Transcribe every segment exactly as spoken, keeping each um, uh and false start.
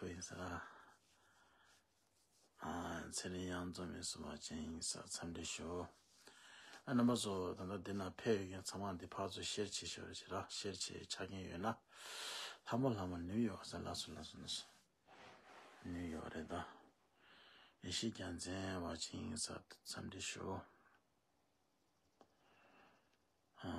ཡིན་ས། ཨ། ཚེ་རིང་གཡང་འཛོམས་ཡིན་ས། མ་བྱན་ཡིན་ས། འཚམས་འདྲི་ཞུ། ཨ། རྣམ་པ་ཚོ་ད་ལྟ་འདི་ན་ཕེབས་ཡོད་མཁན་ཚང་མ་འདི་ཕར་ཚུར་ཤེར་བྱེད་ཤོག་རེ་བྱེད་ར། ཤེར་བྱེད་ཆ་རྐྱེན་ཡོད་ན། ལྷ་མོ་ལྷ་མོ་ནིའུ་ཡོག་ས། ལགས་སོ་ལགས་སོ་ལགས་སོ། ནིའུ་ཡོག་རེད་ད། ཡེ་ཤེས་རྒྱལ་མཚན། མ་བྱན་ཡིན་ས། འཚམས་འདྲི་ཞུ། ཨ།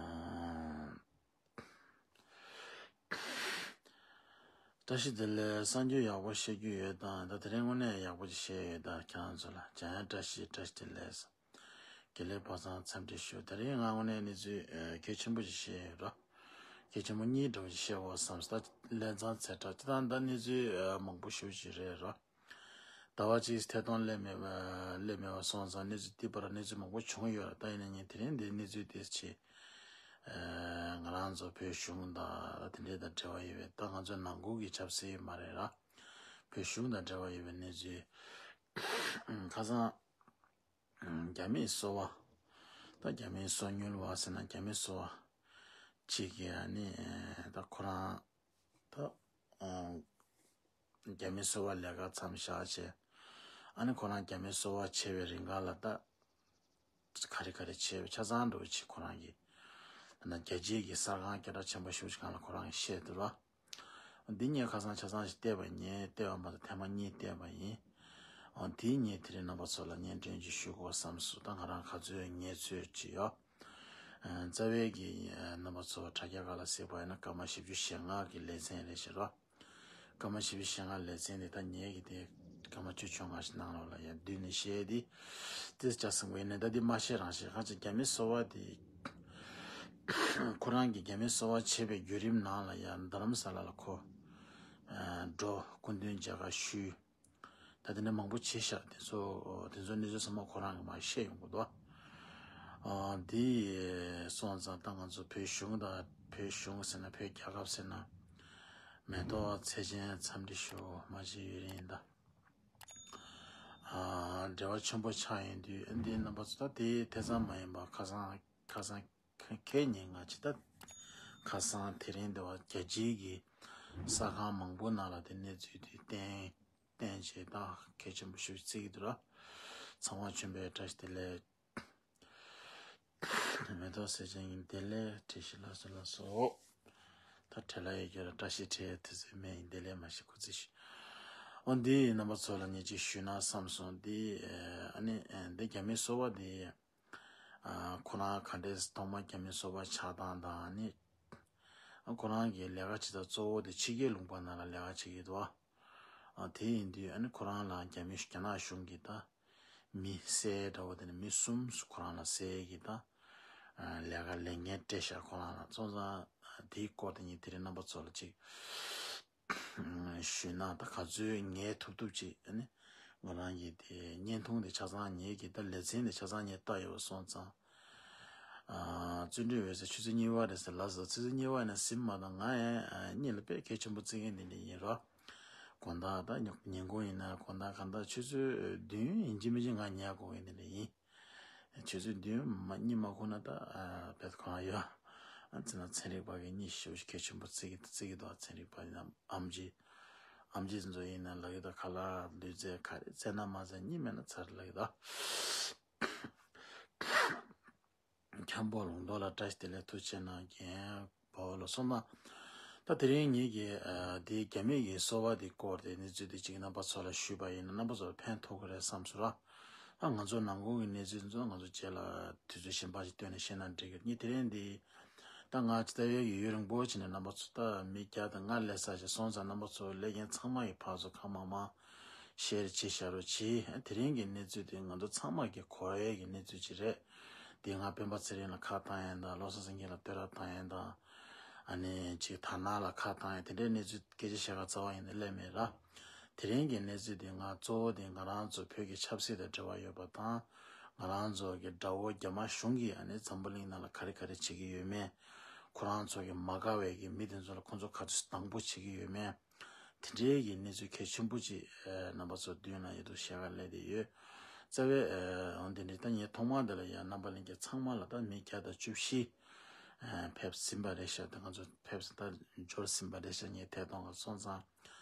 བཀྲ་ཤིས་བདེ་ལེགས། གསར་འགྱུར་ཡག་པོ་བཤད་རྒྱུ་ཡོད་དང་། ད་དེ་རིང་དངོས་གནས་ཡག་པོ་ཅིག་བཤད་ཡོད་ད། ཁྱེད་རང་ཚོ་ལ་འཇམ་དབྱངས་བཀྲ་ཤིས། བཀྲ་ཤིས་བདེ་ལེགས། དགེ་ལེགས་པ་སངས། འཚམས་འདྲི་ཞུ། དེ་རིང་ང་དངོས་གནས་གནས་ཚུལ་ཨ་གལ་ཆེན་པོ་ཅིག་བཤད་ཡོད་ར། གལ་ཆེན་པོ་གཉིས་འདྲ་བོ་ཅིག་བཤད་དགོས་བསམ་སྟེ། ད་ལན་ཚང་ཚེ་ཁྲ་སྤྱི་བཏང་ད་གནས་ཚུལ་ཨ་མང་པོ་ཞེ་པོ་ཅིག་རེད་ར། ཟླ་བ་གཅིག་ཐད་གཏོང་སླེབས་མེད་པ། སླེབས་མེད་པ་སོང་ཙང་། གནས་ཚུལ་འདི་བར་གནས་ཚུལ་མང་པོ་བྱུང་ཡོད་ར། ད་ཡིན་ན་ངས་དེ་རིང་འདི་གནས་ཚུལ་དེ་ཆེ། ཨ། ང་རང་ཚོ་བོད་གཞུང་དང་དེ་འདྲའི་དང་འབྲེལ་བ་ཡོད་པའི། ད་ང་ཚོའི་ནང་ཁུལ་གྱི་ཆབ་སྲིད་མ་རེད་ར། བོད་གཞུང་དང་འབྲེལ་བ་ཡོད་པའི་གནས་ཚུལ། ཁ་སང་རྒྱ་མིའི་སོ་པ། ད་རྒྱ་མིའི་སོ་ཉུལ་བ་ཟེར་ན། རྒྱ་མིའི་སོ་པ་གཅིག་གིས་ཨ་ནི་ད་ཁོ་རང་ད་ཨ་རྒྱ་མིའི་སོ་པ་ལས་ཀ་མཚམས་བཞག་བྱས། ཨ་ནི་ཁོ་རང་རྒྱ་མིའི་སོ་པ་བྱས་པའི་རིང་ག་ལ་ད་ག་རེ་ག་རེ་བྱས་པའི་ཆ་ཚང་འདྲ་བོ་ཅིག་ཁོ་རང་གིས་ད་རྒྱལ་སྤྱིའི་གི་གསར་ཁང་སྐད་གྲགས་ཆེན་པོ་ཞེ་པོ་ཅིག་སྒང་ལ་ཁོ་རང་གིས་བཤད་འདུག་ལ། འདི་ངས་ཁ་སང་ཆ་ཚང་ཞིག་བལྟས་པ་ཡིན། བལྟས་པ་མ་གཏོགས་ཐེངས་མ་གཉིས་བལྟས་པ་ཡིན། འོ། འདི་ངས་དེ་རིང་རྣམ་པ་ཚོ་ལ་སྙན་སྒྲོན་ཅིག་ཞུ་དགོས་བསམ་སོང་། ད་ང་རང་ག་ཚོད་ངས་ཚོད་ཅིག་ཡོད། ཨ། རྩ་བའི་གི་ཨ་རྣམ་པ་ཚོ་དྲ་རྒྱ་སྒང་ལ་གཟིགས་པ་ཡིན་ན་སྐར་མ་བཞི་བཅུ་ཞེ་ལྔ་གི་ལེ་ཚན་རེད་ཤག་ར། སྐར་མ་བཞི་བཅུ་ཞེ་ལྔ་ལེ་ཚན་འདི། ད་ངས་གི་དེ་སྐར་མ་བཅུ་བཅོ་ལྔ་ཞིག་ནང་ལོགས་ལ་ཡར་བསྡུས་ནས་བཤད་དེ། ཏིས་ཅག་སེང་བའི་ནས་ད་འདི་མ་བཤད་རང་བཤད། ཁ་ཅིག་རྒྱ་མི་སོ་པ་དེ། ཁོ་རང་གིས་རྒྱ་མི་སོ་པ་བྱེད་པའི་བརྒྱུད་རིམ་ནང་ལ་ཡང་རྡ་རམ་ས་ལ་ལ་ཁོ་ཨ་འགྲོ། སྐུ་མདུན་མཇལ་ཁ་ཞུས། ད་དེ་འདྲ་མང་པོ་བྱས་ཤག་དེ་ཚོ་དེ་ཚོ་གནས་ཚུལ་ཚང་མ་ཁོ་རང་གིས་མར་བཤད་ཡོང་གི་འདུག་ཨ། འདི་སོང་ཙང་ད་ང་ཚོ་བོད་གཞུང་དང་། བོད་གཞུང་ཟེར་ན་བོད་རྒྱལ་ཁབ་ཟེར་ན། མེ་ཏོག་ཚེ་ཆེན་འཚམས་འདྲི་ཞུ། མ་བྱན་ཡུན་རིང་ད། ཨ། འབྲེལ་བ་ཆེན་པོ་ཆགས་ཡོང་དུས། འདི་རྣམ་པ་ཚོ་ད་དེ་དེ་ཙམ་མ་ཡིན་པ། ཁ་སང་ཁ་སང་ཁ་ཁེ་ཉིན་ང་ཅི་ད། ཁ་སང་དེ་རིང་འདི་བ་རྒྱལ་སྤྱིའི་གི་གསར་ཁང་མང་པོ་ནང་ལ་དེ་གནས་ཚུལ་དེ་བསྟན་བསྟན་བྱས་ད་གལ་ཆེན་པོ་ཞིག་བརྩི་གི་འདུག་ར། ཚང་མ་བྱོན་པའི་བཀྲ་ཤིས་བདེ་ལེགས། མེ་ཏོག་སེར་ཆེན་གྱི་བདེ་ལེགས་བཀྲ་ཤིས་ལ་སོ་ལ་སོ། ད་བྲེལ་ལ་ཡོད་རྒྱུ་ར། བཀྲ་ཤིས་བྲེལ་དུས་ཚོད་མེད་ཡིན། བདེ་ལེགས་མ་ཤི་ཁུ་ཚི་ཤི། འོ། འདི་རྣམ་པ་ཚོ་ལ་ངས་ཅིག་ཞུས་ན་བསམ་སོང་། འདི་ཨ་ནི་འདི་རྒྱ་མི་སོ་པ་འདི། ཨ། ཁོ་རང་ག་འདྲས་ཐོག་མ་རྒྱ་མི་སོ་པ་ཆགས་སྟངས་དང་། ཨ་ནི་ཁོ་རང་གི་ལས་ཀ་བྱེད་སྟངས་གཙོ་བོ་དེ་ཕྱི་རྒྱལ་ལུང་པ་ནང་ལ་ལས་ཀ་བྱེད་ཀྱི་འདུག་ཨ། དེ་ཡིན་དུས་ཨ་ནི་ཁོ་རང་ལ་རྒྱ་མི་རྒྱ་ནག་གཞུང་གིས་ད་མི་བསད་འདྲ་བོ་དེ་ནི་མི་གསུམ་ཁོ་རང་ལ་བསད་ཀྱི་ད། ཨ། ལས་ཀ་ལས་འགན་སྤྲད་ཤག་ཁོ་རང་ལ། སོང་ཙང་དེའི་སྐོར་དེ་ངས་དེ་རིང་རྣམ་པ་ཚོ་ལ་ཅིག་ཞུས་ན། ད་ག་ཚོད་ངས་ཐུབ་ཐུབ་ཅིག་ཨ་ནི་ང་རང་གི་དེ་བརྙན་ཐུང་དེ་ཆ་ཚང་། ངེད་ཀྱི་ད་ལེ་ཚན་དེ་ཆ་ཚང་ངས་བལྟས་ཡོད་པ་སོང་ཙང་། ཨ། བརྩོན་འགྲུས་འོད་ཟེར་ཆུ་ཚོད་གཉིས་པ་རེད་ཟེར་ལབ་སོང་། ཆུ་ཚོད་གཉིས་པ་ནས་ཟིན་མ་གཏོགས། ང་ཡང་ཨ་གཉིད་ལ་དཔེ་གལ་ཆེན་པོ་བརྩི་མཁན་དེ་འདྲ་ཡིན་ར། དགོང་དག་ད་ཉིན་གུང་ཡིན་ན་དགོང་དག་གང་ལྟར་ཆུ་ཚོད་བདུན་ཡིན་གཅིག་མིན་གཅིག་ང་ཉལ་དགོས་མཁན་དེ་འདྲ་ཡིན། ཆུ་ཚོད་བདུན་མ་གཉིད་མ་ཁུག་ན་ད་ཨ་བེད་གང་ཡོད། ཨ་ཙི་ན་ཚན་རིག་པ་གིས་གཉིད་ཞེ་པོ་ཞིག་གལ་ཆེན་པོ་བརྩི་གི་བརྩི་གི་འདུག་ཚན་རིག་པ་ཡིན་ན་ཨེམ་ཆི། ཨེམ་ཆི་ཚོ་ཡིན་ན་ལབ་ཀྱི་འདུག་ག་ལ་ལུས་རྩལ་ག་རེ་རྩེད་ན་མ་རྩེ་གཉིད་མེད་ན་ཚར་ལབ་ཀྱི་འདུག་འཁྱམ་པོ་ལུང་རྟོགས་ལ་བཀྲ་ཤིས་བདེ་ལེགས། ཐུགས་རྗེ་གནང་། རྒན་པོ་ལ་སོང་ན། ད་དེ་རིང་ངེད་ཀྱིས་ཨ་དེ་རྒྱ་མི་གི་སོ་པ་དེ་སྐོར་དེ་གནས་ཚུལ་དེ་གཅིག་རྣམ་པ་ཚོ་ལ་ཞུས་པ་ཡིན་ན་རྣམ་པ་ཚོ་ལ་ཕན་ཐོགས་ཀྱི་རེད་བསམ་སོང་ར། ད་ང་ཚོ་ནང་ཁུལ་གྱི་གནས་ཚུལ་ཚོ་ང་ཚོ་རྗེས་ལ་དུས་ཚོད་གཞན་པ་ཞིག་བཏོན་ནས་བཤད་ན་འགྲིག་གི། ངས་དེ་རིང་འདི་ད་ང་ཅི་ལྟ་ཡོད་ཀྱི་ཡུན་རིང་པོ་ཕྱིན་ནས་རྣམ་པ་ཚོ་ད་མི་བརྒྱ་དང་ལྔ་སླེབས་ས་ཞིག་སོང་ཙང་། རྣམ་པ་ཚོ་སླེབས་མཁན་ཚང་མ་གི་ཕར་ཚུར་ཁ་མང་མང་ཤེར་བྱེད་བཞག་རོགས་གྱིས། དེ་རིང་གི་གནས་ཚུལ་དེ་ང་ཚོ་ཚང་མ་གི་གོ་ཡས་ཀྱི་གནས་ཚུལ་ཅིག་རེད། དེ་ང་སྤེན་པ་ཚེ་རིང་ལ་ཁ་བཏང་ཡས་དང་། བློ་བཟང་སེང་གེ་ལ་བསྟོད་ར་བཏང་ཡས་དང་། ཨ་ནི་ཅིག་དར་ནག་ལ་ཁ་བཏང་ཡས། དེ་འདྲའི་གནས་ཚུལ་སྐད་ཆ་བཤད་ག་རྩ་བ་ཡིན་ནས་སླེབས་མེད་ར། དེ་རིང་གི་གནས་ཚུལ་འདི་ང་གཙོ་བོ་དེ་ང་རང་ཚོ་བོད་ཀྱི་ཆབ་སྲིད་དང་འབྲེལ་བ་ཡོད་པ་དང་། ང་རང་ཚོ་གི་དགྲ་བོ་རྒྱ་དམར་གཞུང་གིས་ཨ་ནི་འཛམ་བུ་གླིང་ནང་ལ་ག་རེ་ག་རེ་བྱེད་ཀྱི་ཡོད་མེད། ཁོ་རང་ཚོ་གི་མ་དགའ་བའི་གི་མི་དེ་ཚོ་ལ་ཁོ་ཚོ་ག་ཚོད་སྡང་པོ་བྱེད་ཀྱི་ཡོད་མེད། དེ་འདྲའི་གི་གནས་ཚུལ་གལ་ཆེན་པོ་ཅིག་ཨ་རྣམ་པ་ཚོ་མདུན་ལ་ཡོད་དུ་བཤད་ག་སླེབས་བསྡད་ཡོད། རྩ་བའི་ཨ་འོ་དེ་འདྲའི་ད་ངས་ཐོག་མར་འདི་ལ་ཡང་རྣམ་པ་ལྷན་རྒྱས་ཚང་མ་ལ་ད་མི་བརྒྱ་དང་བཅུ་བཞི་ཨ་ཕེབས་ཟིན་པ་རེད་ཤག་ད་ང་ཚོ་ཕེབས་ད་འབྱོར་ཟིན་པ་རེད་ཤག་ངས་ཐད་གཏོང་ག་སོང་ཙང་།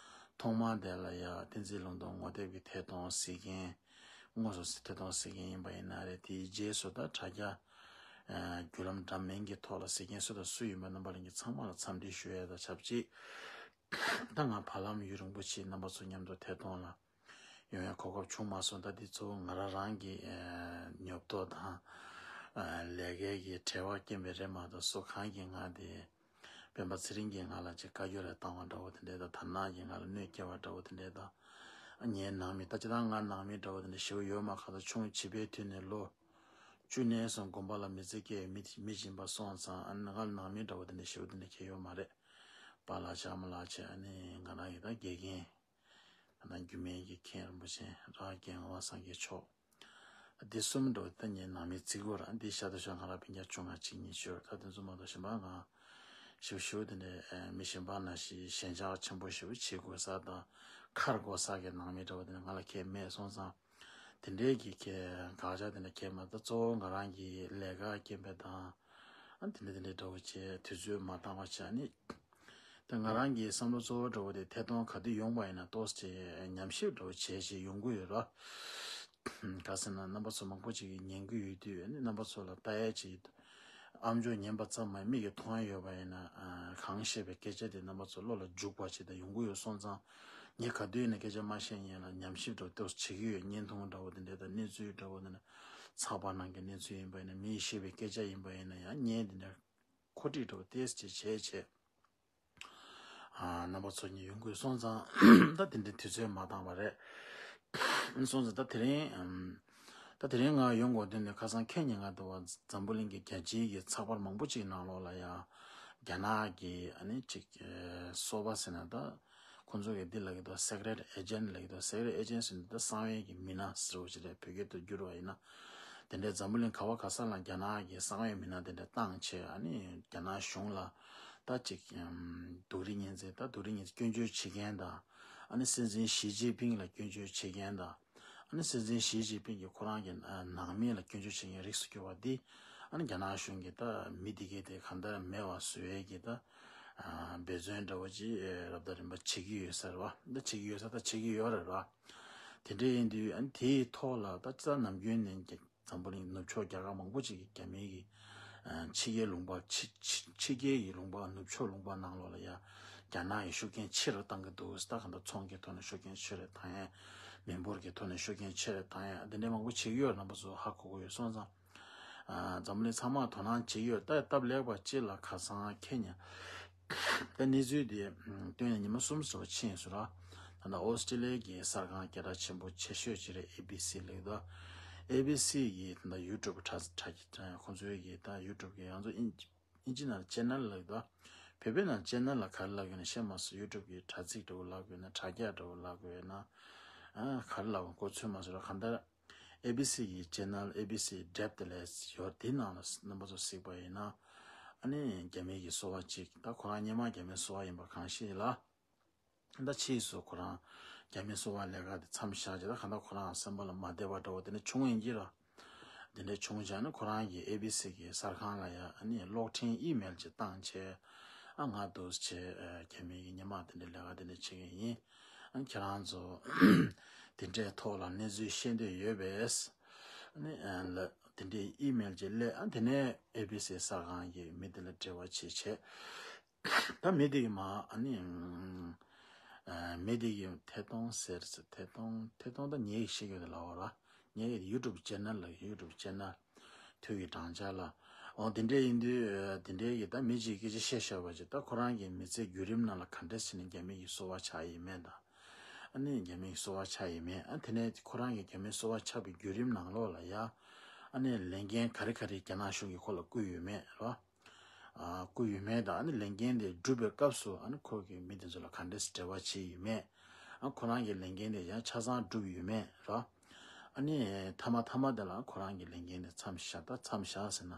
ཐོག་མ་དེ་ལ་ཡ་བསྟན་འཛིན་ལུང་རྟོགས་ངོ་དེབ་ཀྱི་ཐད་གཏོང་གཟིགས་མཁན། དངོས་སུ་ཐད་གཏོང་གཟིགས་མཁན་ཡིན་པ་ཡིན་ན་རེད། དེའི་རྗེས་སུ་ད་དྲ་རྒྱ་བརྒྱུད་ལམ་འདྲ་མིན་གྱི་ཐོག་ལ་གཟིགས་མཁན་སུ་དང་སུ་ཡིན་པ་རྣམ་པ་ལྷན་རྒྱས་ཚང་མ་ལ་འཚམས་འདྲི་ཞུ་ཡས་དང་ཆབས་ཅིག་ད་ང་བར་ལམ་ཡུན་རིང་པོ་ཞིག་རྣམ་པ་ཚོ་མཉམ་དུ་ཐད་གཏོང་ལ་ཡོང་ཡ་གོ་སྐབས་བྱུང་མ་སོང་། ད་འདི་གཙོ་བོ་ང་རང་རང་གི་ཨ་ཉོབ་ཏོ་དང་ཨ་ལས་ཀའི་གི་བྲེལ་བ་རྐྱེན་པས་རེད་མ་གཏོགས། སུ་གང་གིས་ང་དེ་སྤེན་པ་ཚེ་རིང་གིས་ང་ལ་ཅིག་བཀའ་བཀྱོན་རེ་བཏང་བ་འདྲ་བོ་དེ་འདྲས་དང་། དར་ནག་གིས་ང་ལ་གནོད་སྐྱེལ་བ་འདྲ་བོ་དེ་འདྲས་དང་། ངའི་ནང་མི་ད་ཅི་ད་ང་ནང་མི་འདྲ་བོ་དེ་འདྲས་ཞེ་པོ་ཡོད་མ། ཁ་ད་ཆུང་བྱིས་པའི་དུས་ནས་ལོ་བཅུ་ནས་བཟུང་དགོན་པ་ལ་མི་ཚེ་སྐྱེལ་མི་མི་སྦྱིན་པ་སོང་ཙང་། ཨ་ནི་ང་ནང་མི་འདྲ་བོ་དེ་འདྲས་ཞེ་པོ་དེ་འདྲས་ཁྱེར་ཡོད་མ་རེད། པཱ་ལགས་ཤ་མ་ལགས་བྱས། ཨ་ནི་ང་རང་གི་ད་དགེ་རྒན། ད་རྒྱུད་སྨད་ཀྱི་མཁན་རིན་པོ་ཆེ་ར་རྒན་ངག་དབང་སངས་རྒྱས་མཆོག་འདི་གསུམ་འགྲོ་ད་ངའི་ནང་མི་བརྩི་དགོས་ར། འདི་ཤ་ད་ཤ་ང་ར་ཕན་ཆད་བཅོ་ལྔ་གཅིག་གཉིས་ཤོར། ད་དེ་ཚོ་མ་གཏོགས་གཞན་པ་ང་ཞིབ་ཞིབ་དེ་འདྲའི་མི་གཞན་པ་ནང་བཞིན་ཞེན་ཆགས་ཆེན་པོ་ཞིག་བྱེད་དགོས་ས་དང་། ཁ་དགོས་ས་གི་ནང་མི་འདྲ་བོ་དེ་འདྲ་ང་ལ་ཁྱད་མེད་སོང་ཙང་། དེ་འདྲའི་གི་ཁྱད་དགག་བྱ་དེ་འདྲ་ཁྱད་མ། ད་གཙོ་བོ་ང་རང་གི་ལས་ཀ་རྐྱེན་པས་དང་། ཨ་དེ་འདྲ་དེ་འདྲ་འདྲ་བོ་བྱས་དུས་ཚོད་མ་འདང་བ་བྱས་ནི། ད་ང་རང་གི་བསམ་བློ་གཙོ་བོ་འདྲ་བོ་དེ་ཐད་གཏོང་ག་དུས་ཡོང་པ་ཡིན་ན་ཏོག་ཙམ་ཉམས་ཞིབ་འདྲ་བོ་བྱས་བྱས་ཡོང་གི་ཡོད་ར། ག་ཟེར་ན་རྣམ་པ་ཚོ་མང་པོ་ཅིག་གིས་ཉན་གི་ཡོད་དུས། ཨ་ནི་རྣམ་པ་ཚོ་ལ་ལྟ་ཡ་ཅིག་ཨ་མཆོག་ཉན་པ་ཙམ་མ་ཡིན་མིག་གིས་མཐོང་ཡ་ཡོད་པ་ཡིན་ན། ཨ་གང་བཤད་པའི་སྐད་ཆ་དེ་རྣམ་པ་ཚོ་བློ་ལ་འཇུག་པ་ཅིག་ད་ཡོང་གི་ཡོད་སོང་ཙང་། ངས་ག་དུས་ཡིན་ན་སྐད་ཆ་མ་བཤད་སྔོན་ལ་ཉམས་ཞིབ་འདྲ་བོ་ཏོག་ཙམ་བྱེད་ཀྱི་ཡོད། བརྙན་ཐུང་འདྲ་བོ་དེ་འདྲ་དང་གནས་ཚུལ་འདྲ་བོ་དེ་འདྲ་ཚགས་པར་ནང་གི་གནས་ཚུལ་ཡིན་པ་ཡིན་ན། མིས་བཤད་པའི་སྐད་ཆ་ཡིན་པ་ཡིན་ན་ཡང་། ངས་དེ་འདྲ་གོ་སྒྲིག་འདྲ་བོ་ཏོག་ཙམ་བྱས་བྱས། ཨ་རྣམ་པ་ཚོ་གཉིས་ཡོང་དགོས་སོང་ཙང་། ད་དེ་འདྲའི་དུས་ཚོད་མ་འདང་བ་རེད། སོང་ཙང་ད་དེ་རིང་ཨམ། ད་དེ་རིང་ང་ཡོང་དགོས་དོན་ནི། ཁ་སང་ཁེ་ཉིན་ང་དུ་བ་འཛམ་བུ་གླིང་གི་རྒྱལ་སྤྱིའི་གི་ཚགས་པར་མང་པོ་ཅིག་ནང་ལོགས་ལ་ཡ་རྒྱ་ནག་གི་ཨ་ནི་ཅིག་ཨེ་སོ་པ་ཟེར་ན་ད་ཁོང་ཚོ་གི་འདི་ལབ་ཀྱི་འདུག secret agent ལབ་ཀྱི་འདུག secret agent ཟེར་ན་ད་གསང་བའི་གི་མི་སྣ་ཟེར་བ་ཅིག་རེད། བོད་སྐད་དུ་བསྒྱུར་བ་ཡིན་ན། དེ་འདྲའི་འཛམ་བུ་གླིང་ག་བ་ག་ས་ལ་རྒྱ་ནག་གི་གསང་བའི་མི་སྣ་དེ་འདྲ་བཏང་བྱས། ཨ་ནི་རྒྱ་ནག་གཞུང་ལ་ད་ཅིག་ཨམ། སྡུག་རུས་ངན་ཚད་ད་སྡུག་རུས་ངན་ཚད་སྐྱོན་བརྗོད་བྱེད་མཁན་དང་། ཨ་ནི་སྲིད་འཛིན་ཞི་ཅིན་ཕིང་ལ་སྐྱོན་བརྗོད་བྱེད་མཁན་དང་། ཨ་ནི་སྲིད་འཛིན་ཞི་ཅིན་ཕིང་གིས་ཁོ་རང་གི་ཨ་ནང་མི་ལ་སྐྱོན་བརྗོད་བྱེད་མཁན་རིགས་སུ་གྱུར་པ་འདི། ཨ་ནི་རྒྱ་ནག་གཞུང་གིས་ད་མི་འདི་གས་དེ་གང་ལྟར་མེད་པ་བཟོ་ཡས་ཀྱི་ད་ཨ་འབད་བརྩོན་འདྲ་བོ་ཅིག་ཨེ་རབ་དང་རིམ་པ་བྱེད་ཀྱི་ཡོད་ས་རེད་བ། ད་བྱེད་ཀྱི་ཡོད་ས་ད་བྱེད་ཀྱི་ཡོད་རེད་བ། དེ་འདྲ་ཡིན་དུས་ཨ་ནི་དེའི་ཐོག་ལ་ད་ཅི་ད་ནམ་རྒྱུན་ནས་འཛམ་བུ་གླིང་ནུབ་ཕྱོགས་རྒྱལ་ཁབ་མང་པོ་ཅིག་གིས་རྒྱ་མིའི་གི་ཨ་ཕྱི་རྒྱལ་ལུང་པ་ཕྱི་ཕྱི་ཕྱི་རྒྱལ་གྱི་ལུང་པ་ནུབ་ཕྱོགས་ལུང་པ་ནང་ལོགས་ལ་ཡ་རྒྱ་ནག་གིས་ཤུགས་རྐྱེན་ཆེ་རུ་བཏང་གི་འདུག་ད་གང་ལྟར་ཚོང་གི་ཐོག་ནས་ཤུགས་རྐྱེན་ཆེ་རུ་བཏང་ཡ། མི་འབོར་གྱི་ཐོག་ནས་ཤུགས་རྐྱེན་ཆེ་རུ་བཏང་ཡ། འདི་འདྲའི་མང་པོ་བྱེད་ཀྱི་ཡོད། རྣམ་པ་ཚོ་ཧ་གོ་གི་ཡོད་སོང་ཙང་། ཨ་འཛམ་གླིང་ཚང་མ་དོ་སྣང་བྱེད་ཀྱི་ཡོད། ད་སྟབས་ལེགས་པ་ཅིག་ལ་ཁ་སང་ཁེ་ཉིན་ད་གནས་ཚུལ་དེ་ཨམ་བཏོན་ནས་ཉི་མ་གསུམ་ཙམ་ཕྱིན་སོང་ར། ད་ལྟ་ཨོ་སི་ཀྲི་ལི་ཡའི་གི་གསར་ཁང་སྐད་གྲགས་ཆེན་པོ་ཆེ་ཤོས་ཅིག་རེད། ཨེ་བི་སི་ལབ་ཀྱི་འདུག་ཨེ་བི་སི་གི་ད་ལྟ་ཡུ་ཊུབ་དྲ་དྲ་ཁོང་ཚོའི་གི་ད་ཡུ་ཊུབ་གི་ང་ཚོ་ཨིན་ཨིན་ཇི་ནང་ཅེ་ནལ་ལབ་ཀྱི་འདུག་བོད་པའི་ནང་ཅེ་ནལ་ལ་ག་རེ་ལབ་དགོས་ན་ཤེས་མ་སོང་། ཡུ་ཊུབ་གི་དྲ་ཚིགས་འདྲ་བོ་ལབ་དགོས་ན། དྲ་རྒྱ་འདྲ་བོ་ལབ་དགོས་ན། ཨ་ག་རེ་ལབ་དགོས་གོ་ཚོད་མ་སོང་ར། གང་ལྟར་ཨེ་བི་སི་གི་ཅེ་ནལ་ཨེ་བི་སི་ཌེབ་ཏེ་ལེ་ཡོད། དེ་ནང་ལ་རྣམ་པ་ཚོ་གཟིགས་པ་ཡིན་ན། ཨ་ནི་རྒྱ་མི་གི་སོ་པ་གཅིག་ད་ཁོ་རང་སྔོན་མ་རྒྱ་མིའི་སོ་པ་ཡིན་པ་གང་ཤེས་ལ། ད་ཕྱིས་སུ་ཁོ་རང་རྒྱ་མིའི་སོ་པ་ལས་ཀ་དེ་མཚམས་བཞག་རྗེས། ད་གང་ལྟར་ཁོ་རང་སེམས་པ་ལ་མ་བདེ་བ་འདྲ་བོ་དེ་འདྲ་བྱུང་ཡིན་གྱི་ར། དེ་འདྲ་བྱུང་བྱས་ནས་ཁོ་རང་གིས་ཨེ་བི་སི་གི་གསར་ཁང་ལ་ཡ་ཨ་ནི་གློག་འཕྲིན་ཨི་མེལ་ཅིག་བཏང་བྱས། ཨ་ང་འདུག་སེ་བྱས་ཨ་རྒྱ་མི་གི་སྔོན་མ་དེ་འདྲའི་ལས་ཀ་དེ་འདྲ་བྱེད་མཁན་ཡིན། ཨ་ཁྱེད་རང་ཚོ་དེ་འདྲའི་ཐོག་ལ་གནས་ཚུལ་ཤེས་འདོད་ཡོད་པས། ཨ་ནི་ཨ་ལ་དེ་འདྲའི་ཨི་མེལ་ཅིག་སླེབས། ཨ་དེ་ནས་ཨེ་བི་སི་གསར་ཁང་གི་མི་དེ་ལ་འབྲེལ་བ་བྱེད་བྱས། ད་མི་དེ་གིས་མ་ཨ་ནི་ཨ་མི་དེ་གིས་ཐད་གཏོང་ཟེར་ཟེར། ཐད་གཏོང་ཐད་གཏོང་ད་ངས་ཤེས་ཀྱི་རེད་ལབ་པ་ར། ངས་ཡུ་ཊུབ་ཅེ་ནལ་ལ་ཡུ་ཊུབ་ཅེ་ནལ་ཐོས་ཀྱི་བགྲང་བྱ་ལ། འོ་དེ་འདྲས་ཡིན་དུས་དེ་འདྲས་ཀྱི་ད་མི་གཅིག་སྐད་ཆ་བཤད་བཞག་པ་ཅིག་ད་ཁོ་རང་གི་མི་ཚེ་བརྒྱུད་རིམ་ནང་ལ་ག་འདྲས་བྱས་ནས་རྒྱ་མི་གི་སོ་པ་ཆགས་ཡིན་མིན་དང་། ཨ་ནི་རྒྱ་མི་གི་སོ་པ་ཆགས་ཡིན་མིན། ཨ་དེ་ནས་ཁོ་རང་གི་རྒྱ་མིའི་སོ་པ་ཆགས་པའི་བརྒྱུད་རིམ་ནང་ལོགས་ལ་ཡ་ཨ་ནི་ལས་འགན་ག་རེ་ག་རེ་རྒྱ་ནག་གཞུང་གིས་ཁོ་ལ་བསྐུར་ཡོད་མེད་ར། ཨ་བསྐུར་ཡོད་མེད་དང་། ཨ་ནི་ལས་འགན་དེ་སྒྲུབ་པའི་སྐབས་སུ་ཨ་ནི་ཁོ་གིས་མི་དེ་ཚོ་ལ་ག་འདྲས་འབྲེལ་བ་བྱས་ཡོད་མེད། ཨ་ཁོ་རང་གི་ལས་འགན་དེ་ཡང་ཆ་ཚང་སྒྲུབ་ཡོད་མེད་ར། ཨ་ནི་མཐའ་མ་མཐའ་མ་དེ་ལ་ཁོ་རང་གི་ལས་འགན་དེ་མཚམས་བཞག་ད་མཚམས་བཞག་ཟེར་ན།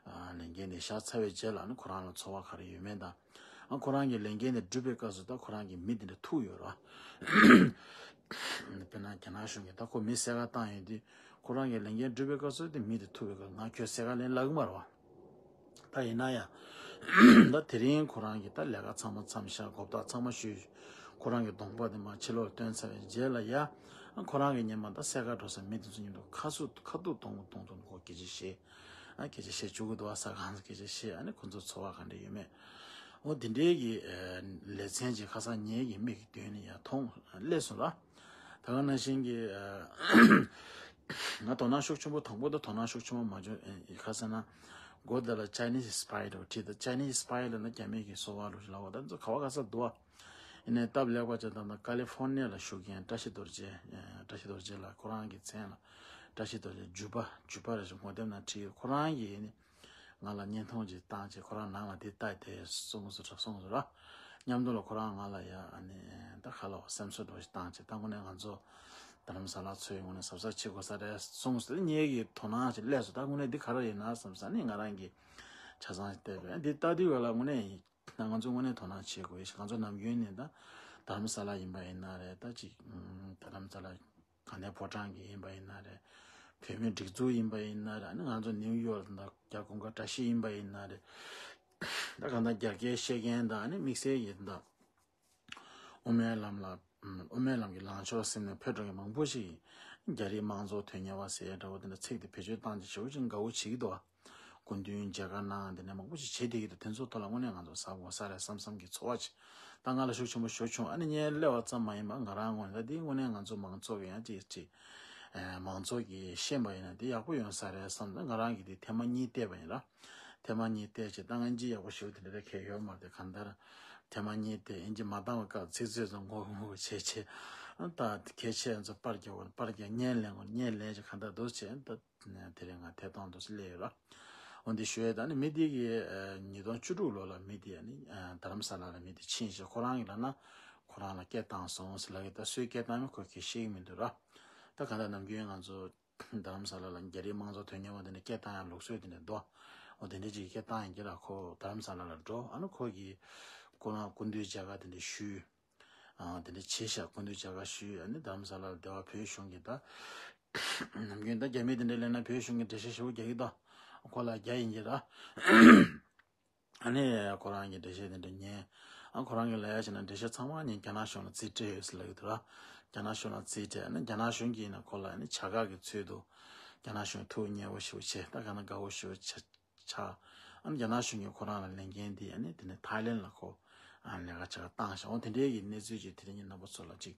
ཨ་ལས་འགན་དེ་བཞག་ཚར་བའི་རྗེས་ལ་ཨ་ནི་ཁོ་རང་ལ་ཚོར་བ་ག་རེ་ཡོད་མེད་དང་། ཨ་ཁོ་རང་གི་ལས་འགན་དེ་སྒྲུབ་པའི་སྐབས་སུ་ད་ཁོ་རང་གི་མི་དེ་འདྲ་ཐུག་ཡོད་ར། དཔེར་ན་རྒྱ་ནག་གཞུང་གིས་ད་ཁོ་མི་བསད་ག་བཏང་ཡོད་དུས། ཁོ་རང་གི་ལས་འགན་སྒྲུབ་པའི་སྐབས་སུ་དེ་མི་དེ་ཐུག་པའི་སྐབས་ང་ཁྱོད་བསད་ག་ལེན་ལབ་གི་མ་རེད་བ། ད་ཡིན་ན་ཡང་ད་དེ་རིང་ཁོ་རང་གིས་ད་ལས་ཀ་ཚང་མ་མཚམས་བཞག་གོ་བརྡ་ཚང་མ་ཞུས། ཁོ་རང་གི་གདོང་པ་དེ་མར་ཕྱི་ལོགས་ལ་སྟོན་ཚར་བའི་རྗེས་ལ་ཡ། ཨ་ཁོ་རང་གི་སྔོན་མ་ད་སེར་ཁ་འགྲོ་ས་མི་དེ་ཚོ་མཉམ་དུ་ཁ་ཟུག་ཁ་ཐུག་གཏོང་གི་གཏོང་གི་འདུག་ཁོ་སྐད་ཆ་བཤད། ཨ་སྐད་ཆ་བཤད་བཅུག་གི་འདུག་ཨ་ས་གང་ས་སྐད་ཆ་བཤད། ཨ་ནི་ཁོ་ཚོ་ཚོར་བ་ག་འདྲ་ཡོད་མེད། འོ་དེ་འདྲའི་གི་ཨ་ལེ་ཚན་ཅིག་ཁ་སང་ངེད་ཀྱི་མིག་གི་མདུན་ནས་ཡ་མཐོང་སླེབས་སོང་ལ། ད་ག་ནང་བཞིན་གྱི་ཨ་ང་དོ་སྣང་ཤུགས་ཆེན་པོ། དང་པོ་ད་དོ་སྣང་ཤུགས་ཆེན་པོ་མ་བྱུང་། ཨེ་ཁ་སང་ན་མགོ་དེ་ལ་Chinese spy་འདྲ་བོ་བྲིས། ད་Chinese spy་ལབ་ན་རྒྱ་མི་གི་སོ་པ་ལོ་ཞིག་ལབ་པ། ད་ཚོ་ག་བ་ག་ས་འདུག་ཨ། ཡིན་ནའི་སྟབས་ལེགས་པ་ཅིག་ད་ལྟ་ཀ་ལི་ཧྥོར་ནི་ཡ་ལ་བཞུགས་མཁན་བཀྲ་ཤིས་རྡོ་རྗེ། ཨེ་བཀྲ་ཤིས་རྡོ་རྗེ་ལགས། ཁོ་རང་གི་མཚན་ལ་བཀྲ་ཤིས་རྡོ་རྗེ་ཇུ་པ་ཇུ་པ་རེད་ཞེས་ངོ་དེབ་ནང་བྲིས། ཁོ་རང་གིས་ནི་ང་ལ་བརྙན་ཐུང་ཅིག་བཏང་བྱས། ཁོ་རང་ནང་ལ་འདི་ལྟ་དེ་གསུངས་སོང་། གསུངས་སོང་ར། མཉམ་དུ་ལ་ཁོ་རང་ང་ལ་ཡ་ཨ་ནི་ད་ཁ་ལོ་སེམས་གསོ་འདྲ་བོ་ཞིག་བཏང་བྱས། ད་དངོས་གནས་ང་ཚོ་རྡ་རམ་ས་ལ་ཚོའི་ངོས་ནས་གཟབ་གཟབ་བྱེད་དགོས་ས་རེད་གསུངས་སོང་། ངེད་ཀྱི་དོ་སྣང་ཞིག་སླེབས་སོང་། ད་དངོས་གནས་འདི་ག་རེ་ཡིན་ན་བསམ་ས་ནི་ང་རང་གི་ཆ་ཚང་ཞིག་བལྟས་པས། འདི་ལྟ་དུས་ག་ལ་དངོས་གནས་ཡིན། ད་ང་ཚོ་དངོས་གནས་དོ་སྣང་བྱེད་དགོས་ཤིང་། ང་ཚོ་ནམ་རྒྱུན་ནས་ད་རྡ་རམ་ས་ལ་ཡིན་པ་ཡིན་ན་རེད། ད་ཅིག་ཨུམ་རྡ་རམ་ས་ལ་དགའ་ལྡན་ཕོ་བྲང་གི་ཡིན་པ་ཡིན་ན་རེད། བོད་མིའི་སྒྲིག་འཛུགས་ཡིན་པ་ཡིན་ན་རེད། ཨ་ནི་ང་ཚོ་ནིའུ་ཡོག་ལ་ད་རྒྱ་གུང་དཀར་བཀྲ་ཤིས་ཡིན་པ་ཡིན་ན་རེད། ད་གང་ལྟར་རྒྱ་སྐད་བཤད་མཁན་དང་ཨ་ནི་དམིགས་བསལ་གྱི་ད་དབུ་མའི་ལམ་ལ་ཨུམ་དབུ་མའི་ལམ་གྱི་ལངས་ཕྱོགས་ཟིན་ནས་ཕེབས་འགྲོ་མཁན་མང་པོ་ཞིག་རྒྱ་རིགས་དམངས་གཙོ་དོན་གཉེར་བ་ཟེར་ཡ་འདྲ་བོ་དེ་འདྲ་ཚིག་དེ་བེད་སྤྱོད་བཏང་བྱས་ཞེ་པོ་ཅིག་དགའ་བོ་བྱེད་ཀྱི་འདུག་ཨ། སྐུ་མདུན་མཇལ་ཁ་གནང་། དེ་ནས་མང་པོ་ཞིག་བྱེད་བསྡད་ཀྱི་འདུག་དེ་ཚོ་ཐོག་ལ་དངོས་གནས་ང་ཚོ་གཟབ་དགོས་ས་རེད་བསམ་བསམ་གྱི་ཚོར་བ་ཅིག་ད་ང་ལ་ཤུགས་ཆེན་པོ་ཞིག་བྱུང་། ཨ་ནི་ངས་སླེབས་པ་ཙམ་མ་ཡིན་པར་ང་རང་ངོས་ནས་ད་འདི་དངོས་གནས་ང་ཚོ་མང་ཚོགས་ཀྱི་ཡང་ཅིག་ཅིག་ཨ་མང་ཚོགས་ཀྱིས་ཤེས་པ་ཡིན་ན་འདི་ཡག་པོ་ཡོང་ས་རེད་བསམ། ད་ང་རང་གིས་འདི་ཐེངས་མ་གཉིས་བལྟས་པ་ཡིན་ར། ཐེངས་མ་གཉིས་བལྟས་བྱས་ད་ང་ཅིག་ཡག་པོ་ཞེ་པོ་དེ་འདྲ་གལ་ཡོད་མ་རེད། གང་ལྟར་ཐེངས་མ་གཉིས་བལྟས། ཨིན་ཇི་མ་འདང་བའི་སྐབས་ཚིག་ཚོད་ཚོ་ངོ་ངོ་བྱས་བྱས། ཨ་ད་གལ་ཆེ་ཚོ་པར་རྒྱག་དགོས། པར་རྒྱག་བརྙན་ལེན་དགོས། བརྙན་ལེན་བྱས་གང་ལྟར་འདུག་བྱས། ད་དེ་རིང་ང་ཐད་གཏོང་འདུག་སེ་སླེབས་ཡོད་ར། འོ་འདི་ཞུ་ཡས་ད་ནི་མི་དེ་གི་ཨ་ཉིས་སྟོང་བཅུ་དྲུག་ལོ་ལ་མི་དེ་ཨ་ནི་ཨ་རྡ་རམ་ས་ལ་ལ་མི་དེ་ཕྱིན་བྱས་ཁོ་རང་གི་ལབ་ན་ཁོ་རང་ལ་སྐད་བཏང་སོང་ཟེར་ལབ་ཀྱི། ད་སུས་སྐད་བཏང་མིན་ཁོས་ཁས་ཤེས་ཀྱི་མི་འདུག་ར། ད་གང་ལྟར་ནམ་རྒྱུན་ང་ཚོ་རྡ་རམ་ས་ལ་ལ་རྒྱ་རིགས་དམངས་གཙོ་དོན་གཉེར་བ་དེ་འདྲ་སྐད་བཏང་ཡ་ལུགས་སྲོལ་དེ་འདྲ་འདུག་འོ་དེ་འདྲ་ཅིག་སྐད་བཏང་ཡིན་གྱི་ར། ཁོ་རྡ་རམ་ས་ལ་ལ་འགྲོ། ཨ་ནི་ཁོ་གིས་ཁོ་རང་སྐུ་མདུན་མཇལ་ཁ་དེ་འདྲ་ཞུས། ཨ་དེ་འདྲ་བྱས་ཤག་སྐུ་མདུན་མཇལ་ཁ་ཞུས། ཨ་ནི་རྡ་རམ་ས་ལ་ལ་སྡེ་བ་བོད་གཞུང་གི་ད་ནམ་རྒྱུན་ད་རྒྱ་མི་དེ་འདྲ་སླེབས་ན་བོད་གཞུང་གི་འགྲེལ་བཤད་ཞེ་པོ་རྒྱག་གི་འདུག་ཁོ་ལ་རྒྱ་ཡིན་གྱི་ར། ཨ་ནི་ཁོ་རང་གི་འགྲེལ་བཤད་དེ་འདྲ་ཉན། ཨ་ཁོ་རང་གི་ལབ་ཡ་བྱས་ན་འགྲེལ་བཤད་ཚང་མ་ཉན། རྒྱ་ནག་གཞུང་ལ་རྩིས་སྤྲད་ཡོད་ཟེར་ལབ་ཀྱི་འདུག་ར། རྒྱ་ནག་གཞུང་ལ་རྩིས་སྤྲད། ཨ་ནི་རྒྱ་ནག་གཞུང་གིས་ཡིན་ན་ཁོ་ལ་ཨ་ནི་བྱ་དགའ་གི་ཚུལ་དུ་རྒྱ་ནག་གཞུང་ཐུགས་མཉེས་པོ་ཞེ་པོ་བྱས། ད་ག་ན་དགའ་བོ་ཞེ་པོ་ཆགས། ཆགས། ཨ་ནི་རྒྱ་ནག་གཞུང་གིས་ཁོ་རང་ལ་ལས་འགན་འདི་ཨ་ནི་དེ་ནས་ཐའི་ལེན་ལ་ཁོ་ཨ་ལས་ཀ་བྱེད་ག་བཏང་ཤག་འོ་དེ་འདྲའི་གི་གནས་ཚུལ་ཅིག་དེ་རིང་ངས་རྣམ་པ་ཚོ་ལ་ཅིག་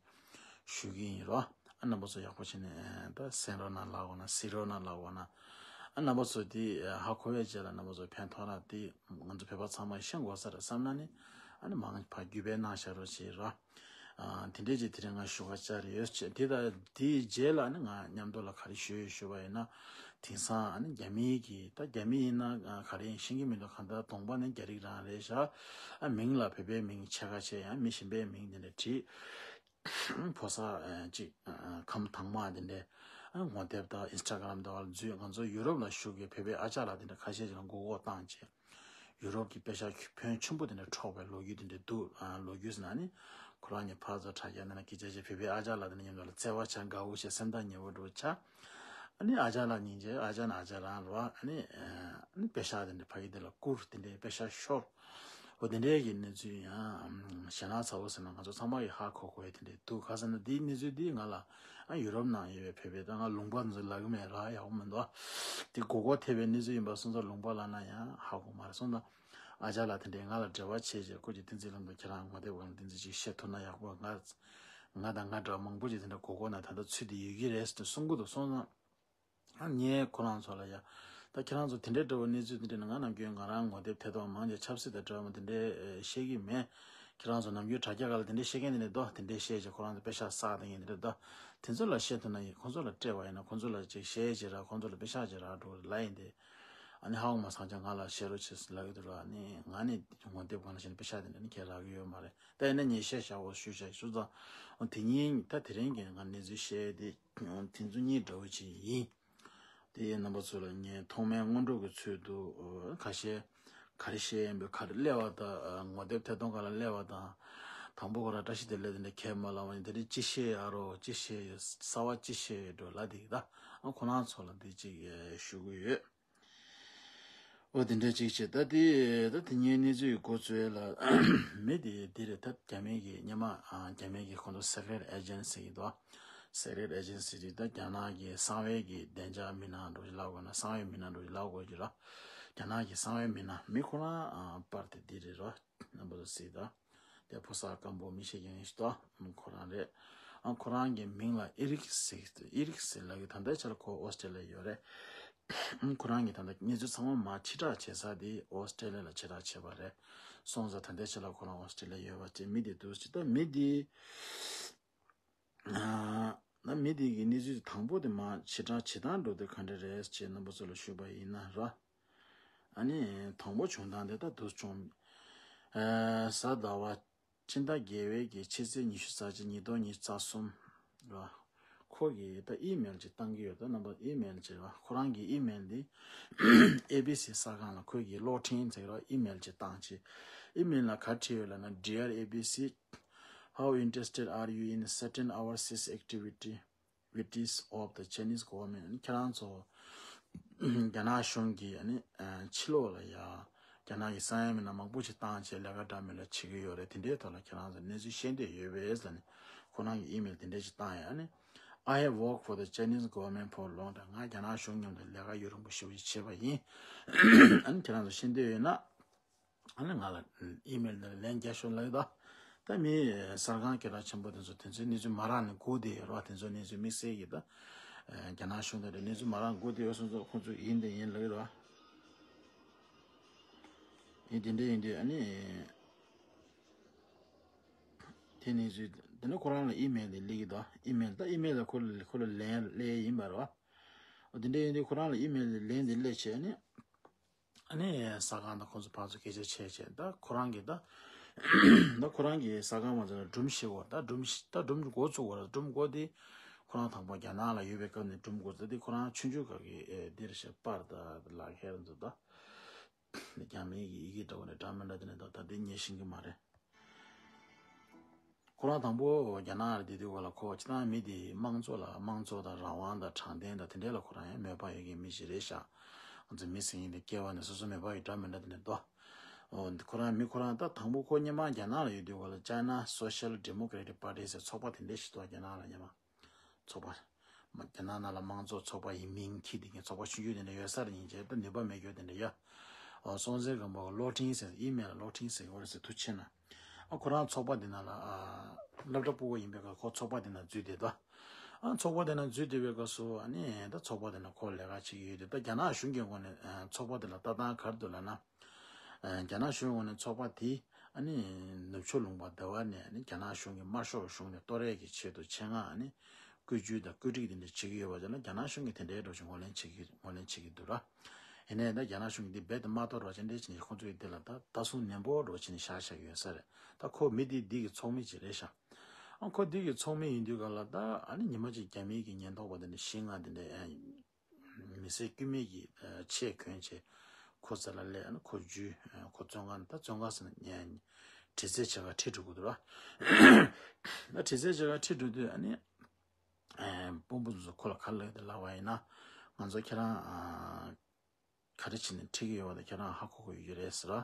ཞུ་གི་ཡིན་རོ། ཨ་རྣམ་པ་ཚོ་ཡག་པོ་བྱས་ནས་ཨ་ད་གསན་རོགས་གནང་ལབ་དགོས་ན། གཟིགས་རོགས་གནང་ལབ་དགོས་ན། ཨ་རྣམ་པ་ཚོ་འདི་ཧ་གོ་བའི་རྗེས་ལ་རྣམ་པ་ཚོ་ཕན་ཐོགས་ར། འདི་ང་ཚོ་བོད་པ་ཚང་མས་ཤེས་དགོས་ས་རེད་བསམ་ན་ནི་ཨ་ནི་མང་ཕར་བརྒྱུད་སྤེལ་གནང་བཞག་རོགས་བྱེད་རོགས། ཨ་དེ་འདྲས་ཅིག་དེ་རིང་ང་ཞུ་ག་བཅར་ཡོད་ཅེས། དེ་ད་དེའི་རྗེས་ལ་ནི་ང་མཉམ་དུ་ལ་ག་རེ་ཞུ་ཡོད་ཞུ་བ་ཡིན་ན། དེང་སང་ཨ་ནི་རྒྱ་མིའི་གི་ད་རྒྱ་མི་ཡིན་ན་ཨ་ག་རེ་ཡིན་ཤེས་ཀྱི་མི་འདུག་གང་ལྟར་གདོང་པ་ནི་རྒྱ་རིགས་རང་རེད་ཤག་ཨ་མིང་ལ་བོད་པའི་མིང་ཕྱེད་ཀ་བྱས། ཡང་མི་གཞན་པའི་མིང་དེ་འདྲ་བྲིས། ཕོ་གསར་ཨ་ཅིག་ཨ་ཁམས་དྭངས་མ་དེ་འདྲས་ཨ་ངོ་དེབ་དང་ཨིན་སི་ཊ་གྷ་རམ་དེ་བ་ལ་འཛུལ། ང་ཚོ་ཡུ་རོབ་ལ་བཞུགས་པའི་བོད་པའི་ཨ་ཅག་ལགས་དེ་འདྲ་ཁ་ཤས་ཅིག་ལ་མགོ་སྐོར་བཏང་བྱས། ཡུ་རོབ་ཀྱི་པེ་ཤག་ཕོན་ཆེན་པོ་དེ་འདྲ་འཕྲོག་པའི་ལོ་རྒྱུས་དེ་འདྲ་འདུག་ཨ་ལོ་རྒྱུས་ཟེར་ན་ནི་ཁོ་རང་གཉིས་ཕར་ཚུར་དྲ་རྒྱ་ནང་ལ་སྐད་ཆ་བཤད། བོད་པའི་ཨ་ཅག་ལགས་དེ་འདྲ་མཉམ་དུ་ལ་བརྩེ་བ་ཆགས། དགའ་བོ་བྱས། སེམས་ཐག་ཉེ་བོ་འདྲ་བོ་ཆགས། ཨ་ནི་ཨ་ཅག་ལགས་སྙིང་རྗེ། ཨ་ཅག་ནི་ཨ་ཅག་རང་རེད་བ། ཨ་ནི་ཨ་ནི་པེ་ཤག་དེ་འདྲ་ཕ་གི་དེ་ལ་བསྐུར། དེ་འདྲའི་པེ་ཤག་ཤོར། འོ་དེ་འདྲའི་གི་གནས་ཚུལ་ཡང་ཞེད་སྣང་ཚ་བོ་ཟེར་ན་ང་ཚོ་ཚང་མ་གིས་ཧ་གོ་གོ་ཡ་དེ་འདྲ་འདུག་ག་ཟེར་ན་དེའི་གནས་ཚུལ་དེ་ང་ལ་ཨ་ཡུ་རོབ་ནང་ཡོད་པའི་བོད་པའི་ད་ང་ལུང་པ་ཚོ་ལབ་གི་མེད་ར། ཡག་པོ་མི་འདུག་དེ་མགོ་སྐོར་ཐེབས་པའི་གནས་ཚུལ་ཡིན་པ་སོང་ཙང་ལུང་པ་ལབ་ན་ཡང་ཧ་གོ་མ་རེད། སོང་ཙང་ཨ་ཅག་ལགས་དེ་འདྲས་ང་ལ་འབྲེལ་བ་བྱས་རྗེས་ཁོ་གིས་བསྟན་འཛིན་ལྷུན་པོ་ཁྱེད་རང་ངོ་དེབ་སྒང་ལ་བསྟན་འཛིན་ཅིག་བཤད་ཐུབ་ན་ཡག་པོ། ང་ང་དང་ང་འདྲ་བ་མང་པོ་ཅིག་དེ་འདྲ་མགོ་སྐོར་ནང་ད་ལྟ་ཚུད་བསྡད་ཡོད་ཀྱི་རེད་ཟེར་ནས་གསུང་གི་འདུག་སོང་ཙང་། ཨ་ངས་ཁོ་རང་ཚོ་ལ་ཡ། ད་ཁྱེད་རང་ཚོ་དེ་འདྲའི་འདྲ་བོ་གནས་ཚུལ་དེ་འདྲ་ནི་ང་ནམ་རྒྱུན་ང་རང་ངོ་དེབ་ཐད་གཏོང་མང་ཆེ་ཆབ་སྲིད་དང་འབྲེལ་བ་མ་དེ་འདྲའི་ཨེ་བཤད་ཀྱི་མེད། ཁྱེད་རང་ཚོ་ནམ་རྒྱུན་དྲ་རྒྱ་སྒང་ལ་དེ་འདྲའི་བཤད་མཁན་དེ་འདྲ་འདུག་དེ་འདྲའི་བཤད་བྱས་ཁོ་རང་ཚོ་པེ་ཤག་བསགས་བསྡད་མཁན་དེ་འདྲ་འདུག་དེ་ཚོ་ལ་བཤད་ཐུབ་ན་ཡིན། ཁོ་ཚོ་ལ་སྤྲད་པ་ཡིན་ན་ཁོ་ཚོ་ལ་ཅིག་བཤད་བྱས་ར། ཁོ་ཚོ་ལ་པེ་ཤག་བྱས་ར་འགྲོ་ལབ་ཡིན་ཏེ། ཨ་ནི་ཧ་གོ་མ་སོང་ཙང་ང་ལ་བཤད་རོགས་བྱེད་ཟེར་ལབ་ཀྱི་འདུག་ར། ཨ་ནི་ང་ནི་ངོ་དེབ་སྒང་ལ་བཤད་ན་པེ་ཤག་དེ་འདྲ་ནི་ཁྱེད་རག་གི་ཡོད་མ་རེད། ད་ཡིན་ན་ངས་བཤད་བཞག་འོ་ཞུས་བཞག་ཞུས་ཙང་། འོ་དེ་གཉིས་ད་དེ་རིང་གི་ང་གནས་ཚུལ་བཤད་དེ། དེ་ཚོ་གཉིས་འདྲ་བོ་ཅིག་ཡིན། དེ་རྣམ་པ་ཚོ་ལ་ངས་ཐོག་མའི་སྔོན་འགྲོ་གི་ཚུལ་དུ་ཨོ་ཁ་ཤས་ག་རེ་བཤད་ཡིན་པའི་ག་རེ་སླེབས་པ་དང་། ངོ་དེབ་ཐད་གཏོང་སྒང་ལ་སླེབས་པ་དང་། དང་པོ་ཁོ་རང་བཀྲ་ཤིས་བདེ་ལེགས་དེ་འདྲ་ཁས་མ་བླངས་པ་ཡིན། དེ་རིང་ཅི་བཤད་ཡ་རོ། ཅི་བཤད་ཡོད། གསར་པ་ཅི་བཤད་ཡོད་འགྲོ་ལབ་དེ་གི་ད་ཨ་ཁོ་རང་ཚོ་ལ་འདི་ཅིག་ཨེ་ཞུ་གི་ཡོད། ཨོ་དེ་འདྲ་ཅིག་བྱེད། ད་དེ་ད་དེ་ངའི་གནས་ཚུལ་གྱི་འགོ་བཙུགས་ལ་མི་དེ་དེ་རེད། ད་རྒྱ་མི་གི་སྔོན་མ་ཨ་རྒྱ་མི་གི་ཁོང་ཚོ་སེ་ཀེ་རེཊ་ཨེ་ཇེན་སི་ཡིན་དོ། སེ་ཀེ་རེཊ་ཨེ་ཇེན་སི་དེ་ད་རྒྱ་ནག་གི་གསང་བའི་གི་བདེ་འཇགས་མི་སྣ་འདྲ་ཞིག་ལབ་དགོས་ན། གསང་བའི་མི་སྣ་འདྲ་ཞིག་ལབ་དགོས་ཀྱི་ར། རྒྱ་ནག་གི་གསང་བའི་མི་སྣ་མི་ཁོ་རང་ཨ་པར་དེ་དེ་རེད་ར། རྣམ་པ་ཚོ་གཟིགས་དང་། དེ་ཕོ་གསར་སྐམ་པོ་མི་ཤེས་མཁན་ཞིག་དང་ཁོ་རང་རེད། ཨ་ཁོ་རང་གི་མིང་ལ་ཨི་རིག་ཟེར། ཨི་རིག་ཟེར་ལབ་ཀྱི། ད་ལྟའི་ཆར་ཁོ་ཨོ་སི་ཀྲེ་ལི་ཡ་ཡོད་རེད། ཨ་ཁོ་རང་གི་ད་ལྟ་གནས་ཚུལ་ཚང་མ་མ་ཕྱིར་བསྒྲགས་བྱེད་ས་དེ་ཨོ་སི་ཀྲེ་ལི་ཡ་ལ་ཕྱིར་བསྒྲགས་བྱས་པ་རེད། སོང་ཙང་ད་ལྟའི་ཆར་ལ་ཁོ་རང་ཨོ་སི་ཀྲེ་ལི་ཡ་ཡོད་པ་བྱས། མི་དེ་འདུག་ཅིག་ད་མི་དེ་ཨ་ན་མི་དེ་གི་གནས་ཚུལ་དང་པོ་དེ་མ་ཕྱིར་བསྒྲགས་བྱེད་སྟངས་འགྲོ་དེ་ག་འདྲ་རེད་ཅེས་རྣམ་པ་ཚོ་ལ་ཞུས་པ་ཡིན་ན་ར། ཨ་ནི་དང་པོ་བྱུང་སྟངས་དེ་ད་འདུག་བྱུང་། ཨ་གཟའ་ཟླ་བ་སྤྱི་ཟླ་བརྒྱད་པའི་གི་ཕྱི་ཚེས་ཉི་ཤུ་རྩ་གཅིག་ཉིས་སྟོང་ཉི་ཤུ་རྩ་གསུམ་ར། ཁོ་གིས་ད་ཨི་མེལ་ཅིག་བཏང་གི་ཡོད། ད་རྣམ་པ་ཨི་མེལ་ཅིག་ར། ཁོ་རང་གི་ཨི་མེལ་འདི་ཨེ་བི་སི་གསར་ཁང་ལ་ཁོ་གིས་གློག་འཕྲིན་ཟེར་ར་ཨི་མེལ་ཅིག་བཏང་བྱས། ཨི་མེལ་ལ་ག་རེ་བྲིས་ཡོད་ལབ་ན། Dear A B C, how interested are you in certain overseas activity? Activities of the Chinese government. ཨ་ནི་ཁྱེད་རང་ཚོ་རྒྱ་ནག་གཞུང་གིས་ཨ་ནི་ཨ་ཕྱི་ལོགས་ལ་ཡ་རྒྱ་ནག་གི་གསང་བའི་མི་སྣ་མང་པོ་ཞིག་བཏང་བྱས་ལས་ཀ་འདྲ་མི་འདྲ་བྱེད་ཀྱི་ཡོད་རེད། དེ་འདྲའི་ཐོག་ལ་ཁྱེད་རང་ཚོ་གནས་ཚུལ་ཤེས་འདོད་ཡོད་པས་ལབ་ནས་ཁོ་རང་གིས་ཨི་མེལ་དེ་འདྲ་ཞིག་བཏང་ཡ། ཨ་ནི། I have worked for the Chinese government for a long time. ང་རྒྱ་ནག་གཞུང་མཉམ་དུ་ལས་ཀ་ཡུན་རིང་པོ་ཞེ་པོ་ཞིག་བྱས་པ་ཡིན། ཨ་ནི་ཁྱེད་རང་ཚོ་ཤེས་འདོད་ཡོད་ན། ཨ་ནི་ང་ལ་ཨི་མེལ་འདི་ལ་ལན་རྒྱག་ཤོག་ལབ་ཡོད་ད། ད་མི་གསར་ཁང་སྐད་གྲགས་ཆེན་པོ་དེ་ཚོ་དེ་ཚོའི་གནས་ཚུལ་མ་རག་ནས་སྒུག་བསྡད་ཡོད་རེད་བ། དེ་ཚོའི་གནས་ཚུལ་དམིགས་བསལ་གྱིས་ད་རྒྱ་ནག་གཞུང་དང་འབྲེལ་གནས་ཚུལ་མ་རག་སྒུག་བསྡད་ཡོད་སོང་ཙང་ཁོང་ཚོས་ཡིན་དེ་ཡིན་ལབ་ཡོད་རེད་བ། ཡིན་དེ་འདྲ་ཡིན་དུས་ཨ་ནི་དེ་གནས་ཚུལ་དེ་ནི་ཁོ་རང་ལ་ཨི་མེལ་དེ་སླེབས་ཀྱི་འདུག་ཨི་མེལ་ད་ཨི་མེལ་ལ་ཁོ་ལ་ཁོ་ལ་ལན་སླེབས་ཡིན་པ་རེད་བ། འོ་དེ་འདྲ་ཡིན་དུས་ཁོ་རང་ལ་ཨི་མེལ་དེ་ལན་དེ་སླེབས་བྱས་ནས། ཨ་ནི་གསར་ཁང་དང་ཁོང་ཚོ་ཕར་ཚུར་སྐད་ཆ་བྱས་བྱས། ད་ཁོ་རང་གིས་ད་ད་ཁོ་རང་གིས་གསར་ཁང་མ་ཚོ་ལ་སྒྲུང་བཤད་དགོས། ད་སྒྲུང་ད་སྒྲུང་འགོ་བཙུགས་དགོས་རེད། སྒྲུང་འགོ་དེ་ཁོ་རང་དང་པོ་རྒྱ་ནག་ལ་ཡོད་པའི་སྐབས་ནས་སྒྲུང་འགོ་བཙུགས་དེ་ཁོ་རང་ཆུང་ཆུང་སྐབས་ཀྱི་ཨེ་འདིར་བཤད་པར་ད་ལག་ཁྱེར་འདུག་ད་རྒྱ་མིའི་གི་ཡི་གེ་འདྲ་བོ་ནས་འདྲ་མི་འདྲ་དེ་ནས་ད་ད་དེ་ངས་ཤེས་ཀྱི་མ་རེད། ཁོ་རང་དང་པོ་རྒྱ་ནག་ལ་བསྡད་དུས་སྐབས་ལ་ཁོ་སྤྱིར་བཏང་མི་དེ་དམངས་གཙོ་ལ་དམངས་གཙོ་དང་རང་དབང་དང་དྲང་བདེན་དང་དེ་འདྲ་ལ་ཁོ་རང་ཡང་མོས་པ་ཡོད་མཁན་མི་ཞིག་རེད་ཤག་ང་ཚོ་མི་ཟེར་མཁན་དེ་སྐྱེ་བ་ནས་སོ་སོ་མོས་པ་ཡོད་འདྲ་མི་འདྲ་དེ་འདྲ་འདུག་འོ་ཁོ་རང་མི་ཁོ་རང་ད་དང་པོ་ཁོ་སྔོན་མ་རྒྱ་ནག་ལ་ཡོད་དུས་སྐབས་ལ་China Social Democratic Party ཟེར་ཚོགས་པ་དེ་འདྲ་ཞིག་འདུག་རྒྱ་ནག་ལ་སྔོན་མ། ཚོགས་པ། མ་རྒྱ་ནག་ནང་ལ་དམངས་གཙོ་ཚོགས་པ་ཡིན་མིན་འཁྱེར་བསྡད་མཁན་ཚོགས་པ་ཆུང་ཆུང་དེ་འདྲ་ཡོད་ས་རེད། ཡིན་ཅེ་ད་ནུས་པ་མེད་རྒྱུ་དེ་འདྲ་ཡོད། ཨོ་སྲོང་བཙན་སྒམ་པོ་གློག་འཕྲིན་ཟེར་ཨི་མེལ་གློག་འཕྲིན་ཟེར་གྱི་ཡོད་རེད་ཟེར་ཐུགས་ཆེ་ན། ཨ་ཁོ་རང་ཚོགས་པ་འདི་ནང་ལ་ཨ་སློབ་གྲྭ་ཕྲུ་གུ་ཡིན་པའི་སྐབས་ཁོ་ཚོགས་པ་འདི་ནང་འཛུལ་བསྡད་དོ། ཨ་ཚོགས་པ་འདི་ནང་འཛུལ་བསྡད་པའི་སྐབས་སུ་ཨ་ནི་ད་ཚོགས་པ་འདི་ནང་ཁོ་ལས་ཀ་བྱེད་ཀྱི་ཡོད་དུས་ད་རྒྱ་ནག་གཞུང་གི་ངོས་ནས་ཨ་ཚོགས་པ་འདི་ལ་ལྟ་སྟངས་ག་རེ་འདུག་ལབ་ན། ཨ་རྒྱ་ནག་གཞུང་ངོས་ནས་ཚོགས་པ་དེ་ཨ་ནི་ནུབ་ཕྱོགས་ལུང་པ་འདི་པ་ནས་ཨ་ནི་རྒྱ་ནག་གཞུང་གི་དམར་ཤོག་གཞུང་ནས་གཏོར་རེས་ཀྱི་ཆེད་དུ་ཆེད་མངགས་ཨ་ནི་བཀོད་ཇུས་དང་བཀོད་སྒྲིག་དེ་འདྲ་བྱེད་ཀྱི་ཡོད་པ་ཅིག་ལ་རྒྱ་ནག་གཞུང་གིས་དེ་འདྲའི་འགྲོ་ཆེད་ངོས་ལེན་བྱེད་ཀྱི་ངོས་ལེན་བྱེད་ཀྱི་འདུག་ར། ཡིན་ནའི་ད་རྒྱ་ནག་གཞུང་གིས་འདི་རྦད་དེ་མ་གཏོར་བ་ཅིག་འདྲ་བྱས་ནས་ཁོང་ཚོ་གིས་འདི་ལ་ད་ལྟ་སྲུང་ནན་པོ་འགྲོ་བྱས་ནས་བཞག་བཞག་ཡོད་ས་རེད། ད་ཁོ་མི་འདི་འདི་གི་ཚོགས་མི་ཅིག་རེད་ཤག་ཨ་ཁོ་འདི་གི་ཚོགས་མི་ཡིན་དུས་ག་ལ་ད་ཨ་ནི་ཉི་མ་གཅིག་རྒྱ་མིའི་གི་ཉེན་རྟོག་པ་དེ་འདྲ་བཞི་ལྔ་དེ་འདྲ་མི་སེར་དཀྱུས་མའི་གི་ཆས་གྱོན་བྱས་ཁོ་རྩ་ལ་སླེབས་ཨ་ནི་ཁོ་འཇུས། ཁོ་བཙོན་ཁང་ད་བཙོན་ཁང་ཟེར་ན་དྲི་རྩད་བྱེད་གར་ཁྲིད་འགྲོ་གི་འདུག་ར། ད་དྲི་རྩད་བྱེད་གར་ཁྲིད་འགྲོ་དུས་ཨ་ནི། དཔོན་པོ་ཚོས་ཁོ་ལ་ག་རེ་ལབ་ཀྱི་འདུག་ལབ་པ་ཡིན་ན། ང་ཚོ་ཁྱེད་རང་ག་རེ་བྱས་ནས་ཁྲིད་ཀྱི་ཡོད་པ་དེ་ཁྱེད་རང་ཧ་གོ་གི་ཡོད་ཀྱི་རེད་ཟེར་ར།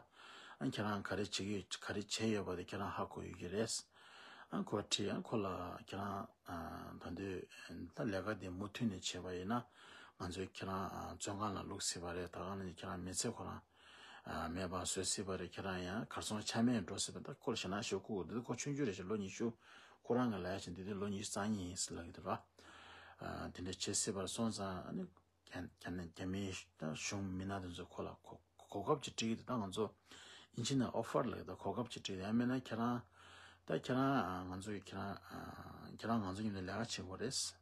ཨ་ཁྱེད་རང་ག་རེ་བྱེད་ཀྱི་ཡོད་ག་རེ་བྱས་ཡོད་པ་དེ་ཁྱེད་རང་ཧ་གོ་ཡོད་ཀྱི་རེད། ཨ་ཁོ་དྲིས་ཨ་ཁོ་ལ་ཁྱེད་རང་ད་དུང་ད་ལས་ཀ་དེ་མུ་མཐུད་ནས་བྱས་པ་ཡིན་ན་ང་ཚོས་ཁྱེད་རང་བཙོན་ཁང་ལ་བླུག་སྲིད་པ་རེད། ད་ག་ནང་བཞིན་ཁྱེད་རང་མི་ཚེ་ཁོ་རང་མེད་པ་བཟོ་སྲིད་པ་རེད། ཁྱེད་རང་ཡང་གར་སོང་ཆ་མེད་འགྲོ་སྲིད་པ། ད་ཁོ་ལ་ཞེད་སྣང་ཞེ་པོ་སྐུ་འདུག་ཁོ་ཆུང་ཆུང་རེད་ཤག་ལོ་ཉི་ཤུ། ཁོ་རང་གི་ལབ་ཡ་ཆ་འདི་དུས་ལོ་ཉི་ཤུ་རྩ་གཉིས་ཡིན་ཟེར་ལབ་ཀྱི་འདུག་ར། དེ་འདྲ་བྱེད་སྲིད་པར་སོང་ཙང་ཨ་ནི་རྒྱ་རྒྱ་ནི་རྒྱ་མིའི་ད་གཞུང་མི་སྣ་དེ་ཚོས་ཁོ་ལ་གོ་གོ་སྐབས་ཅིག་སྤྲད་ཀྱི་འདུག་ད་ང་ཚོ་ཨིན་ཇི་ནང་ཨོ་ཕར་ལབ་ཀྱི་འདུག་གོ་སྐབས་ཅིག་སྤྲད་ཀྱི་འདུག་ཡང་མིན་ན་ཁྱེད་རང་ད་ཁྱེད་རང་ང་ཚོ་ཡི་ཁྱེད་རང་ཁྱེད་རང་ང་ཚོ་མཉམ་དུ་ལས་ཀ་བྱེད་དགོས་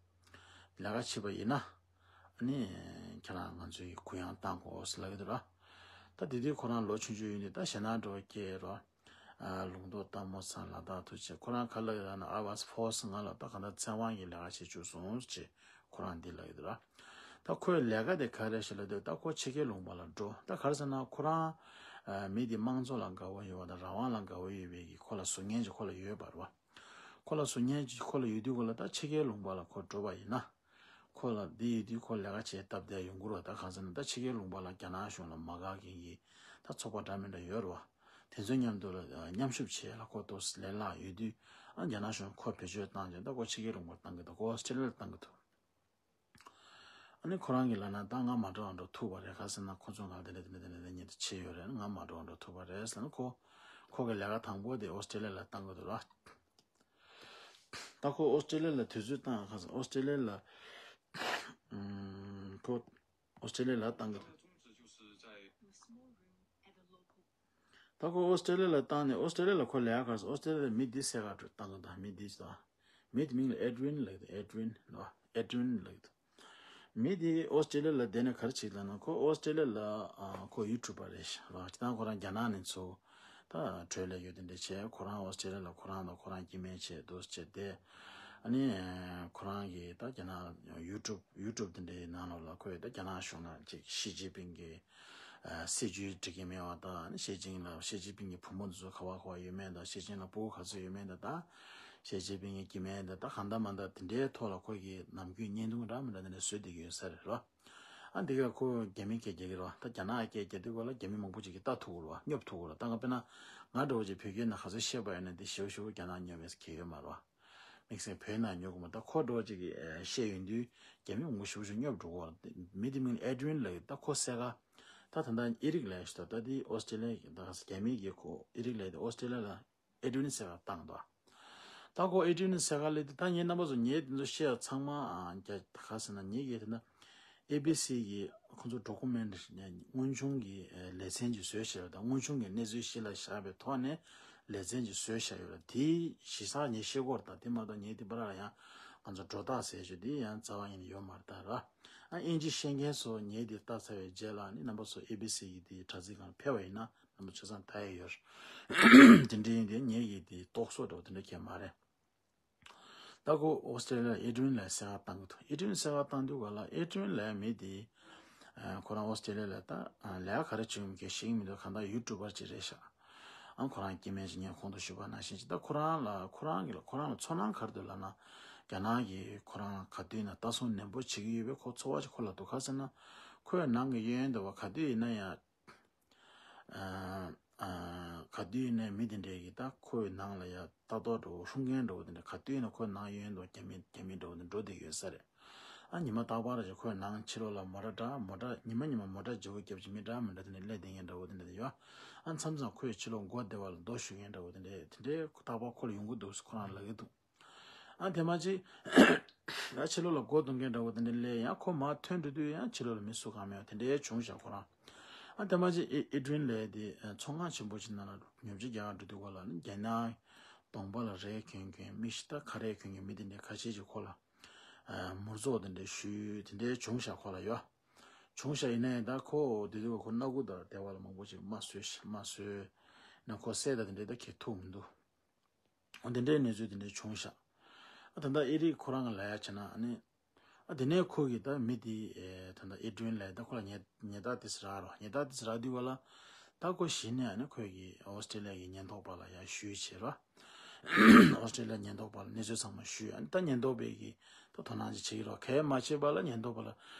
རེད། ལས་ཀ་བྱེད་པ་ཡིན་ན་ཨ་ནི་ཁྱེད་རང་ང་ཚོ་ཡི་གུ་ཡངས་བཏང་དགོས་ཟེར་ལབ་ཀྱི་འདུག་ར། ད་དེ་དུས་ཁོ་རང་ལོ་ཆུང་ཆུང་ཡིན་དུས་ད་ཞེད་སྣང་འདྲ་བོ་སྐྱེས་རོ། ཨ་ལུང་རྟོགས་སྟག་མོ་ཚང་ལ་དྭགས་ཐུག་ཆེ་ཁོ་རང་ག་ལ་ཡོད་ན་I was forced ང་ལ་ད་ག་ད་བཙན་དབང་གིས་ལས་ཀ་བྱེད་བཅུག་སོང་ཅེས་ཁོ་རང་འདི་ལ་ཡོད་ར། ད་ཁོའི་ལས་ཀ་དེ་ག་རེ་ཞིག་ལ་དེ་ད་ཁོ་ཕྱི་རྒྱལ་ལུང་པ་ལ་འགྲོ། ད་ག་རེ་ཟེར་ན་ཁོ་རང་ཨ་མི་དེ་དམངས་གཙོ་ལ་དགའ་བོ་ཡོད་པ་དང་རང་དབང་ལ་དགའ་བོ་ཡོད་པའི་གི་ཁོ་ལ་གཟུགས་བརྙན་ཅིག་ཁོ་ལ་ཡོད་པ་རེད་བ། ཁོ་ལ་གཟུགས་བརྙན་ཅིག་ཁོ་ལ་ཡོད་དུས་ཁོ་ལ་ད་ཕྱི་རྒྱལ་ལུང་པ་ལ་ཁོ་འགྲོ་བ་ཡིན་ན། ཁོ་ལ་འདི་ཡོད་དུས་ཁོ་ལས་ཀ་བྱེད་སྟབས་བདེ་ཡོང་གི་རེད་བ། ད་གང་ཟེར་ན་ད་ཕྱི་རྒྱལ་ལུང་པ་ལ་རྒྱ་ནག་གཞུང་ལ་མ་དགའ་མཁན་གྱི་ད་ཚོགས་པ་འདྲ་མི་འདྲ་ཡོད་རེད་བ། དེ་ཚོའི་མཉམ་དུ་ལ་མཉམ་ཞུགས་བྱེད་ལ་ཁོ་ཏོག་ཙམ་ལས་སླ་ཡོད་དུས། ཨ་རྒྱ་ནག་གཞུང་ཁོ་བེད་སྤྱོད་བཏང་བྱས་ད་ཁོ་ཕྱི་རྒྱལ་ལུང་པར་བཏང་གི་འདུག་ཁོ་ཨོ་སི་ཀྲི་ལི་ཡར་བཏང་གི་འདུག་ཨ་ནི་ཁོ་རང་གིས་ལབ་ན་ད་ང་མ་འགྲོ་བ་འགྲོ་ཐུབ་པ་རེད། ག་ཟེར་ན་ཁོ་ཚོ་ང་དེ་འདྲ་དེ་འདྲ་དེ་འདྲ་དེ་འདྲ་ཉེ་དུ་བྱས་ཡོད་རེད། ང་མ་འགྲོ་བ་འགྲོ་ཐུབ་པ་རེད་ཟེར་ན་ཁོ་ཁོ་གི་ལས་ཀ་དང་པོ་དེ་ཨོ་སི་ཀྲི་ལི་ཡ་ལ་བཏང་གི་འདུག་ར། ད་ཁོ་ཨོ་སི་ཀྲི་ལི་ཡ་ལ་དུས་ཚོད་བཏང་ག་ཟེར་ཨོ་སི་ཀྲི་ལི་ཡ་ལ་ཨུམ་ཁོ་ཨོ་སི་ཀྲི་ལི་ཡ་ལ་བཏང་གི་འདུག་ད་ཁོ་ཨོ་སི་ཀྲི་ལི་ཡ་ལ་བཏང་ནས་ཨོ་སི་ཀྲི་ལི་ཡ་ལ་ཁོ་ལས་ཀ་ག་ཟེར་ཨོ་སི་ཀྲི་ལི་ཡ་ལ་མི་འདི་སེ་ག་བཏང་གི་འདུག་མི་འདི་ཟེར། མི་དེ་མིང་ལ་ཨེ་ཌི་རིན་ལབ་ཀྱི་འདུག་ཨེ་ཌི་རིན་ལབ་ཀྱི་འདུག་ཨེ་ཌི་རིན་ལབ་ཀྱི་འདུག་མི་དེ་ཨོ་སི་ཀྲི་ལི་ཡ་ལ་བསྡད་ནས་ག་རེ་བྱེད་ལབ་ན་ཁོ་ཨོ་སི་ཀྲི་ལི་ཡ་ལ་ཨ་ཁོ་ཡུ་ཊུབ་པ་རེད་ཤག་ར། སྤྱིར་བཏང་ཁོ་རང་རྒྱ་ནག་ནས་ཚུར་ད་བྲོས་ལས་ཡོད་དེ་འདྲ་བྱས། ཁོ་རང་ཨོ་སི་ཀྲི་ལི་ཡ་ལ་ཁོ་རང་དང་ཁོ་རང་སྐྱེ་དམན་བྱས་འདུག་བྱས་ཏེ། ཨ་ནི་ཁོ་རང་གིས་ད་རྒྱ་ནག་ཡུ་ཊུབ་ཡུ་ཊུབ་དེ་འདྲའི་ནང་ལོགས་ལ་ཁོས་ད་རྒྱ་ནག་གཞུང་ལ་ཅིག་ཞི་ཅིན་ཕིང་གི་ཨ་སྲིད་ཇུས་འགྲིག་གི་མེད་པ་དང་། ཨ་ནི་ཞི་ཅིན་ལ་ཞི་ཅིན་ཕིང་གི་བུ་མོ་དེ་ཚོ་ག་བ་ག་བ་ཡོད་མེད་དང་། ཞི་ཅིན་ལ་སྤུ་གུ་ག་ཚོད་ཡོད་མེད་དང་། ད་ཞི་ཅིན་ཕིང་གི་སྐྱེ་དམན་དང་ད་གང་ལྟར་མ་ལྟར་དེ་འདྲའི་ཐོག་ལ་ཁོ་གིས་ནམ་རྒྱུན་བརྙན་ཐུང་འདྲ་མི་འདྲ་དེ་འདྲ་བཟོས་བསྡད་ཀྱི་ཡོད་ས་རེད་རོ། ཨ་འདི་ག་ཁོ་རྒྱ་མིའི་སྐད་རྒྱག་གི་རོ། ད་རྒྱ་ནག་སྐད་རྒྱག་དུས་སྐབས་ལ་རྒྱ་མི་མང་པོ་ཅིག་གིས་ལྟ་ཐུབ་ཀྱི་རོ། སྙོབ་ཐུབ་ཀྱི་རོ། ད་ང་དཔེར་ན་ང་འདྲ་བོ་ཅིག་བོད་སྐད་ནང་ག་ཚོད་བཤད་པ་ཡིན་ན་འདི་ཞེ་པོ་ཞེ་པོ་རྒྱ་ནག་སྙོབ་པའི་གལ་ཡོད་མ་རེད་བ། དམིགས་བསལ་བོད་ནང་སྙོབ་དགོས་མ། ད་ཁོ་འདྲ་བོ་ཅིག་གིས་ཨ་བཤད་ཡོང་དུས་རྒྱ་མི་མང་པོ་ཞེ་པོ་ཞིག་སྙོབ་འགྲོ་གི་རེད། མི་དེ་མིང་ལ་ཨེ་ཌི་རིན་ལབ་ཀྱི། ད་ཁོ་སེ་ག་ད་ད་ལྟ་ཨི་རིག་ལབ་ཡ་ཞིག་འདུག་ད་དེ་ཨོ་སི་ཀྲི་ལི་ཡ་གི་ད་རྒྱ་མི་གིས་ཁོ་ཨི་རིག་ལབ་ཡ་དེ་ཨོ་སི་ཀྲི་ལི་ཡ་ལ་ཨེ་ཌི་རིན་སེ་ག་བཏང་འདུག་ད་ཁོ་ཨེ་ཌི་རིན་སེ་ག་ལབ་དེ་ད་ངས་རྣམ་པ་ཚོ་ངས་དེ་ཚོ་བཤད་ཡ་ཚང་མ་ཨ་རྒྱ་ག་ཟེར་ན་ངས་ཀྱིས་དེ་ན་ཨེ་བི་སི་གི་ཁོང་ཚོ་ཌོ་ཀུ་མེན་ཊི་སྔོན་བྱུང་གི་ལེ་ཚན་ཅིག་བཟོས་བཞག་ཡོད། ད་སྔོན་བྱུང་གི་གནས་ཚུལ་གཞི་ལ་བཞག་པའི་ཐོག་ནས་ལེ་ཚན་ཅིག་བཟོས་བཞག་ཡོད་ལ། དེའི་གཞི་བཞག་ངས་ཤེས་ཀྱི་ཡོད་རེད། ད་དེ་མ་གཏོགས་ངས་དེ་བར་ལ་ཡང་ང་ཚོ་སྒྲོ་བཏགས་ཟེར་ཞུ་དེ་ཡང་རྩ་བ་ཉིད་ནས་ཡོད་མ་རེད་ད་ར། ཨ་དབྱིན་ཇི་ཤེས་མཁན་ཚོ་ངས་དེ་ལྟ་ཚར་བའི་རྗེས་ལ་ནི་རྣམ་པ་ཚོ་ཨེ་བི་སི་ཡི་དེ་དྲ་ཚིགས་སྒང་ལ་ཕེབས་པ་ཡིན་ན་རྣམ་པ་ཆ་ཚང་ལྟ་ཡ་ཡོད་རེད། དེ་འདྲ་ཡིན་དེ་ངས་ཀྱི་དེ་རྟོག་བཟོ་འདྲ་བོ་དེ་འདྲ་གང་ཡང་མ་རེད། ད་ཁོ་ཨོ་སི་ཀྲི་ལི་ཡ་ཨེ་ཌི་རིན་ལ་སེ་ག་བཏང་གི་འདུག་ཨེ་ཌི་རིན་སེ་ག་བཏང་དུས་ག་ལ་ཨེ་ཌི་རིན་ལ་མི་དེ་ཨ་ཁོ་རང་ཨོ་སི་ཀྲི་ལི་ཡ་ལ་ད་ཨ་ལས་ཀ་ག་རེ་བྱེད་ཡོད་མེད་ཤེས་ཀྱི་མི་འདུག་གང་ལྟར་ཡུ་ཊུབ་པར་ཅིག་རེད་ཤག་ཨ་ཁོ་རང་སྐྱེ་དམན་ཅིག་ངས་གོང་དུ་ཞུས་པ་ནང་བཞིན་ཅིག་ད་ཁོ་རང་ལ་ཁོ་རང་གི་ལ་ཁོ་རང་ལ་ཚོར་སྣང་ག་རེ་འདུག་ལབ་ན། རྒྱ་ནག་གིས་ཁོ་རང་ལ་ག་དུས་ཡིན་ན་ལྟ་སྲུང་ནན་པོ་བྱེད་ཀྱི་ཡོད་པའི་ཁོ་ཚོར་བ་ཅིག་ཁོ་ལ་འདུག་ག་ཟེར་ན་ཁོའི་ནང་གི་གཡས་གཡོན་འདྲ་བོ་ག་དུས་ཡིན་ན་ཡང་ཨ་ཨ་ག་དུས་ཡིན་ནའི་མི་དེ་འདྲས་ཀྱིས་ད་ཁོའི་ནང་ལ་ཡ་ལྟ་རྟོག་འདྲ་བོ་སྲུང་མཁན་འདྲ་བོ་དེ་འདྲ་ག་དུས་ཡིན་ན་ཁོའི་ནང་གཡས་གཡོན་དུ་རྒྱ་མི་རྒྱ་མི་འདྲ་བོ་དེ་འགྲོ་བསྡད་ཡོད་ས་རེད། ཨ་ཉི་མ་རྟག་པར་ཅིག་ཁོའི་ནང་ཕྱི་ལོགས་ལ་མོ་ཊ་འདྲ་མོ་ཊ་ཉི་མ་ཉི་མ་མོ་ཊ་བརྗེ་པོ་རྒྱབ་ཅིག་མི་འདྲ་མི་འདྲ་དེ་འདྲ་སླེབས་བསྡད་མཁན་འདྲ་བོ་དེ་འདྲ་དེ་ཡོད། ཨ་མཚམས་མཚམས་ཁོའི་ཕྱི་ལོགས་སྒོ་བདེ་བ་ལ་རྡོ་གཞུ་མཁན་འདྲ་བོ་དེ་འདྲ་དེ་འདྲའི་རྟག་པར་ཁོ་ལ་ཡོང་གི་འདུག་ཟེར་ཁོ་རང་ལབ་ཀྱི་འདུག་ཨ་དེ་མ་ཅིག་ད་ཕྱི་ལོགས་ལ་སྒོ་རྡུང་མཁན་འདྲ་བོ་དེ་འདྲ་སླེབས་ཡང་ཁོ་མར་ཐོན་འགྲོ་དུས་ཡང་ཕྱི་ལོགས་ལ་མི་སུ་གང་མེད་པ་དེ་འདྲའི་བྱུང་ཤག་ཁོ་རང་། ཨ་དེ་མ་ཅིག་ཨེ་ཨེ་ཌི་རིན་ལབ་དེ་ཚོང་ཁང་ཆེན་པོ་ཅིག་ནང་ལ་ཉོ་ཆ་རྒྱག་ག་འགྲོ་དུས་སྐབས་ལ་ནི་རྒྱ་ནག་གདོང་པ་ལ་རས་གྱོན་གྱོན་མིག་ཤེལ་ད་ཁ་རས་གྱོན་གྱོན་མི་དེ་འདྲའི་ཁ་ཤས་ཅིག་ཁོ་ལ་ཨ་མུར་ཚོགས་དེ་འདྲ་ཞུས་དེ་འདྲའི་བྱུང་ཤག་ཁོ་ལ་ཡོད། བྱུང་ཤག་ཡིན་ན་ཡང་ད་ཁོ་དེ་དུས་ཁོ་སྣ་ཁུག་དང་ལྡེབ་ལ་མང་པོ་ཅིག་རྨ་བཟོས་ཤག་རྨ་བཟོས་ན་ཁོ་གསལ་དང་དེ་འདྲའི་ད་ཁེ་ཐུག་མི་འདུག་འོ་དེ་འདྲའི་གནས་ཚུལ་དེ་འདྲ་བྱུང་ཤག་ཨ་ད་ལྟ་ཨེ་རིག་ཁོ་རང་གི་ལབ་ཡ་བྱས་ན་ཨ་ནི། ཨ་དེ་ནས་ཁོ་གིས་ད་མི་དེ་ཨེ་ད་ལྟ་ཨེ་ཌི་རིན་ལབ་ད་ཁོ་ལ་ཉེ་ཉེ་རྟགས་དེ་ཟེར་རག་རོ། ཉེ་རྟགས་དེ་ཟེར་རག་དུས་བ་ལ་ད་ཁོ་གཞི་ནས་ཨ་ནི་ཁོས་གི་ཨོ་སི་ཀྲི་ལི་ཡ་གི་ཉེན་རྟོག་པ་ལ་ཡ་ཞུས་བྱས་རོ། ཨོ་སི་ཀྲི་ལི་ཡ་ཉེན་རྟོག་པ་ལ་གནས་ཚུལ་ཚང་མ་ཞུས། ཨ་ནི་ད་ཉེན་རྟོག་པས་གི་ད་དོ་སྣང་ཅིག་བྱེད་ཀྱི་རོ། གལ་མ་བྱེད་པ་ལ་ཉེན་རྟོག་པ་ལ་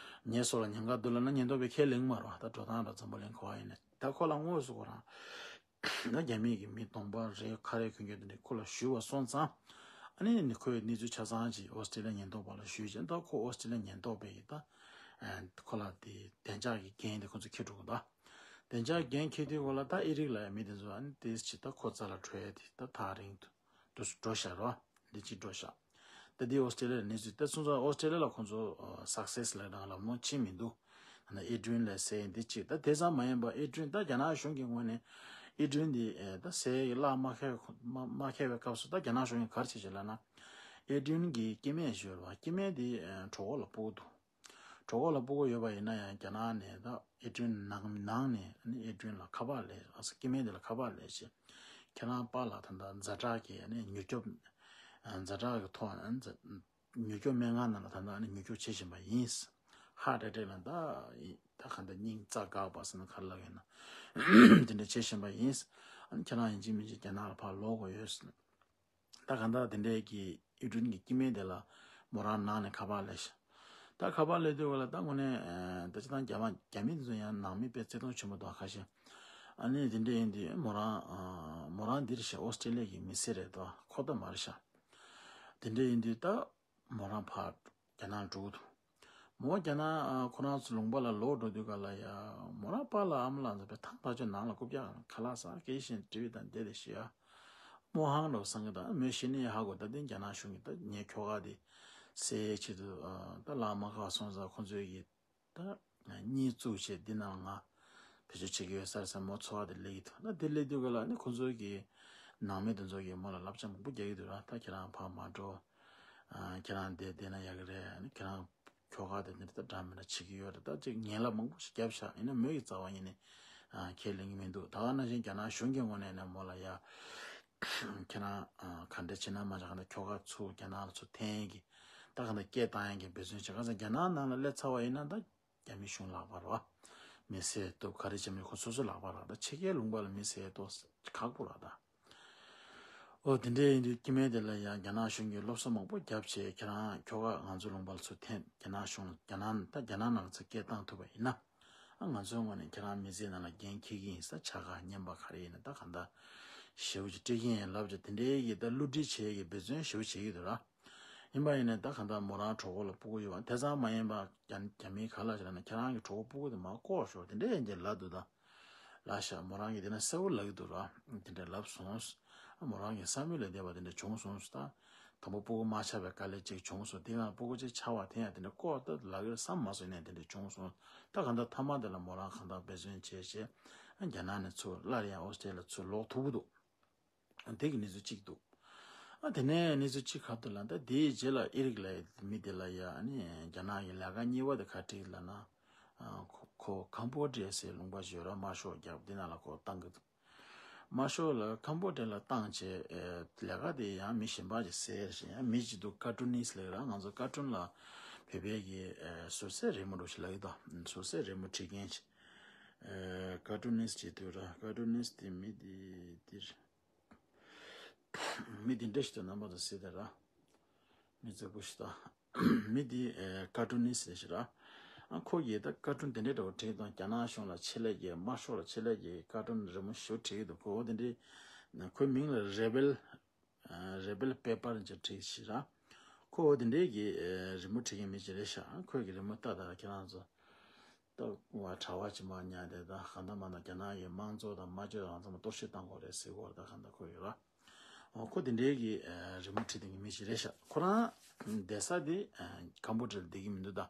ངའི་སྲོག་ལ་ཉེན་ཁ་འདུག་ལབ་ན་ཉེན་རྟོག་པས་ཁས་ལེན་མ་རོ། ད་འགྲོ་སྟངས་ར་འཛམ་བུ་གླིང་ག་བ་ཡིན་ན་ད་ཁོ་ལ་དངོས་སུ་ཁོ་རང་ད་རྒྱ་མིའི་གི་མི་གདོང་པ་རེད་ཁ་རས་གྱོན་གྱོན་དེ་འདྲ་ཁོ་ལ་ཞུས་པ་སོང་ཙང་། ཨ་ནི་ནི་ཁོས་གནས་ཚུལ་ཆ་ཚང་ཅིག་ཨོ་སི་ཀྲི་ལི་ཡ་ཉེན་རྟོག་པ་ལ་ཞུས་ཅིང་ད་ཁོ་ཨོ་སི་ཀྲི་ལི་ཡ་ཉེན་རྟོག་པས་ཡིན་ད། ཨ་ཁོ་ལ་དེ་བདེ་འཇགས་ཀྱི་འགན་དེ་ཁོ་ཚོ་འཁྱེར་འགྲོ་གི་འདུག་བདེ་འཇགས་འགན་འཁྱེར་དུས་ཁོ་ལ་ད་ཨི་རིག་ལ་ཡ་མི་དེ་ཚོ་ཨ་ནི་དེ་ཅི་ད་ཁོ་རྩ་ལ་འགྲོ་ཡ་དེ་ད་ཐག་རིང་དུ་འགྲོ་ཤག་རོ། འདི་གཅིག་འགྲོ་ཤག་ད་འདི་ཨོ་སི་ཀྲི་ལི་ཡ་གནས་ཚུལ་དེ་སོང་ཙང་ཨོ་སི་ཀྲི་ལི་ཡ་ལ་ཁོང་ཚོ་སག་སེ་སི་ལབ་དང་ལམ་ལྷོང་ཕྱིན་མི་འདུག་ཨ་ནི་ཨེ་ཌི་རིན་ལ་ཟེར་འདི་གཅིག་ད་དེ་ཙམ་མ་ཡིན་པ་ཨེ་ཌི་རིན་ད་རྒྱ་ནག་གཞུང་གི་ངོས་ནས་ཨེ་ཌི་རིན་འདི་ད་ཟས་ཀྱི་གླ་མ་ཁེལ་མ་མ་ཁེལ་བའི་སྐབས་སུ་ད་རྒྱ་ནག་གཞུང་གིས་ག་རེ་བྱེད་ཅེས་ལབ་ན། ཨེ་ཌི་རིན་གྱི་སྐྱེ་དམན་ཞིག་ཡོད་རེད་བ། སྐྱེ་དམན་འདི་གྲོད་ཁོག་ལ་སྤུ་གུ་འདུག་གྲོད་ཁོག་ལ་སྤུ་གུ་ཡོད་པ་ཡིན་ན་ཡང་རྒྱ་ནག་ནས་ད་ཨེ་ཌི་རིན་ནང་ནང་ནས་ཨ་ནི་ཨེ་ཌི་རིན་ལ་ཁ་པར་ལས་ཨ་སྐྱེ་དམན་འདི་ལ་ཁ་པར་ལས་ཞེས་ཁྱེད་རང་པཱ་ལགས་ད་ལྟ་ཛ་དྲག་གི་ཨ་ནི་མྱུར་སྐྱོབ་ཛ་དྲག་གི་ཐོག་ཨ་ནི་མྱུར་སྐྱོབ་སྨན་ཁང་ནང་ལ་ད་ལྟ་ཨ་ནི་མྱུར་སྐྱོབ་བྱེད་བཞིན་པ་ཡིན། ཧ་ཏྲེ་ཏྲེ་ལ་ད་ད་ག་འདྲ་སྙིང་རྩ་འགག་པ་ཟེར་ན་ག་རེ་ལབ་ཡོད་ན་དེ་འདྲ་བྱེད་བཞིན་པ་ཡིན། ཨ་ནི་ཁྱེད་རང་ཡིན་གཅིག་མིན་གཅིག་རྒྱ་ནག་ལ་ཕར་ལོག་དགོས་ཡོད་ཟེར། ད་གང་ལྟར་དེ་འདྲའི་གི་ཨེ་ཌི་རིན་གྱི་སྐྱེ་དམན་དེ་ལ་མོ་རང་ནང་ནས་ཁ་པར་སླེབས་ཤག་ད་ཁ་པར་སླེབས་དུས་ག་ལ་ད་དངོས་གནས་ད་ཅི་ཐང་རྒྱ་མ་རྒྱ་མི་འདི་ཚོ་ཡང་ནང་མི་དཔེ་བརྩེ་དུང་ཆེན་པོ་འདུག་ཁ་ཤས། ཨ་ནི་དེ་འདྲ་ཡིན་དུས་མོ་རང་མོ་རང་འདིར་ཤི་ཨོ་སི་ཀྲེ་ལི་ཡ་གི་མི་སེར་རེད་དོ། ཁོ་ད་མ་རེད་ཤག་དེ་འདྲ་ཡིན་དུས་ད་མོ་རང་ཕར་རྒྱ་ནག་འགྲོ་གི་འདུག་མོ་རྒྱ་ནག་ཁོ་རང་ཚོ་ལུང་པ་ལ་ལོག་འགྲོ་དུས་ག་ལ་ཡ་མོ་རང་པཱ་ལགས་ཨ་མ་ལགས་ཚོ་དཔེ་ཐང་ཐག་ཆོད་ནང་ལ་རྐུབ་བཀྱག་ཁ་ལག་ཟ་སྐད་བཞིན་དྲི་བ་དང་བསྡད་དེ་ཤི་ཡ། མོ་ཧང་འགྲོ་བསམ་གི། ད་མོས་ཤི་ནས་ཧ་གོ། ད་དེ་རྒྱ་ནག་གཞུང་གིས་ད་ངའི་ཁྱོ་ག་དེ་བསད་ཆེད་དུ་ད་ལག་མ་ཁག་སོང་ཙང་ཁོ་ཚོས་ཀྱི་ད་གཉིས་བཙུགས་བྱས་འདི་ནང་ང་བེད་སྤྱོད་བྱེད་ཀྱི་ཡོད་ས་རེད་བསམ་མོ་ཚོར་བ་དེ་སླེབས་ཀྱི་འདུག་ད་དེ་སླེབས་དུས་ག་ལ་ནི་ཁོ་ཚོའི་གི་ནང་མི་དེ་ཚོ་གིས་མོ་ལ་བསླབ་བྱ་མང་པོ་རྒྱག་གི་འདུག་ར། ད་ཁྱེད་རང་ཕར་མ་འགྲོ། ཨ་ཁྱེད་རང་དེ་བསྡད་ན་ཡག་གི་རེད། ཨ་ནི་ཁྱེད་རང་ཁྱོ་ག་དེ་འདི་ད་འདྲ་མི་འདྲ་བྱེད་ཀྱི་ཡོད་རེད། ད་ཅིག་ངན་ལབ་མང་པོ་ཞིག་བརྒྱབ་ཤག་ཡིན་ན་མོས་ཀྱི་རྩ་བ་ཉིད་ནས་ཨ་ཁས་ལེན་གྱི་མི་འདུག་ད་ག་ནང་བཞིན་རྒྱ་ནག་གཞུང་གི་ངོས་ནས་ནས་མོ་ལ་ཡ་ཁྱེད་རང་ཨ་ག་འདྲ་བྱེད་ན་མ་བྱ་ག་འདྲ་ཁྱོ་ག་ཚུར་རྒྱ་ནག་ལ་ཚུར་འཐེན་གྱི་ད་ག་འདྲ་སྐད་བཏང་ཡག་གི་འབད་བརྩོན་བྱེད། གང་ཟེར་རྒྱ་ནག་ནང་ལ་སླེབས་ཚར་བ་ཡིན་ན་ད་རྒྱ་མི་གཞུང་ལག་པ་རེད་བ། མི་བསད་གཏུབ་ག་རེ་བྱེད་མིན་ཁོ་སོ་སོའི་ལག་པ་རེད། ད་ཕྱི་རྒྱལ་ལུང་པ་ལ་མི་བསད་གཏུབ་ཁག་པོ་རེད་ད། ཨོ་དེ་འདྲ་ཡིན་དུས་སྐྱེ་དམན་དེ་ལ་ཡང་རྒྱ་ནག་གཞུང་གིས་སློབ་གསོ་མང་པོ་བརྒྱབ་བྱས་ཁྱེད་རང་ཁྱོ་ག་ང་ཚོའི་ལུང་པ་ལ་ཚུར་འཐེན། རྒྱ་ནག་གཞུང་ལ་རྒྱ་ནག་ད་རྒྱ་ནག་ནང་ལ་ཚུར་སྐད་བཏང་ཐུབ་པ་ཡིན་ན། ཨ་ང་ཚོའི་ངོས་ནས་ཁྱེད་རང་མི་ཚེའི་ནང་ལ་འགན་འཁྱེར་གྱི་ཡིན་ས། བྱ་དགའ་རྔན་པ་ག་རེ་ཡིན་ན་ད་གང་ལྟར་ཞེ་པོ་ཅིག་སྤྲད་ཀྱི་ཡིན་ལབ་བྱས་དེ་འདྲའི་གི་ད་བསླུ་བྲིད་བྱེད་ཀྱི་འབད་བརྩོན་ཞེ་པོ་བྱེད་ཀྱི་འདུག་ར། ཡིན་པ་ཡིན་ནའི་ད་གང་ལྟར་མོ་རང་གྲོགས་པོ་ལ་སྤུ་གུ་ཡོད་པ་དེ་ཙམ་མ་ཡིན་པ་རྒྱ་རྒྱ་མིའི་ཁ་ལག་ཅིག་ལ་ནི་ཁྱེད་རང་གི་གྲོགས་པོ་སྤུ་གུ་དེ་མར་བཀོག་ཤོག་དེ་འདྲ་ཡིན་གྱི་ལབ་འདུག་ད་ལབ་ཤག་མོ་རང་གིས་དེ་ན་གསལ་པོ་ལབ་ཀྱི་འདུག་ར། དེ་འདྲ་ལབ་སོང་། མོ་རང་གི་བསམ་ཡུལ་ལས་འདས་པ་དེ་འདྲ་བྱུང་སོང་། ད་དང་པོ་སྤུ་གུ་མ་ཆགས་པའི་དཀའ་ལས་ཅིག་བྱུང་སོང་། དེ་ཡང་སྤུ་གུ་ཅིག་ཆགས་པ་དེ་ཡང་དེ་འདྲ་བཀོག་ད་ལབ་ཀྱི་རེད་བསམ་མ་སོང་ནས་དེ་འདྲ་བྱུང་སོང་། ད་གང་ལྟར་མཐའ་མ་དེ་ལ་མོ་རང་གང་ལྟར་འབད་བརྩོན་བྱས་བྱས་རྒྱ་ནག་ནས་ཚུར་སླར་ཡང་ཨོ་སི་ཀྲི་ལི་ཡ་ཚུར་ལོག་ཐུབ་ཀྱི་འདུག་དེ་གི་གནས་ཚུལ་གཅིག་འདུག་ཨ་དེ་ནས་གནས་ཚུལ་གཅིག་ཁ་ཐུག་ལ་ད་དེའི་རྗེས་ལ་ཨི་རིག་ལ་མི་དེ་ལ་ཡ་ཨ་ནི་རྒྱ་ནག་གི་ལས་ཀ་གཉིས་པ་དེ་ག་འགྲིག་ལབ་ན། ཨ་ཁོ་ཁོ་ཀམ་པོ་ཌི་ཡ་ཟེར་ལུང་པ་ཞིག་ཡོད་ར། དམར་ཤོག་རྒྱབ་དེ་ནང་ལ་ཁོ་བཏང་གི་འདུག་དམར་ཤོག་ལ་ཀམ་པོ་ཌི་ཡ་ལ་བཏང་བྱས་ཨེ་ལས་ཀ་དེ་ཡང་མི་གཞན་པ་ཞིག་ཟེར་ཞིག་ཡང་མི་ཞིག་འདུག་ཀར་ཊུ་ནིསི་ལབ་ར། ང་ཚོ་ཀར་ཊུན་ལ་བོད་པའི་གི་ཨེ་ཟུར་ཟའི་རི་མོ་འདྲ་ཞིག་ལབ་ཀྱི་འདུག་ཟུར་ཟའི་རི་མོ་བྲིས་མཁན་ཞིག་ཨེ་ཀར་ཊུ་ནིསི་ཅིག་འདུག་ར། ཀར་ཊུ་ནིསི་དེ་མི་དེ་དེར། མི་འདི་འདྲ་ཞིག་ཏུ་རྣམ་པ་དང་སྲིད་དེ་ར། མི་རྩེ་པོ་ཞིག་དང་། མི་འདི་ཀར་ཊུ་ནིསི་ཞིག་ར། ཨ་ཁོ་ཡིས་ད་ཀར་ཊུན་དེ་འདྲའི་འདྲ་བོ་བྲིས་དང་རྒྱ་ནག་གཞུང་ལ་ཆེད་ལས་ཀྱི་དམར་ཤོག་ལ་ཆེད་ལས་ཀྱི་ཀར་ཊུན་རི་མོ་ཞིག་བྲིས་ཀྱི་འདུག་ཁོ་འོ་དེ་འདྲའི་ཁོའི་མིང་ལ་རེ་བེལ། རེ་བེལ་པེ་པར་ཅེས་བྲིས་ཞིག་ར། ཁོ་འོ་དེ་འདྲའི་གི་རི་མོ་བྲིས་མཁན་མི་ཞིག་རེད་ཤག་ཁོའི་གི་རི་མོ་ལྟ་ད་ཁྱེད་རང་ཚོ། ད་བ་གྲྭ་བ་ཅི་མ་ཉག་དེ་ད་གང་ལྟར་མ་ན་རྒྱ་ནག་གི་དམངས་གཙོ་དང་སྨྲ་བརྗོད་རང་དབང་ཚང་མ་གཏོར་བཤིག་བཏང་དགོས་རེད་ཟེར་གོ་ད་གང་ལྟར་ཁོ་ཡོད་ར། ཨོ་ཁོ་དེ་འདྲའི་གི་རི་མོ་བྲིས་དེ་གི་མི་ཞིག་རེད་ཤག་ཁོ་རང་བསྡད་ས་དེ་ཀམ་པོ་ཌི་ཡ་ལ་བསྡད་ཀྱི་མི་འདུག་ད་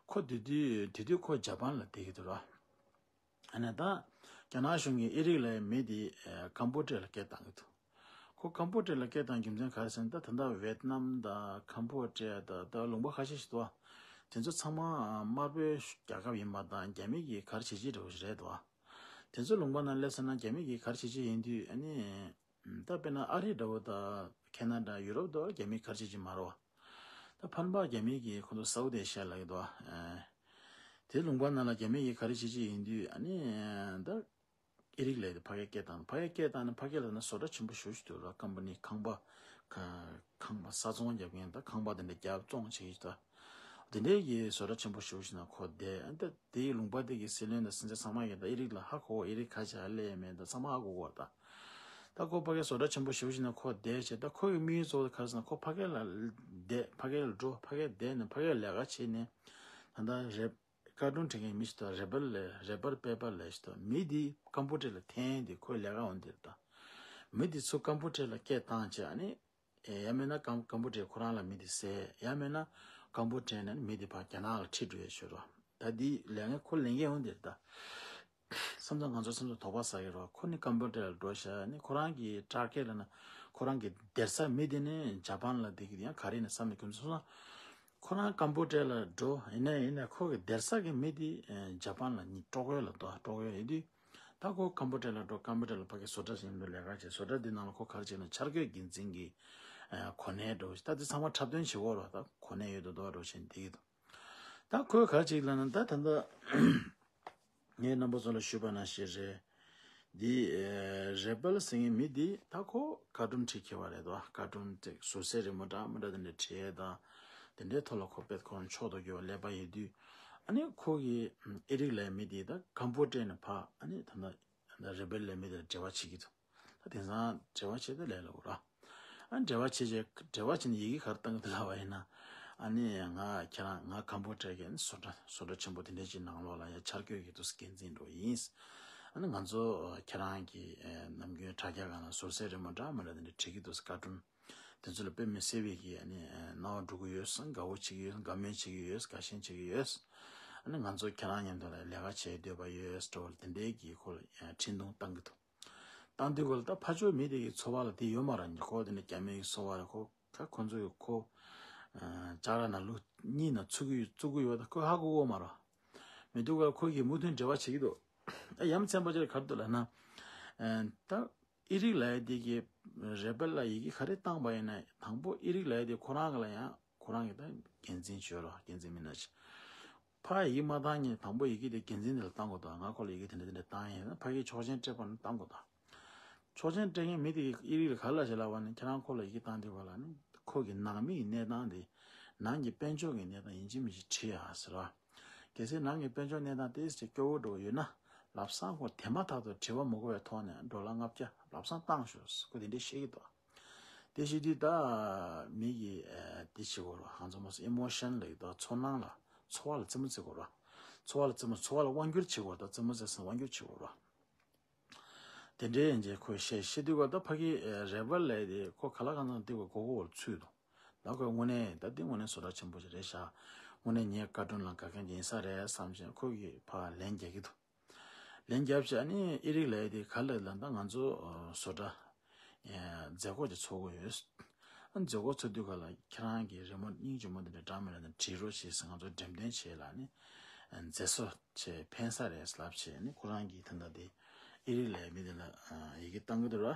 ཁོ་དེ་དུས་དེ་དུས་ཁོ་ཇ་པན་ལ་བསྡད་ཀྱི་འདུག་ར། ཨ་ནི་ད་རྒྱ་ནག་གཞུང་གིས་ཨི་རིག་ལ་མི་དེ་ཀམ་པོ་ཌི་ཡ་ལ་སྐད་བཏང་གི་འདུག་ཁོ་ཀམ་པོ་ཌི་ཡ་ལ་སྐད་བཏང་རྒྱུ་མཚན་ག་རེ་ཟེར་ན་ད་ད་ལྟ་ཝེད་ནམ་དང་ཀམ་པོ་ཌི་ཡ་དང་ད་ལུང་པ་ཁ་ཤས་ཤིག་འདུག་བ། དེ་ཚོ་ཚང་མ་དམར་པོའི་རྒྱལ་ཁབ་ཡིན་པ་དང་རྒྱ་མི་གིས་ག་རེ་བྱེད་ཀྱི་འདྲ་བོ་ཞིག་རེད་འདུག་བ། དེ་ཚོ་ལུང་པ་ནང་སླེབས་སོང་ན་རྒྱ་མི་གིས་ག་རེ་བྱེད་ཀྱི་ཡིན་དུས་ཨ་ནི། ད་དཔེར་ན་ཨ་རི་འདྲ་བོ་དང་ཁེ་ན་ཌ་ཡུ་རོབ་དང་རྒྱ་མི་ག་རེ་བྱེད་ཀྱི་མ་རེད་བ། ད་ཕན་པ་རྒྱ་མི་གིས་ཁོ་ཚོ་སའུ་ཏི་ཨེ་ཤི་ཡ་ལབ་ཀྱི་འདུག་བ། དེ་ལུང་པ་ནང་ལ་རྒྱ་མི་གིས་ག་རེ་བྱེད་ཀྱི་ཡིན་དུས་ཨ་ནི། ད་ཨི་རིག་ལ་ཕ་གིར་སྐད་བཏང་། ཕ་གིར་སྐད་བཏང་ན་ཕ་གི་ལ་ན་བཟོ་གྲྭ་ཆེན་པོ་ཞེ་པོ་ཞིག་འདུག་ར། ཀམ་པ་ནི་ཁང་པ། ཁ་ཁང་པ་ས་བཙོང་རྒྱབ་མཁན་ད་ཁང་པ་དེ་འདྲ་རྒྱབ་བཙོང་བྱེད་ཀྱི་ད། དེ་འདྲའི་གི་བཟོ་གྲྭ་ཆེན་པོ་ཞེ་པོ་ཞིག་ན་ཁོ་བསྡད། ཨ་ད་དེའི་ལུང་པ་དེ་གི་སྲིད་བློན་དང་སྲིད་འཛིན་ཚང་མ་གིས་ད་ཨི་རིག་ལ་ཧ་གོ། ཨི་རིག་ཁ་ཆེ་ཨ་ལས་མེད་ད་ཚང་མ་ཧ་གོ་གོ་ད། ད་ཁོ་ཕ་གིར་བཟོ་གྲྭ་ཆེན་པོ་ཞེ་པོ་ཞིག་ན་ཁོ་བསྡད་བྱས་ད་ཁོ་གི་དམིགས་ཡུལ་གཙོ་བོ་དེ་ག་རེ་ཟེར་ན་ཁོ་ཕ་གི་ལ་བསྡད། ཕ་གི་ལ་འགྲོ། ཕ་གིར་བསྡད་ནས་ཕ་གིར་ལས་ཀ་བྱས་ནས་ད་ལྟ་རེབ། ཀར་ཊུན་བྲིས་མཁན་མི་ཞིག་དང་རེ་བལ་ལས་རེ་བལ་པེ་པར་ལས་ཞིག་དང་མི་འདི་ཀམ་པུ་ཊར་ལ་འཐེན་ཏེ་ཁོའི་ལས་ཀ་འོང་དེར་དང་། མི་འདི་ཚུར་ཀམ་པུ་ཊར་ལ་སྐད་བཏང་བྱས་ཨ་ནི། ཡང་མིན་ན་ཀམ་ཀམ་པུ་ཊར་ཁོ་རང་ལ་མི་འདི་བསད། ཡང་མིན་ན་ཀམ་པུ་ཊར་ནས་མི་འདི་ཕར་རྒྱ་ནག་ལ་ཁྲིད་འགྲོ་ཡས་ཤོད་རོགས། ད་འདི་ལས་ངན་ཁོ་ལས་འགན་འོང་དེར་དང་། བསམ་ཚང་ང་ཚོ་བསམ་ཚང་དོགས་པ་ཟ་གི་རོགས། ཁོ་ནི་ཀམ་པུ་ཊར་ལ་འགྲོ་ཤག་ནི་ཁོ་རང་གི་ཊར་གེཊ་ལ་ན་ཁོ་རང་གི་སྡོད་ས་མི་འདི་ནི་ཇ་པན་ལ་བསྡད་ཀྱི་ཡང་ག་རེ་ནས་བསམ་ནས་ཁྱོད་ཚོ་སོང་ན། ཁོ་རང་ཀམ་པུ་ཊར་ལ་འགྲོ། ཡིན་ན་ཡིན་ན་ཁོ་གི་སྡོད་ས་གི་མི་དེ་ཇ་པན་ལ་ནི་ཀྲོག་ཡོད་ལ་འགྲོ། ཀྲོག་ཡོད་ཡིན་དུས། ད་ཁོ་ཀམ་པུ་ཊར་ལ་འགྲོ། ཀམ་པུ་ཊར་ལ་ཕ་གི་བཟོ་གྲྭ་ཞིག་འདུག་ལས་ཀ་བྱེད། བཟོ་གྲྭ་འདི་ནང་ལ་ཁོ་ག་རེ་བྱེད་ན་འཆར་འགོད་འགན་འཛིན་གྱི་གོ་གནས་འགྲོ། ད་འདི་ཚང་མ་འཁྲབ་སྟོན་བྱེད་དགོས་རོགས། ད་གོ་གནས་ཡོད་དོ་དོ་འགྲོ་བྱེད་འདི་གི་འདུག་ད་ཁོས་ག་རེ་བྱེད་ལབ་ན་ད་ད་ལྟ། ངས་རྣམ་པ་ཚོ་ལ་ཞུས་པ་ནང་བཞིན་རེད། འདི་ཨེ་རེ་བལ་ཟེར་མཁན་མི་འདི་ད་ཁོ་ཀར་ཊུན་བྲིས་མཁས་པ་རེད་དོ། ཀར་ཊུན་དེ་ཟུར་ཟའི་རི་མོ་འདྲ་མི་འདྲ་དེ་འདྲ་བྲིས་དང་། དེ་འདྲའི་ཐོག་ལ་ཁོ་དཔེ་ཁོ་རང་མཆོག་ཏུ་གྱུར་པ་ཀླད་པ་ཡོད་དུས། ཨ་ནི་ཁོ་གིས་ཨེ་རིག་ལབ་མི་དེ་ད་ཀམ་པོ་ཊ་ནས་ཕར་ཨ་ནི་ད་ལྟ་རེ་བེལ་ལབ་མི་དེ་ལ་འབྲེལ་བ་བྱེད་ཀྱི་འདུག་ད་དེང་སང་འབྲེལ་བ་བྱེད་དུས་ལས་སླ་པོ་རེད། ཨ་འབྲེལ་བ་བྱེད་བྱེད་འབྲེལ་བ་བྱེད་ནས་ཡི་གེ་ག་རེ་བཏང་གི་འདུག་ལབ་པ་ཡིན་ན། ཨ་ནི་ང་ཁྱེད་རང་ང་ཀམ་པོ་ཊ་གི་ཨ་ནི་བཟོ་གྲྭ་བཟོ་གྲྭ་ཆེན་པོ་དེ་འདྲ་ཅིག་ནང་ལོགས་ལ་ཡ་འཆར་འགོད་ཀྱི་འདུག་འགན་འཛིན་འགྲོ་ཡིན། ཨ་ནི་ང་ཚོ་ཁྱེད་རང་གི་ནམ་རྒྱུན་དྲ་རྒྱ་སྒང་ལ་ཟུར་ཟའི་རི་མོ་འདྲ་མི་འདྲ་དེ་འདྲ་བྲིས་ཀྱི་འདུག་བཀའ་དྲུང་། དེ་ཚོ་ལ་དཔེ་མི་སྲིད་པའི་གི་ཨ་ནི་སྣང་བ་འགྲོ་གི་ཡོད། དགའ་བོ་བྱེད་ཀྱི་ཡོད། དགའ་མོས་བྱེད་ཀྱི་ཡོད། དགའ་ཞེན་བྱེད་ཀྱི་ཡོད། ཨ་ནི་ང་ཚོ་ཁྱེད་རང་མཉམ་དུ་ལ་ལས་ཀ་བྱེད་འདོད་པ་ཡོད་འགྲོ་བ་དེ་འདྲའི་གི་ཁོ་ལ་འཕྲིན་ཐུང་བཏང་གི་འདུག་བཏང་དུས་སྐབས་ལ་ད་ཕར་ཕྱོགས་མི་དེ་གི་ཚོར་བ་ལ་དེ་ཡོད་མ་རེད། ཁོ་དེ་འདྲ་རྒྱ་མི་གི་ཚོར་བ་རེད། ཁོ་ད་ཁོ་ཚོ་གི་ཁོ་ཅ་ལག་ནང་ལོགས་གཉིས་ནང་ཚུད་ཀྱི་ཡོད་བཙུགས་ཀྱི་ཡོད་ད་ཁོས་ཧ་གོ་གི་ཡོད་མ་རེད། མི་འདུག་ག་ཁོ་གིས་མུ་མཐུད་འབྲེལ་བ་བྱེད་ཀྱི་འདུག་ད་ཡ་མཚན་པ་ཅིག་ག་རེ་འདུག་ལབ་ན། ད་ཨེ་རིག་ལབ་ཡ་དེ་གི་རེ་བེལ་ལ་ཡི་གེ་ག་རེ་བཏང་པ་ཡིན་ན་དང་པོ་ཨེ་རིག་ལབ་ཡ་དེ་ཁོ་རང་གི་ལ་ཡང་ཁོ་རང་གི་ད་འགན་འཛིན་བྱོས་རོགས། འགན་འཛིན་མི་སྣ་ཅིག་ཕར་ཡི་གེ་མ་བཏང་ཉིན་དང་པོ་ཡི་གེ་དེ་འགན་འཛིན་དེ་ལ་བཏང་དགོས་དང་། ང་ཁོ་ལ་ཡི་གེ་དེ་འདྲ་དེ་འདྲ་བཏང་ཡིན་ན་ཕ་གིའི་ཆོག་མཆན་སྤྲད་པ་ནི་བཏང་དགོས་དང་། ཆོག་མཆན་སྤྲད་མཁན་མི་དེ་གིས་ཨི་རིག་ལ་ག་རེ་ལབ་ཤག་ལབ་པ་ནི། ཁྱེད་རང་ཁོ་ལ་ཡི་གེ་བཏང་དུས་སྐབས་ལ་ནི་ཁོ་གི་ནང་མི་ཡི་གནས་སྟངས་དེ་ནང་གི་དཔལ་འབྱོར་གྱི་གནས་སྟངས་ཡིན་གཅིག་མིན་གཅིག་བྲིས་ཡག་ཟེར་བ། གལ་སྲིད་ནང་གི་དཔལ་འབྱོར་གནས་སྟངས་ཏོག་ཙམ་སྐྱོ་བོ་འདྲ་བོ་ཡོད་ན་ལམ་སང་ཁོ་དེ་མ་ཐག་ཏུ་དྲི་བ་མི་དགོས་པའི་ཐོག་ནས་ཌོ་ལར་ལྔ་བརྒྱ་ལམ་སང་བཏང་ཤོག་ཟེར་ཁོ་དེ་འདྲས་བཤད་ཀྱི་འདུག་དེ་བཤད་དུས་ད་མི་གིས་ཨ་དེ་བྱེད་དགོས་རེད། ང་ཚོ་མ་སོ་ཨི་མོ་ཤན་ལབ་ཀྱི་འདུག་ཚོར་སྣང་ལ་ཚོར་བ་ལ་རྩེད་མོ་རྩེ་དགོས་རེད། ཚོར་བ་ལ་རྩེད་མོ་ཚོར་བ་ལ་དབང་སྒྱུར་བྱེད་དགོས་རེད། ད་རྩེད་མོ་རྩེ་སོང་དབང་སྒྱུར་བྱེད་དགོས་རེད། དེ་འདྲའི་ཡན་ཆད་ཁོས་བཤད་བཤད་དུས་སྐབས་ད་ཕ་གི་རེ་བེལ་ལབ་དེ་ཁོ་ག་ལ་གང་འཚམ་དེ་གོ་གོ་བོར་ཚུད་འདུག་ད་ཁོས་དངོས་གནས་ད་འདི་དངོས་གནས་བཟོ་གྲྭ་ཆེན་པོ་ཞིག་རེད་ཤག་དངོས་གནས་ངའི་བཀའ་དྲུང་ལ་དགའ་མཁན་ཅིག་ཡིན་ས་རེད་བསམ་བྱས་ཁོ་གིས་ཕར་ལན་རྒྱག་གི་འདུག་ལན་རྒྱབ་བྱས་ནི་ཨི་རིག་ལབ་དེ་ག་ལ་ལ་ད་ང་ཚོ་བཟོ་གྲྭ་མཛད་སྒོ་ཅིག་ཚོགས་ཀྱི་ཡོད། མཛད་སྒོ་ཚོགས་དུས་སྐབས་ལ་ཁྱེད་རང་གི་རི་མོ་སྙིང་རྗེ་མོ་དེ་འདྲ་འདྲ་མི་འདྲ་དེ་བྲིས་རོགས་བྱེད་ཟེར་ང་ཚོ་འགྲེམས་སྟོན་བྱས་ལ་ནི་མཛད་སོ་བྱས་ཕན་ས་རེད་ལབ་བྱས་ནི་ཁོ་རང་གིས་ད་ལྟ་དེ་ཨི་རིག་ལབ་མི་དེ་ལ་ཡི་གེ་བཏང་གི་འདུག་ར།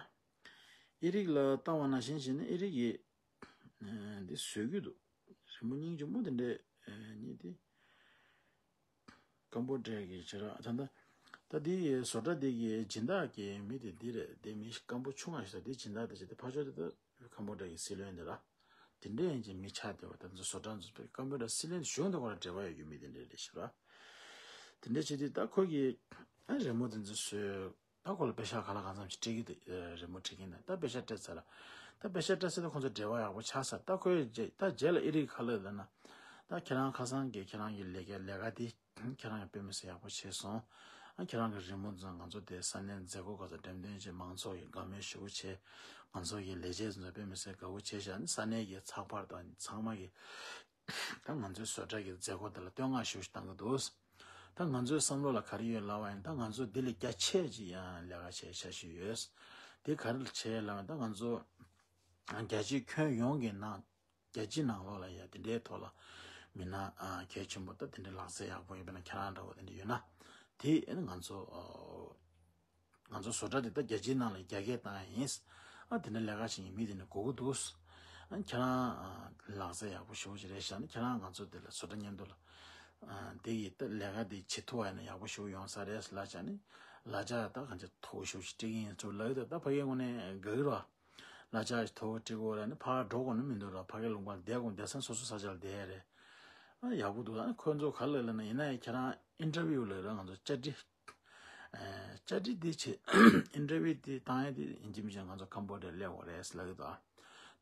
ཨི་རིག་ལ་བཏང་བ་ནང་བཞིན་བྱས་ནི་ཨི་རིག་གིས་འདི་བཟོས་ཀྱི་འདུག་རི་མོ་སྙིང་རྗེ་མོ་དེ་འདྲ་གཉིས་དེ། ཀམ་པོ་ཌི་ཡ་གི་བྱེད་ར་ད་ལྟ་ད་འདི་བཟོ་གྲྭ་འདི་གི་སྦྱིན་བདག་གི་མི་དེ་འདི་རེད། དེ་མི་སྐམ་པོ་ཆུང་བ་ཞིག་ད་འདི་སྦྱིན་བདག་དེ་བྱེད་དེ་ཕར་ཕྱོགས་དེ་ད་ཀམ་པོ་ཌི་ཡ་གི་སྲིད་བློན་དེ་ར། དེ་འདྲ་ཡིན་གྱི་མི་ཆགས་བསྡད་པ་ད་ཚོ་བཟོ་གྲྭ་ཚོ་ཀམ་པོ་ཌི་ཡ་སྲིད་བློན་གཞུང་དང་ཁོ་ར་འབྲེལ་བ་ཡོད་རྒྱུ་མི་དེ་འདྲ་རེད་ཤག་ར། དེ་འདྲ་བྱེད་དུས་ད་ཁོ་གི་ཨ་རི་མོ་དེ་ཚོ་བཟོས། ད་ཁོ་ལ་པེ་ཤག་ག་ལ་གང་འཚམ་ཞིག་སྤྲད་ཀྱི་འདུག་རི་མོ་བྲིས་མཁན་ལ་ད་པེ་ཤག་སྤྲད་ཚར་ལ། ད་པེ་ཤག་སྤྲད་ཚར་ད་ཁོང་ཚོ་འབྲེལ་བ་ཡག་པོ་ཆགས་ཚར། ད་ཁོས་རྗེས་ད་རྗེས་ལ་ཨི་རིག་ག་ལབ་ལབ་ན། ད་ཁྱེད་རང་ཁ་སང་གི་ཁྱེད་རང་གི་ལས་ཀ་ལས་ཀ་དེ་ཁྱེད་རང་གི་དཔེ་མི་སྲིད་ཡག་པོ་བྱས་སོང་། ཨ་ཁྱེད་རང་གི་རི་མོ་ཚོ་ང་ཚོ་དེ་ས་གནས་མཛད་སྒོ་ག་ཚོད་འགྲེམས་སྟོན་བྱས་མང་ཚོགས་ཀྱིས་དགའ་མོས་ཞེ་པོ་བྱས། ང་ཚོ་གི་ལས་བྱེད་ཚོ་དཔེ་མི་སྲིད་དགའ་པོ་བྱས་ཤག་ཨ་ནི་ས་གནས་ཀྱི་ཚགས་པར་དང་ཚང་མ་གི་ད་ང་ཚོའི་བཟོ་གྲྭ་གི་མཛད་སྒོ་དེ་ལ་བསྟོད་བསྔགས་ཞུ་ཞུ་བཏང་གི་འདུག་ད་ང་ཚོའི་བསམ་བློ་ལ་ག་རེ་ཡོད་ལབ་པ་ཡིན་ད་ང་ཚོ་འདི་ལས་རྒྱ་ཆེ་ཅིག་ཡང་ལས་ཀ་བྱེད་འཆར་གཞི་ཡོད། དེ་ག་རེ་ལ་བྱེད་ལབ་པ་ཡིན་ད་ང་ཚོ་རྒྱལ་སྤྱིའི་ཁྱོན་ཡོངས་ཀྱི་ནང་རྒྱལ་སྤྱིའི་ནང་ལོགས་ལ་ཡ་དེ་འདྲའི་ཐོག་ལ་མི་སྣ་གལ་ཆེན་པོ་ད་དེ་འདྲའི་ལག་རྩལ་ཡག་པོ་ཡོད་པ་ན་ཁྱེད་རང་འདྲ་བོ་དེ་འདྲ་ཡོད་ན་དེ་ང་ཚོ། ང་ཚོ་བཟོ་གྲྭ་འདི་ད་རྒྱལ་སྤྱིའི་ནང་ལ་རྒྱ་སྐད་བཏང་ཡ་ཡིན། ཨ་དེ་འདྲ་ལས་ཀ་བྱེད་མཁན་མི་དེ་འདྲ་དགོས་ཀྱི་འདུག་ཨ་ཁྱེད་རང་ལག་རྩལ་ཡག་པོ་ཞེ་པོ་ཅིག་རེད་ཤག་ནི་ཁྱེད་རང་ང་ཚོ་འདི་ལ་བཟོ་གྲྭ་མཉམ་དུ་ལ་དེ་ཡི་ད་ལས་ཀ་འདི་བྱེད་ཐུབ་པ་ཡིན་ན་ཡག་པོ་ཞེ་པོ་ཡོང་ས་རེད་ལབ་ཤག་ནི་ལ་ཅག་ད་གང་ཅི་མཐོ་པོ་ཞེ་པོ་ཅིག་སྤྲད་ཀྱི་ཡིན་ཚུལ་ལབ་ཡོད། ད་ཕ་གིའི་ངོས་ནས་དགའ་གི་རེད། ལ་ཅག་མཐོ་པོ་སྤྲད་དགོས་རེད་ནི་ཕར་འགྲོ་དགོས་ནི་མི་འདུག་ར། ཕ་གི་ལུང་པར་བསྡད་དགོས་བསྡད་ས་སོ་སོ་ས་ཆར་བསྡད་རེད། ཨ་ཡག་པོ་འདུག་ཨ་ཁོ་ཚོ་ག་ལ་ལབ་ན་ཡིན་ན་ཡང་ཁྱེད་རང་ཨིན་ཊར་བིའུ་ལབ་ར་ང་ཚོ་བཅར་འདྲི། བཅར་འདྲི་འདི་བྱེད། ཨིན་ཊར་བིའུ་འདི་བཏང་ཡ་འདི་ཡིན་གཅིག་མིན་གཅིག་ང་ཚོ་ཀམ་པོ་ཌི་ཡར་སླེབས་དགོས་རེད་ལབ་ཀྱི་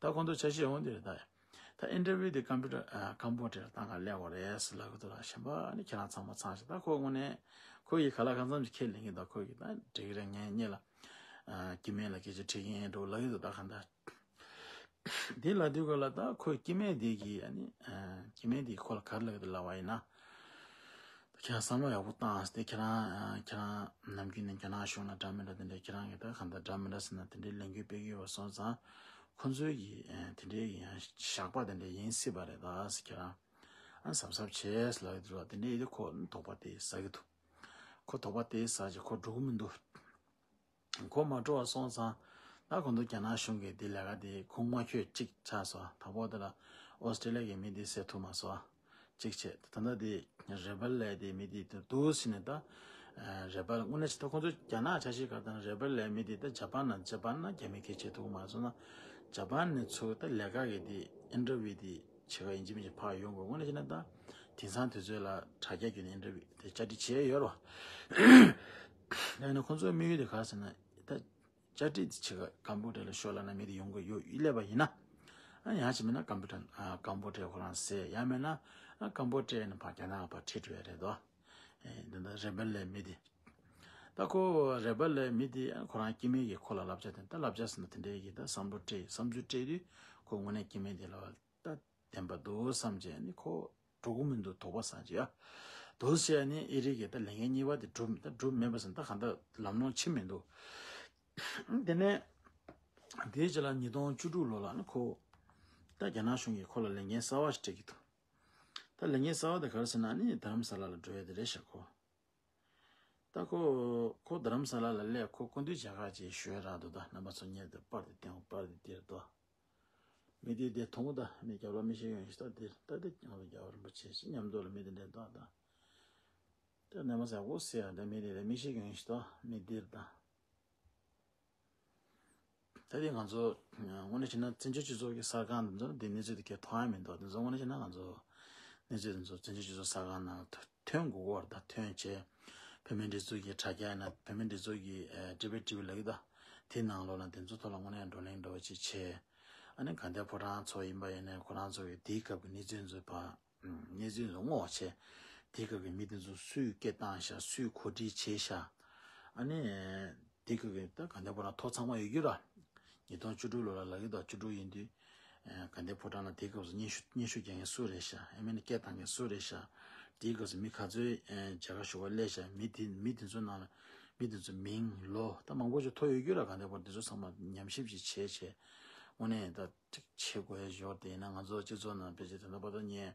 འདུག་ད་ཁོང་ཚོ་འཆར་གཞི་ཡོང་འདི་རེད་ད། ད་ཨིན་ཊར་བིའུ་འདི་ཀམ་པུ་ཊར་ཀམ་པོ་ཌི་ཡར་བཏང་ག་སླེབས་དགོས་རེད་ལབ་ཀྱི་འདུག་གཞན་པ་ནི་ཁྱེད་རང་ཚང་མ་ཚང་ཞིག་ད་ཁོ་དངོས་གནས་ཁོ་ཡི་ག་ལ་གང་འཚམ་ཞིག་ཁས་ལེན་གྱི་འདུག་ཁོ་ཡི་ད་འགྲིག་གི་རེད། ངས་གཉིས་ལ་སྐྱེ་དམན་ལ་སྐད་ཆ་དྲིས་ཀྱི་ཡིན་འགྲོ་ལབ་ཀྱི་འདུག་ད་གང་ལྟར། དེ་ལ་དུས་ག་ལ་ད་ཁོས་སྐྱེ་དམན་དེ་གིས་ཨ་ནི་སྐྱེ་དམན་དེ་ཁོ་ལ་ག་རེ་ལབ་ཀྱི་འདུག་ལབ་པ་ཡིན་ན། ཁྱེད་རང་བསམ་བློ་ཡག་པོ་བཏང་སྟེ་ཁྱེད་རང་ཁྱེད་རང་ནམ་རྒྱུན་ནས་རྒྱ་ནག་གཞུང་ལ་འདྲ་མི་འདྲ་དེ་འདྲ་ཁྱེད་རང་གིས་ད་གང་ལྟར་འདྲ་མི་འདྲ་ཟེར་ན་དེ་འདྲའི་ལས་འགུལ་སྤེལ་གྱི་ཡོད་པ་སོང་ཙང་ཁོ་ཚོའི་གི་དེ་འདྲའི་གི་ཡང་ཞགས་པ་དེ་འདྲ་ཡིན་སྲིད་པ་རེད་ད་ཟེར་ཁྱེད་རང་ཨ་གཟབ་གཟབ་བྱས་ལབ་ཀྱི་འདུག་དེ་འདྲའི་ཡིན་དུས་ཁོ་དོགས་པ་དེ་ཟ་གི་འདུག་ཁོ་དོགས་པ་དེ་ཟ་བྱས་ཁོ་འགྲོ་གི་མི་འདུག་ཁོ་མ་འགྲོ་བ་སོང་ཙང་། ད་གོང་དུ་རྒྱ་ནག་གཞུང་གིས་འདི་ལས་ཀ་འདི་ཁུངས་མ་འཁྱོལ་གཅིག་ཆགས་སོང་། དང་པོ་དེ་ལ་ཨོ་སི་ཀྲི་ལི་ཡ་གི་མི་འདི་བསད་ཐུབ་མ་སོང་། གཅིག་བྱས་ད་ལྟ་འདི་རེ་བལ་ལབ་དེ་མི་འདི་འདུག་ཟེར་ནས་ད་རེ་བལ་དངོས་གནས་ད་ཁོང་ཚོ་རྒྱ་ནག་འཆར་གཞི་ག་དང་རེ་བལ་ལབ་མི་འདི་ད་ཇ་པན་ན་ཇ་པན་ན་རྒྱ་མི་གིས་བྱེད་ཐུབ་མ་སོང་ན་ཇ་པན་ནས་ཚུར་ད་ལས་ཀ་གི་འདི་ཨིན་ཊར་བིའུ་འདི་ ཆེ་ག་ཡིན་གཅིག་མིན་གཅིག་ཕར་ཡོང་དགོས། དངོས་གནས་བྱས་ན་ད་དེང་སང་དུས་ཚོད་ལ་དྲ་རྒྱ་བརྒྱུད་ནས་འདྲ་བའི་དེ་བཅར་འདྲི་བྱས་ཡོད་རེད་བ། ཡིན་ན་ཁོང་ཚོའི་དམིགས་ཡུལ་དེ་ག་རེ་ཟེར་ན་ད་བཅར་འདྲི་དེ་ཆེ་ག་ཀམ་པུ་ཊར་ལ་ཤོག་ལབ་ན་མི་དེ་ཡོང་གི་ཡོད་སླེབས་པ་ཡིན་ན། ཨ་ཡང་ཅིག་མིན་ན་ཀམ་པུ་ཊར་ཨ་ཀམ་པུ་ཊར་ཁོ་རང་ཟས་ཡང་མིན་ན་ཨ་ཀམ་པུ་ཊར་ནས་ཕར་རྒྱ་ནག་ཕར་ཁྲིད་འགྲོ་ཡ་རེད་དོ། ཨེ་འདི་འདྲ་རེ་བལ་ལའི་མི་དེ། ད་ཁོ་རེ་བལ་ལའི་མི་དེ་ཨ་ཁོ་རང་སྐྱེ་དམན་གྱིས་ཁོ་ལ་བསླབ་བྱ་དེ་ད་བསླབ་བྱ་ཟེར་ན་དེ་འདྲའི་གི་ད་བསམ་བློ་སྤྲད་བསམ་ཚུལ་སྤྲད་དུས་ཁོ་དངོས་གནས་སྐྱེ་དམན་དེ་ལ་ད་བདེན་པ་འདུག་བསམ་བྱས་ནི་ཁོ་འགྲོ་གི་མི་འདུག་དོགས་པ་ཟ་བྱས་ཡ། འདུག་བྱས་ནི་ཨེ་རིག་གི་ད་ལས་འགན་གཉིས་པ་དེ་འགྲུབ་ད་འགྲུབ་མེད་པ་ཟེར་ན་ད་གང་ལྟར་ལམ་ལྷོང་ཕྱིན་མི་འདུག་དེ་ནས་དེའི་རྗེས་ལ་ཉིས་སྟོང་བཅུ་དྲུག་ལོ་ལ་ནི་ཁོ་ད་རྒྱ་ནག་གཞུང་གིས་ཁོ་ལ་ལས་འགན་གསར་བ་ཞིག་སྤྲད་ཀྱི་འདུག་ད་ལས་འགན་གསར་བ་དེ་ག་རེ་ཟེར་ན་ནི་དྷ་རམ་ས་ལ་ལ་འགྲོ་ཡ་དེ་རེད་ཤག་ཁོ། ད་ཁོ་ཁོ་དྷ་རམ་ས་ལ་ལ་སླེབས་ཁོ་སྐུ་མདུན་མཇལ་ཁ་ཅིག་ཞུ་ཡ་རག་འདུག་ད་རྣམ་པ་ཚོ་ངས་དེ་པར་དེ་བསྟན་འོ་པར་དེ་དེར་འདུག་མི་དེ་དེ་མཐོང་ད་མི་རྒྱབ་ལ་མི་ཤེས་ཡོང་ཞིག་ད་འདིར་ད་དེ་ཀྱང་རྒྱལ་བ་རིན་པོ་ཆེ་ཞིག་མཉམ་དུ་ལ་མི་དེ་འདྲ་འདུག་ད་དེ་རྣམ་པ་ཚོ་འོ་ཟེར་ཡ་ད་མི་དེ་ལ་མི་ཤེས་ཡོང་ཞིག་ད་མི་འདིར་ད། ད་དེ་ང་ཚོ་དངོས་གནས་བྱས་ན་བཙན་བྱོལ་སྤྱི་ཚོགས་ཀྱི་གསར་ཁང་འདི་ཚོ་ལ་དེ་གནས་ཚུལ་དེ་གས་མཐོང་ཡ་མི་འདུག་དེ་ཚོ་དངོས་གནས་བྱས་ན་ང་ཚོ་གནས་ཚུལ་དེ་ཚོ་བཙན་བྱོལ་སྤྱི་ཚོགས་གསར་ཁང་ནང་ཐོན་དགོས་ཀྱི་རེད། ད་ཐོན་བྱས་བོད་མིའི་སྒྲིག་འཛུགས་ཀྱི་དྲ་རྒྱ་ཡིན་ན་བོད་མིའི་སྒྲིག་འཛུགས་ཀྱི་ཨེ་ཊི་བེཊ་ཊི་ཝི་ལབ་ཀྱི་འདུག་དེ་ནང་ལོགས་ལ་དེ་ཚོ་ཐོག་ལ་དངོས་གནས་བགྲོ་གླེང་འདྲ་བོ་ཅིག་བྱས། ཨ་ནི་དགའ་ལྡན་ཕོ་བྲང་ཚོ་ཡིན་པ་ཡིན་ནའི་ཁོ་རང་ཚོ་གི་དེའི་སྐབས་ཀྱི་གནས་ཚུལ་ཚོ་ཕར་གནས་ཚུལ་ཚོ་བསྔོག་བྱས། དེའི་སྐབས་ཀྱི་མི་དེ་ཚོ་སུས་སྐད་བཏང་ཤག་སུས་གོ་སྒྲིག་བྱས་ཤག་ཨ་ནི་དེའི་སྐབས་ཀྱི་ད་དགའ་ལྡན་ཕོ་བྲང་ཐོག་ཚང་མ་ཡོད་རྒྱུ་ར། ཉིས་སྟོང་བཅུ་དྲུག་ལོ་ལ་ལབ་ཀྱི་འདུག་བཅུ་དྲུག་ཡིན་དུས། ཨ་དགའ་ལྡན་ཕོ་བྲང་ལ་དེའི་སྐབས་སུ་སྙན་ཞུ་སྙན་ཞུ་རྒྱག་མཁན་སུ་རེད་ཤག་ཨ་མིན་ན་སྐད་བཏང་མཁན་སུ་རེད་ཤག་དེའི་སྐབས་སུ་མི་ག་ཚོད་ཨ་མཇལ་ཁ་ཞུ་བར་སླེབས་ཤག་མི་དེ་མི་དེ་ཚོའི་ནང་ལ་མི་དེ་ཚོའི་མིང་ལོ་ད་མང་པོ་ཞིག་ཐོ་ཡོད་རྒྱུ་ར། དགའ་ལྡན་ཕོ་བྲང་དེ་ཚོ་ཚང་མ་ཉམས་ཞིབ་ཅིག་བྱས་བྱས་དངོས་གནས་ད། ཅིག་བྱེད་དགོས་ཡ་ཞོར་དེ་ཡིན་ན་ང་ཚོ་སྤྱི་ཚོགས་ནང་ཕལ་ཆེར་དེ་འདྲ་པ་ད་ངས་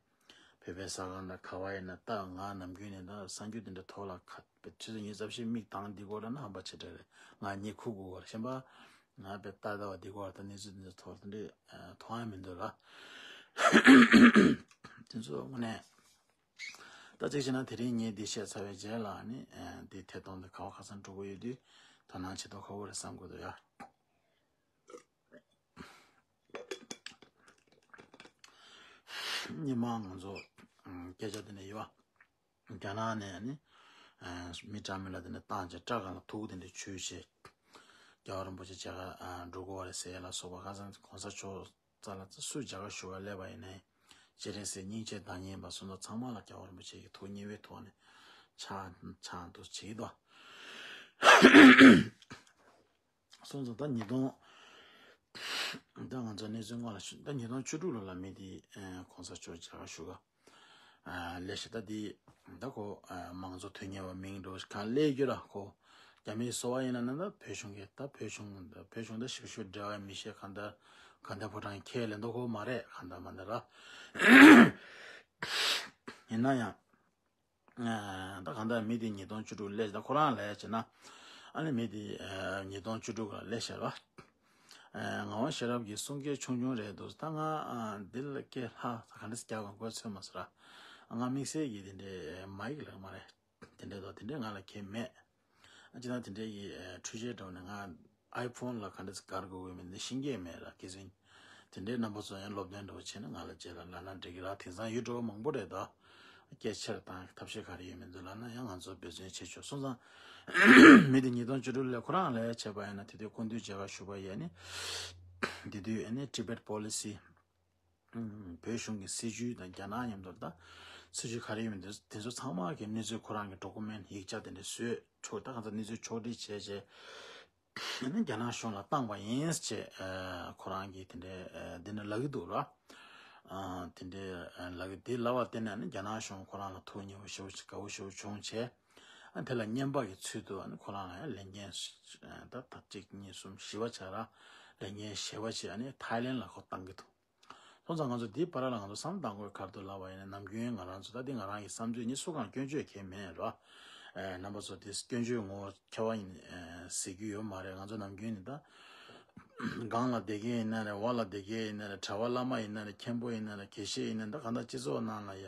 བོད་པའི་ས་ཁང་དང་ག་བ་ཡིན་ན་ད་ང་ནམ་རྒྱུན་ནས་ད་གསར་འགྱུར་དེ་འདྲ་ཐོག་ལ་ཁ་ཆུ་ཚོད་ཉི་ཤུ་རྩ་བཞི་མིག་བཏང་འདི་སྐོར་ལ་ན་ཧམ་པ་ཆེ་དྲགས་རེད། ང་གཉིད་ཁུག་དགོས་པར་གཞན་པ་ང་བས་ལྟ་ལྟ་བ་འདི་སྐོར་ད་གནས་ཚུལ་འདི་ཚོ་ཐོག་དེ་འདྲས་མཐོང་ཡ་མི་འདུག་ལ། དེ་ཚོ་དངོས་གནས་ད་གཅིག་བྱས་ན་དེ་རིང་ངས་འདི་བཤད་ཚར་བའི་རྗེས་ལ་ནི་འདི་ཐད་གཏོང་འདི་ག་བ་ག་ས་འགྲོ་གི་ཡོད་དུས་དོ་སྣང་བྱེད་མདོག་ཁ་པོ་རེད་བསམ་དགོས་འདུག་ཡ། ཉི་མ་ང་ཚོ་སྐད་ཆ་དེ་འདྲ་ཡོད་པ། རྒྱ་ནག་ནས་ནི་མི་འདྲ་མིན་ལ་དེ་འདྲ་བཏང་བྱས་སྐྲ་སྒང་ལ་ཐུག་དེ་འདྲ་བྱུགས་བྱས། རྒྱལ་བ་རིན་པོ་ཆེ་མཇལ་ཁ་འགྲོ་དགོས་པ་རེད་ཟེར་ཡ་ལ་སོགས་པ་ཁ་སང་གོང་ས་མཆོག་རྩ་ལ་སུས་མཇལ་ཁ་ཞུ་བར་སླེབས་པ་ཡིན་ནའི་སྤྱན་རས་གཟིགས་སྙིང་རྗེ་བདག་ཉིད་པ་སོགས་ཚང་མ་ལ་རྒྱལ་བ་རིན་པོ་ཆེ་གི་ཐུགས་མཉེས་པའི་ཐོག་ནས་ཕྱག་ཕྱག་འདུ་བྱེད་ཀྱི་འདུག་སོང་ཙང་ད་ཉིས་སྟོང་། ད་ང་ཚོ་གནས་ཚུལ་སྔོན་ལ་ཞུ་ད་ཉིས་སྟོང་བཅུ་དྲུག་ལོ་ལ་མི་དེ་གོང་ས་མཆོག་མཇལ་ཁ་ཞུ་ག་ལས་ཤ་ད་དེ་ད་ཁོ་མང་གཙོ་དོན་གཉེར་བ་མིང་འགྲོ་གང་ལས་རྒྱུ་ར་ཁོ་རྒྱ་མིའི་སོ་བ་ཡིན་ན་ན་ད་བོད་གཞུང་གི་ད་བོད་གཞུང་ད་བོད་གཞུང་ད་ཞིབ་ཞིབ་འབྲེལ་བ་མི་ཤེས་གང་ལྟར་གང་ལྟར་ཕོ་བྲང་ཁས་ལེན་མདོག་ཁོ་མ་རེད་གང་ལྟར་མ་འདི་ར་ཡིན་ན་ཡང་། ད་གང་ལྟར་མི་དེ་ཉིས་སྟོང་བཅུ་དྲུག་སླེབས་ད་ཁོ་རང་ལས་བྱས་ན་ཨ་ནི་མི་དེ་ཉིས་སྟོང་བཅུ་དྲུག་ལ་སླེབས་ཤར་བ། ངག་དབང་ཤེས་རབ་ཀྱི་གསུང་སྐད་ཆུང་ཆུང་རེད་འདུག་ད་ང་འདི་ལ་སྐད་ལྷག་ག་འདྲ་སེ་རྒྱག་གང་དགོས་ཚོད་མ་ཟེར་ར། ང་དམིགས་བསལ་གྱི་དེ་འདྲའི་མའིག་ལགས་མ་རེད། དེ་འདྲའི་དོ་དེ་འདྲའི་ང་ལ་གལ་མེད། ཨ་ཅི་ད་དེ་འདྲའི་གི་འཕྲུལ་ཆས་འདྲ་བོ་ནས་ང་ཨའི་ཕོན་ལ་ག་འདྲ་སེ་དགར་དགོས་ཀྱི་མིན་ནི་ཤེས་ཀྱི་མེད་ར་ཁེ་ཟིན། དེ་འདྲའི་རྣམ་པ་ཚོ་ཡང་སློབ་སྟོན་འདྲ་བོ་བྱས་ན་ང་ལ་རྗེས་ལ་ལབ་ན་འགྲིག་གི་ར། དེང་སང་ཡུ་ཊུབ་མང་པོ་རེད་ད། སྐད་ཆ་དང་ཐབས་ཤེས་ག་རེ་ཡོད་མི་འདུག་ལབ་ན་ཡང་ང་ཚོ་འབད་བརྩོན་བྱེད་ཆོག་སོང་ཙང་། མི་དེ་ཉིས་སྟོང་བཅུ་དྲུག་ལོ་ལ་ཁོ་རང་ལ་བྱས་པ་ཡིན་ན་དེ་དུས་སྐུ་མདུན་མཇལ་ཁ་ཞུ་བ་ཡིན་ནི། དེ་དུས་ཨ་ནི་Tibet Policy། བོད་གཞུང་གི་སྲིད་བྱུས་དང་རྒྱ་ནག་མཉམ་དུ་ད་སྲིད་བྱུས་ག་རེ་ཡོད་མི་འདུག་དེ་ཚོ་ཚང་མ་གི་གནས་ཚུལ་ཁོ་རང་གི་ཌོ་ཀུ་མེན་ཊི་ཡིག་ཆ་དེ་འདྲ་བཟོས་ཆོག་ད་གང་ཚ་གནས་ཚུལ་ཕྱོགས་སྒྲིག་བྱས་བྱས། ཨ་ནི་རྒྱ་ནག་གཞུང་ལ་བཏང་བ་ཡིན་ཅེས་ཨ་ཁོ་རང་གིས་དེ་འདྲའི་ཨ་འདི་འདྲ་ལབ་ཀྱི་འདུག་ར། ཨ་དེ་འདྲའི་ཨ་ལབ་ཀྱི་འདི་ལབ་པ་བརྟེན་ནས་ཨ་ནི་རྒྱ་ནག་གཞུང་ཁོ་རང་ལ་ཐུགས་མཉེས་པོ་ཞེ་པོ་ཅིག་དགའ་པོ་ཞེ་པོ་བྱུང་བྱས། ཨ་དེ་ལ་བརྙན་པར་གྱི་ཚུལ་དུ་ཨ་ནི་ཁོ་རང་ལ་ཡང་ལས་འགན་ཨ་ད་ད་གཅིག་གཉིས་གསུམ་བཞི་པ་བྱས་ར་ལས་འགན་བཞི་པ་ཅིག་ཨ་ནི་ཐའི་ལེན་ལ་ཁོ་བཏང་གི་འདུག་སོང་ཙང་ང་ཚོ་འདིའི་བར་ལ་ང་ཚོ་བསམ་བློ་གཏང་དགོས་ག་རེ་འདུག་ལབ་པ་ཡིན་ན་ནམ་རྒྱུན་ང་རང་ཚོ་ད་འདི་ང་རང་གི་བསམ་ཚུལ་ནི་སུ་གང་སྐྱོན་བརྗོད་གལ་མེད་ར། ཨེ་རྣམ་པ་ཚོ་དེ་སྐྱོན་བརྗོད་ངོ་ཁྱད་པར་ཡིན་ཨེ་ཟེར་རྒྱུ་ཡོད་མ་རེད། ང་ཚོ་ནམ་རྒྱུན་ནི་ད་སྒང་ལ་བསྡད་མཁན་ཡིན་ན་རེད། འོག་ལ་བསྡད་མཁན་ཡིན་ན་རེད། གྲྭ་པ་བླ་མ་ཡིན་ན་རེད། མཁན་པོ་ཡིན་ན་རེད། དགེ་བཤེས་ཡིན་ན་ད་གང་ལྟར་སྤྱི་ཚོགས་ནང་ལ་ཡ་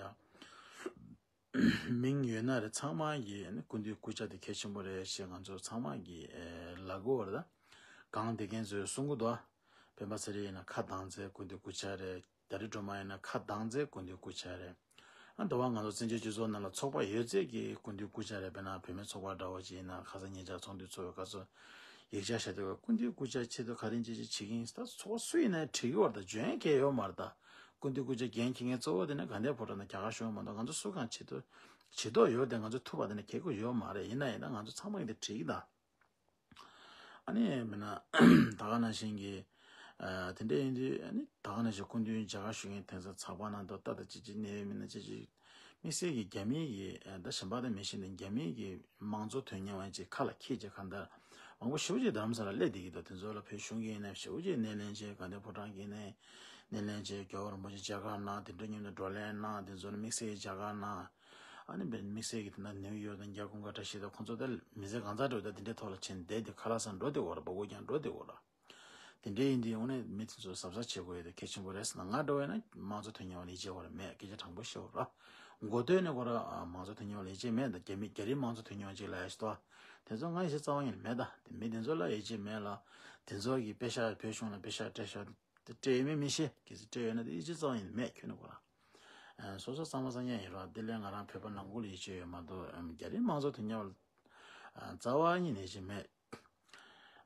མིང་ཡོད་ན་རེད། ཚང་མ་གི་ཨ་ནི་སྐུ་མདུན་སྐུ་ཕྱྭ་དེ་གལ་ཆེན་པོ་རེད་ཅེས་ང་ཚོ་ཚང་མ་གི་ཨེ་ལབ་དགོས་པ་རེད། ད་སྒང་བསྡད་མཁན་ཚོས་གསུང་གི་འདུག་སྤེན་པ་ཚེ་རིང་ཡིན་ན་ཁ་གདངས་ཚེ་སྐུ་མདུན་སྐུ་ཕྱྭ་རེད། རྒྱ་རི་སྒྲོལ་མ་ཡིན་ན་ཁ་གདངས་ཚད་སྐུ་མདུན་སྐུ་ཕྱྭ་རེད། ཨ་འདི་བ་ང་ཚོ་བཙན་བྱོལ་སྤྱི་ཚོགས་ནང་ལ་ཚོགས་པ་ཡོད་ཚད་ཀྱི་སྐུ་མདུན་སྐུ་ཕྱྭ་རེད། དཔེར་ན་བུད་མེད་ཚོགས་པ་འདྲ་བོ་ཅིག་ཡིན་ན་ཁ་སང་ཉེ་ཆར་ཚོགས་འདུ་ཚོགས་ཡོད་སྐབས་སུ་ཡིག་ཆ་བྱ་དུས་སྐུ་མདུན་སྐུ་ཕྱྭ་ཆེད་དུ་ག་རེ་ཅི་ཅི་བྱེད་ཀྱི་ཡིན་ད་ཚོགས་པ་སུ་ཡིན་ནའི་བྲིས་ཀྱི་བར་དུ་འཇོན་གལ་ཡོད་མ་རེད་ད། སྐུ་མདུན་སྐུ་ཕྱྭ་འགན་འཁྱེར་མཁན་གཙོ་བོ་དེ་ནི་དགའ་ལྡན་ཕོ་བྲང་དང་རྒྱ་གར་གཞུང་མ་གཏོགས་ང་ཚོ་སུ་གང་བྱེད་དུ་བྱེད་དོ་ཡོད་དེ་ང་ཚོ་ཐུབ་པ་དེ་ནི་གལ་དགོས་ཡོད་མ་རེད། ཡིན་ན་ཡིན་ན་ང་ཚོ་ཚང་མ་གི་དེ་བྲིས་ཀྱི་ད། ཨ་ནི་མིན་ན་ད་ག་ནང་བཞིན་གྱི་ཨ་དེ་འདྲ་ཡིན་དུས་ཨ་ནི་ད་ག་ནང་བཞིན་སྐུ་མདུན་མཇལ་ཁ་ཞུ་མཁན་དེང་སང་ཚགས་པར་ནང་དུ་ལྟ་ད་ཅི་ཅི་གནས་ཡོད་མིན་ན་ཅི་ཅི་དམིགས་བསལ་གྱི་རྒྱ་མིའི་གི་ཨ་ད་གཞན་པ་དང་མི་ཤེས་ནས་རྒྱ་མིའི་གི་དམངས་གཙོ་དོན་གཉེར་བ་ཅིག་ཁ་ལ་འཁྱེར་ཅིག་གང་ལྟར་མང་པོ་ཞེ་པོ་ཅིག་རྡ་རམ་ས་ལ་སླེབས་བསྡད་ཀྱི་འདུག་དེ་ཚོ་ལ་བོད་གཞུང་གི་ཡིན་ན་ཞེ་པོ་ཅིག་སྣེ་ལེན་བྱས། དགའ་ལྡན་ཕོ་བྲང་གི་ཡིན་ན་སྣེ་ལེན་བྱས། རྒྱལ་བ་རིན་པོ་ཆེ་མཇལ་ཁ་གནང་། དེ་འདྲ་མཉམ་དུ་བགྲོ་གླེང་གནང་། དེ་ཚོ་ལ་དམིགས་བསལ་གྱི་མཇལ་ཁ་གནང་། ཨ་ནི་དཔེར་དམིགས་བསལ་གྱི་དེ་ན་ནིའུ་ཡོག་དང་རྒྱ་གུང་དགའ་བཀྲ་ཤིས་དང་ཁོང་ཚོ་ད་མི་ཚེ་གང་ཚ་འགྲོ་ད་དེ་འདྲའི་ཐོག་ལ་ཕྱིན་བསྡད་དེ་ཁ་ལག་ཟ་འགྲོ་བསྡད་ཡོད་རེད། སྦ་ཁུག་རྒྱག་འགྲོ་བསྡད་ཡོད་རེད། དེ་འདྲའི་ཡིན་དུས་དངོས་གནས་མི་དེ་ཚོ་གཟབ་གཟབ་བྱེད་དགོས་ཡོད་དེ་གལ་ཆེན་པོ་རེད་ཟེར་ན། ང་འདྲ་བོ་ཡིན་ན་དམངས་གཙོ་དོན་གཉེར་བ་ལ་ཡིད་ཆེས་ཡོད་རེད་མེད་སྐད་ཆ་དྲང་པོ་བཤད་དགོས་རེད། མགོ་སྟོད་ནས་ཁོ་རང་དམངས་གཙོ་དོན་གཉེར་བ་ལ་ཡིད་ཆེས་མེད། ད་རྒྱ་མི་རྒྱ་རིགས་དམངས་གཙོ་དོན་གཉེར་བ་ཅིག་ལ་ཡ་ཞིག་ཏོ། དེ་ཚོ་ང་ཡིད་ཆེས་རྩ་བ་ཉིད་ནས་མེད། ད་དེ་མི་དེ་ཚོ་ལ་ཡིད་ཆེས་མེད་ལ། དེ་ཚོ་གིས་པེ་ཤག་བོད་གཞུང་ལ་པེ་ཤག་སྤྲད་ཤག་དེ་སྤྲད་ཡོད་མེད་མི་ཤེས། གལ་སྲིད་སྤྲད་ཡོད་ན་དེ་ཡིད་ཆེས་རྩ་བ་ཉིད་ནས་མེད་ཁྱོན་ནས་ཁོ་རང་། ཨ་སོ་སོ་གཙང་མ་གཙང་རྐྱང་ཡིན་རོགས། དེ་ལས་ང་རང་བོད་པ་ནང་ཁུལ་ལ་ཡིད་ཆེས་ཡོད་མ་གཏོགས་ཨམ་རྒྱ་རིགས་དམངས་གཙོ་དོན་གཉེར་བ་ལ་ཨ་རྩ་བ་ཉིད་ནས་ཡིད་ཆེས་མེད།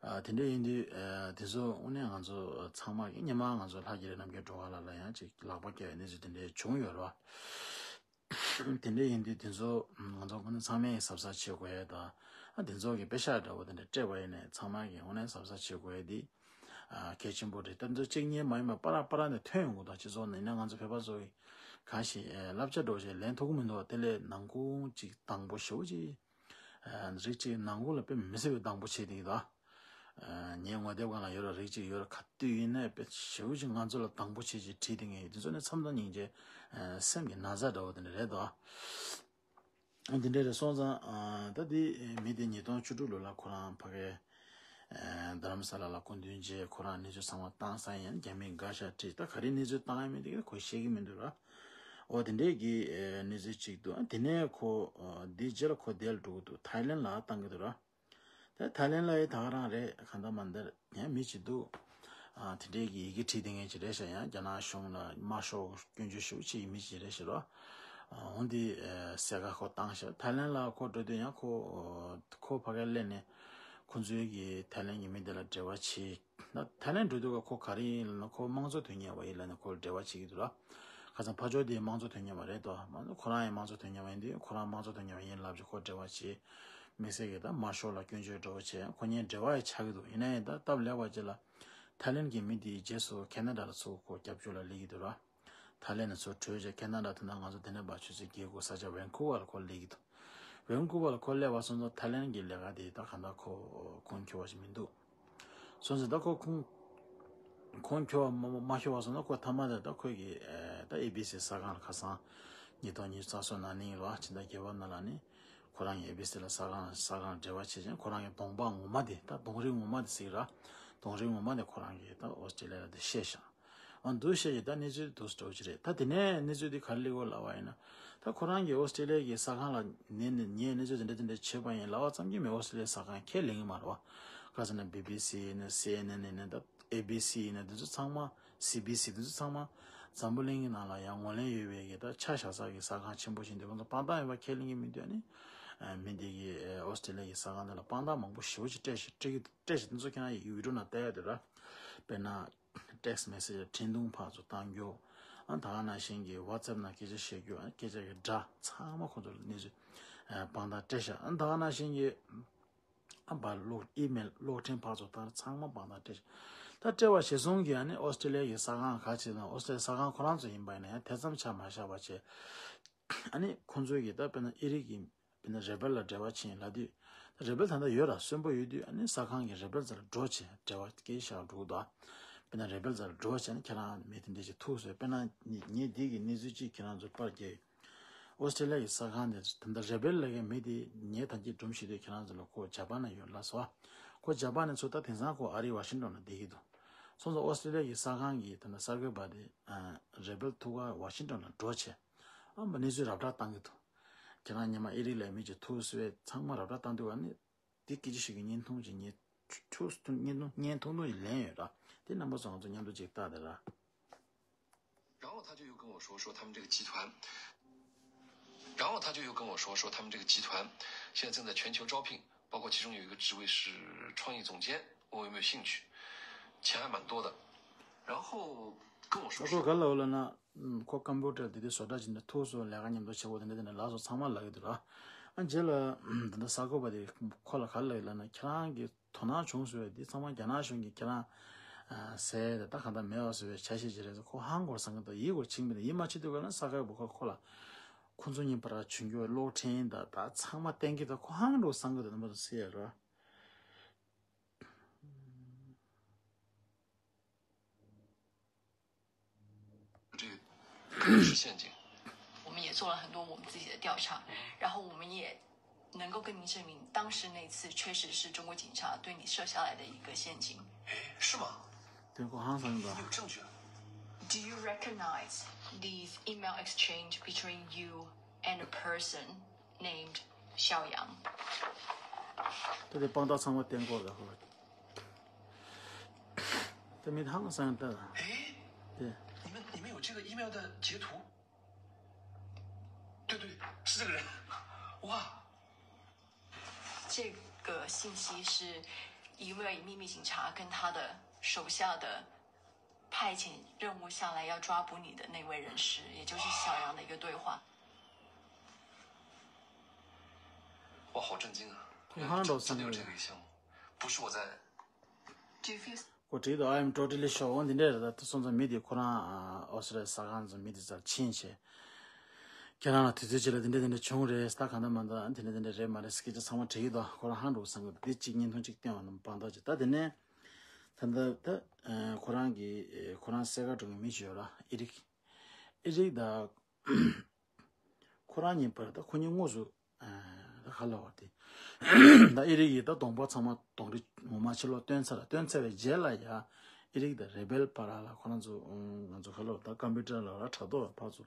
ཨ་དེ་འདྲ་ཡིན་དུས་ཨ་དེ་ཚོ་དངོས་གནས་ང་ཚོ་ཚང་མ་གི་སྔོན་མ་ང་ཚོ་ལྷ་རྒྱལ་རི་རྣམ་རྒྱལ་སྒྲོལ་དཀར་ལགས་ལ་ཡང་ཅིག་ལག་པ་བཀྱག་ཡོད་གནས་ཚུལ་དེ་འདྲ་བྱུང་ཡོད་རེད་བ། དེ་འདྲ་ཡིན་དུས་དེ་ཚོ་ང་ཚོ་དངོས་གནས་ཚང་མས་གཟབ་གཟབ་བྱེད་དགོས་ཡ་དང་། ཨ་དེ་ཚོ་གི་པེ་ཤག་འདྲ་བོ་དེ་འདྲ་སྤྲད་པ་ཡིན་ནའི་ཚང་མ་གི་དངོས་གནས་གཟབ་གཟབ་བྱེད་དགོས་ཡ་དེ་ཨ་གལ་ཆེན་པོ་རེད། ད་ཚོ་གཅིག་གཉིས་མ་ཡིན་པ་པ་ར་པ་ར་ནས་ཐོན་ཡོང་གི་འདུག་སྤྱི་ཚོགས་ནང་ཡིན་ན་ང་ཚོ་བོད་པ་ཚོ་གི་གང་ཞིག་ཨ་བསླབ་བྱ་འདྲ་བོ་ཞིག་ལེན་ཐུབ་ཀྱི་མི་འདུག་དེ་ལས་ནང་ཁུལ་གཅིག་དང་པོ་ཞེ་པོ་ཅིག་ཨ་རིགས་གཅིག་ནང་ཁུལ་ལ་དཔེ་མི་སྲིད་པའི་སྡང་པོ་བྱེད་བསྡད་ཀྱི་འདུག་ཨ་ངའི་ངོ་དེབ་སྒང་ལ་ཡོད་ར་རིགས་གཅིག་ཡོད་ར་ག་དུས་ཡིན་ནའི་དཔེ་ཞེ་པོ་ཅིག་ང་ཚོ་ལ་སྡང་པོ་བྱེད་ཅིག་བྲིས་བསྡད་མཁན་ཡོད། དེ་ཚོ་ནི་མཚམས་དང་སྙིང་རྗེ་ཨ་སེམས་ཀྱི་ན་ཚ་འདྲ་བོ་དེ་འདྲ་རེད་དོ། ཨ་དེ་འདྲ་རེད་སོང་ཙང་ཨ་ད་དེ་མི་དེ་ཉིས་སྟོང་བཅུ་དྲུག་ལོ་ལ་ཁོ་རང་ཕ་གའི་ཨ་རྡ་རམ་ས་ལ་ལ་སྐུ་མདུན་མཇལ། ཁོ་རང་གནས་ཚུལ་ཚང་མ་བཏང་ས་ཡིན། རྒྱ་མིས་དགའ་ཤག་བྲིས། ད་ག་རེ་གནས་ཚུལ་བཏང་ཡ་མིན་དེ་ག་ཁོ་ཤེས་ཀྱི་མི་འདུག་ར། འོ་དེ་འདྲས་ཀྱི་ཨ་གནས་ཚུལ་གཅིག་འདུག་ཨ་དེ་ནས་ཁོ་ཨ་དེ་རྗེས་ལ་ཁོ་དེ་ལ་འགྲོ་གི་འདུག་ཐའི་ལེན་ལ་བཏང་གི་འདུག་ར། ད་ཐའི་ལེན་ལ་ཡི་ད་ག་རང་རེད། གང་ལྟར་མ་འདིར་ཡང་མི་གཅིག་འདུག་ཨ་དེ་འདྲས་ཀྱི་ཡི་གེ་བྲིས་བསྡད་མཁན་ཅིག་རེད་ཤག་ཡང་རྒྱ་ནག་གཞུང་ལ་དམར་ཤོག་སྐྱོན་བརྗོད་ཞེ་པོ་ཅིག་ཡིན་མི་ཅིག་རེད་ཤག་རོ། ཨ་འོན་ཏེ་ཨ་གསལ་ཁ་ཁོ་བཏང་ཤག་ཐའི་ལེན་ལ་ཁོ་འགྲོ་དུས་ཡང་ཁོ་ཁོ་ཕ་གིར་སླེབས་ནས་ཁོ་ཚོའི་གི་ཐའི་ལེན་གྱི་མི་དེ་ལ་འབྲེལ་བ་བྱས། ད་ཐའི་ལེན་འགྲོ་དུས་ཁོ་ག་རེ་ཡིན་ལབ་ན་ཁོ་དམངས་གཙོ་དོན་གཉེར་བ་ཡིན་ལབ་ནས་ཁོ་ལ་འབྲེལ་བ་བྱེད་ཀྱི་འདུག་ར། ཁ་སང་ཕ་ཇོ་དེ་དམངས་གཙོ་དོན་གཉེར་བ་རེད་དོ། མ་ཁོ་རང་ཡང་དམངས་གཙོ་དོན་གཉེར་བ་ཡིན་དུས་ཁོ་རང་དམངས་གཙོ་དོན་གཉེར་བ་ཡིན་ལབ་ཅིག་ཁོ་འབྲེལ་བ་བྱས། དམིགས་བསལ་གྱི་ད་དམར་ཤོག་ལ་སྐྱོན་བརྗོད་འདྲ་བོ་བྱས་ཁོ་གཉིས་འབྲེལ་བ་ཡང་ཆགས་ཀྱི་འདུག་ཡིན་ན་ཡང་ད་སྟབས་ལེགས་པ་ཅིག་ལ་ཐའི་ལེན་གྱི་མི་དེའི་རྗེས་སུ་ཁེ་ན་ཌ་ལ་ཚུར་ཁོ་སྐྱབས་བཅོལ་ལ་སླེབས་ཀྱི་འདུག་ར། ཐའི་ལེན་ལ་ཚུར་བྲོས་བྱས་ཁེ་ན་ཌ་དེ་ན་ང་ཚོ་དེ་ནས་བ་ཆུ་ཚོད་བརྒྱད་དགུ་ས་ཆ་ཝན་ཁུ་ཝར་ལ་ཁོ་སླེབས་ཀྱི་འདུག་ཝན་ཁུ་ཝར་ལ་ཁོ་སླེབས་པ་སོང་ཙང་ཐའི་ལེན་གྱི་ལས་ཀ་དེ་ད་གང་ལྟར་ཁོ་ཁུངས་འཁྱོལ་བ་ཞིག་མི་འདུག་སོང་ཙང་ད་ཁོ་ཁུངས་ཁུངས་འཁྱོལ་བ་མ་མ་ཤོར་བ་སོང་ན་ཁོ་ཐ་མ་དེ་ད་ཁོས་ཀྱི་ཨེ་ད་ཨེ་བི་སི་གསར་ཁང་ལ་ཁ་སང་ཉིས་སྟོང་ཉི་ཤུ་རྩ་གསུམ་ནང་ནིང་ལ་ཕྱི་ཟླ་བརྒྱད་པ་ནང་ལ་ནི་ཁོ་རང་གི་ཨེ་བི་སི་ལ་གསར་ཁང་གསར་ཁང་འབྲེལ་བ་བྱེད་ཅིང་ཁོ་རང་གི་གདོང་པ་ངོ་མ་དེ་ད་གདོང་རིས་ངོ་མ་དེ་ཟིག་ར་གདོང་རིས་ངོ་མ་དེ་ཁོ་རང་གིས་ད་ཨོ་སི་ཀྲི་ལི་ཡ་ལ་དེ་བཤད་ཤག་ཨ་འདུག་བཤད་ཀྱི་ད་གནས་ཚུལ་འདུག་སེ་འགྲོ་གི་རེད། ད་དེ་ནས་གནས་ཚུལ་དེ་ག་རེ་སླེབས་ཡོད་ལབ་པ་ཡིན་ན། ད་ཁོ་རང་གིས་ཨོ་སི་ཀྲི་ལི་ཡ་གི་གསར་ཁང་ལ་ནས་ནས་ངས་གནས་ཚུལ་དེ་འདྲ་དེ་འདྲ་བྱས་པ་ཡིན་ལབ་པ་ཙམ་གྱིས་མི་ཨོ་སི་ཀྲི་ལི་ཡ་གསར་ཁང་ཁས་ལེན་གྱི་མ་རེད་བ། ག་ཟེར་ན་བི་བི་སི་ཡིན་ན་སི་ཨེན་ཨེན་ཡིན་ན་ད་ཨེ་བི་སི་ཡིན་ན་དེ་ཚོ་ཚང་མ་སི་བི་སི་དེ་ཚོ་ཚང་མ་འཛམ་བུ་གླིང་གི་ནང་ལ་ཡང་ངོས་ལེན་ཡོད་པའི་གི་ད་ཆ་བཞག་ས་གི་གསར་ཁང་ཆེན་པོ་ཞིག་འདུག་ཁོང་ཚོ་དཔང་རྟགས་ཡོད་པ་ཁས་ལེན་གྱི་མི་འདུག་ཨ་ནི་མི་འདི་གི་ཨོ་སི་ཀྲི་ལི་ཡ་གི་གསར་ཁང་དེ་ལ་དཔང་རྟགས་མང་པོ་ཞེ་པོ་ཅིག་སྤྲད་ཤག་སྤྲད་ཀྱི་སྤྲད་ཤག་དེ་ཚོ་ཁྱེད་རང་ཡི་བི་ཌི་ཡོ་ནང་བལྟ་ཡ་དེ་ར། དཔེར་ན། text message འཕྲིན་ཐུང་ཕར་ཚུར་བཏང་རྒྱུ། ཨ་ད་ག་ནང་བཞིན་གྱི་WhatsApp ནང་སྐད་ཆ་བཤད་རྒྱུ། ཨ་སྐད་ཆ་གི་སྒྲ་ཚང་མ་ཁོ་ཚོ་ལ་གནས་ཚུལ་ཨ་དཔང་རྟགས་སྤྲད་ཤག་ཨ་ད་ག་ནང་བཞིན་གྱི་ཨ་བར་གློག་ཨི་མེལ་གློག་འཕྲིན་ཕར་ཚུར་བཏང་ཚང་མ་དཔང་རྟགས་སྤྲད་ཤག་ད་སྤྲད་པ་གཞིར་བཟུང་གིས་ཨ་ནི་ཨོ་སི་ཀྲི་ལི་ཡ་གི་གསར་ཁང་ག་ཅིག་དང་ཨོ་སི་ཀྲི་ལི་ཡ་གསར་ཁང་ཁོ་རང་ཚོ་ཡིན་པ་ཡིན་ན་ཡང་དེ་ཙམ་ཆ་མ་བཞག་པ་བྱས། ཨ་ནི་ཁོང་ཚོའི་གི་ད་དཔེར་ན་ཨི་རིགས་ཀྱི་དཔེར་ན་རེ་བེལ་ལ་འབྲེལ་བ་བྱེད་ཡིན་ལབ་དུས། རེ་བེལ་ད་ལྟ་ཡོད་ར་གསོན་པོ་ཡོད་དུས་ཨ་ནི་གསར་ཁང་གི་རེ་བེལ་ཚོ་ལ་འགྲོ་བྱེད་འབྲེལ་བ་སྐད་ཆ་བཤད་འགྲོ་གི་འདུག་དཔེར་ན་རེ་བེལ་ཚོ་ལ་འགྲོ་བྱེད་ནི་ཁྱེད་རང་མི་དེ་འདྲ་ཞིག་ཐུག་སོང་། དཔེར་ན་ངས་འདི་གི་གནས་ཚུལ་གཅིག་ཁྱེད་རང་ཚོར་པར་རྒྱབ་ཡོད། ཨོ་སི་ཀྲི་ལི་ཡ་གི་གསར་ཁང་དེ་ད་ལྟ་རེ་བེལ་ལབ་མཁན་མི་དེ་ངས་ད་གིན་སྒྲུང་བཤད་དུས་ཁྱེད་རང་ཚོ་ལ་ཁོ་ཇ་པན་ན་ཡོད་ལབ་སོང་། ཁོ་ཇ་པན་ནས་ཚུར་ད་དེང་སང་ཁོ་ཨ་རིའི་ཝ་ཤིང་ཊོན་ལ་བསྡད་ཀྱི་འདུག་སོང་ཙང་ཨོ་སི་ཀྲི་ལི་ཡ་གི་གསར་ཁང་གི་ད་ལྟ་གསར་འགོད་པ་དེ་རེ་བེལ་ཐུག་ག་ཝ་ཤིང་ཊོན་ལ་འགྲོ་བྱེད། ཨ་མ་གནས་ཚུལ་རབ་བསྒྲགས་བཏང་གི་འདུག་ཁྱེད་རང་སྔོན་མ་ཨི་རིགས་ལ་མི་གཅིག་ཐུག་སོང་བས་ཚང་མ་རབ་བསྒྲགས་བཏང་དུས་ཨ་ནི་འདི་སྐད་ཆ་ཞིག་གི་བརྙན་ཐུང་ཅིག་ངས་ཐུག་བརྙན་ཐུང་བརྙན་ཐུང་ཐུང་ཞིག་ལེན་ཡོད་ར། དེ་རྣམ་པ་ཚོ་ང་ཚོ་མཉམ་དུ་ཅིག་ལྟ་དེ་ར། 他就又跟我说，说他们这个集团，然后他就又跟我说，说他们这个集团现在正在全球招聘，包括其中有一个职位是创意总监，问我有没有兴趣，钱还蛮多的。然后跟我说， ཁོ་ག་ལ་འོ་ལ་ན། ཁོ་ཀམ་པུ་ཊར་དེ་དུས་བཟོ་གྲྭ་ཅིག་ནས་ཐུགས་སུ་ལས་ཀ་མཉམ་དུ་བྱེད་དགོས་དེ་འདྲ་དེ་འདྲ་ལ་སོགས་ཚང་མ་ལབ་ཀྱི་འདུག་ར། ཨ་རྗེས་ལ་ད་ལྟ་གསར་འགོད་པ་དེ་ཁོ་ལ་ག་ལབ་ཡོད་ལབ་ན། ཁྱེད་རང་གི་དོ་སྣང་བྱུང་ཟེར་བས་འདི་ཚང་མ་རྒྱ་ནག་གཞུང་གིས་ཁྱེད་རང་ཟས་དེ་ད་གང་ལྟར་མེད་པ་བཟོ་བའི་བྱ་བྱེད་ཀྱི་རེད་ཟེར། ཁོ་ཧང་གོ་བསམ་གི་འདུག་ཡིད་གོ་ཕྱིན་པ་ནས་ཡིད་མ་ཆེས་དུས་ག་ལ་གསར་འགོད་པ་ཁོ་ཁོ་ལ་ཁོ་ཚོ་གཉིས་བར་བྱུང་རྒྱུ་བའི་གློག་འཕྲིན་དང་ད་ཚང་མ་བསྟན་གྱི་འདུག་ཁོ་ཧང་འགྲོ་བསམ་གི་འདུག་རྣམ་པ་ཚོ་སེ་ཡ་ར།这个可能是陷阱。 我们也做了很多我们自己的调查，然后我们也能够跟您证明，当时那次确实是中国警察对你设下来的一个陷阱。哎，是吗？对，我好像是吧。有证据啊？ Do you recognize these email exchange between you and a person named Xiao Yang? 对对，帮到场我点过的，后来。这没他们三个的。哎，对，你们你们有这个 email 的截图？对对，是这个人。哇，这个信息是一位秘密警察跟他的手下的派遣任务下来要抓捕你的那位人士，也就是小杨的一个对话。我好震惊啊！你看到真的有三个人这个项目，不是我在 Do you feel ཁོ་བྲིས་འདུག I am totally sure འོ་འདི་འདྲས་རེད། ད་དེ་སོང་ཙང་མི་དེ་ཁོ་རང་ཨོ་སི་ཊྲེ་ལི་ཡ་གསར་ཁང་ཚོ་མི་དེ་ཚར་ཕྱིན་བྱས། ཁྱེད་རང་ལ་དུས་ཚོད་ཅིག་ལ་འདི་འདྲས་འདི་འདྲས་བྱུང་རེད། ད་གང་ལྟར་མ་ལྟར་འདི་འདྲས་འདི་འདྲས་རེད་མ་རེད་སྐད་ཆ་ཚང་མ་དྲིས་འདུག་ཁོ་རང་ཧང་འགྲོ་བསམ་གི་འདུག་འདི་གཅིག་བརྙན་ཐུང་གཅིག་བསྟན་བ་རྣམས་དཔང་རྟགས་ཅིག་ད་དེ་ནས་ད་ལྟ་ད་ཁོ་རང་གི་ཁོ་རང་གསལ་ཁ་གྲོང་གི་མི་ཞིག་ཡོད་ར། ཨི་རིག་ཨི་རིག་ད། ཁོ་རང་གཉིས་བར་ད་ཁོ་གཉིས་དངོས་སུ་ད་ག་ལ་བ་དེ་ད་ཨི་རིག་གིས་ད་གདོང་པ་ཚང་མ་གདོང་རིས་ངོ་མ་ཕྱི་ལོགས་སྟོན་ཚར་སྟོན་ཚར་བའི་རྗེས་ལ་ཡ་ཨི་རིག་དང་རེ་བེལ་བར་ལ་ཁོ་རང་ཚོ་ང་ཚོ་ག་ལ་བ་ད་ཀམ་པུ་ཊར་ལ་ར་དྲ་ཐོག་ལ་ཕར་ཚུར་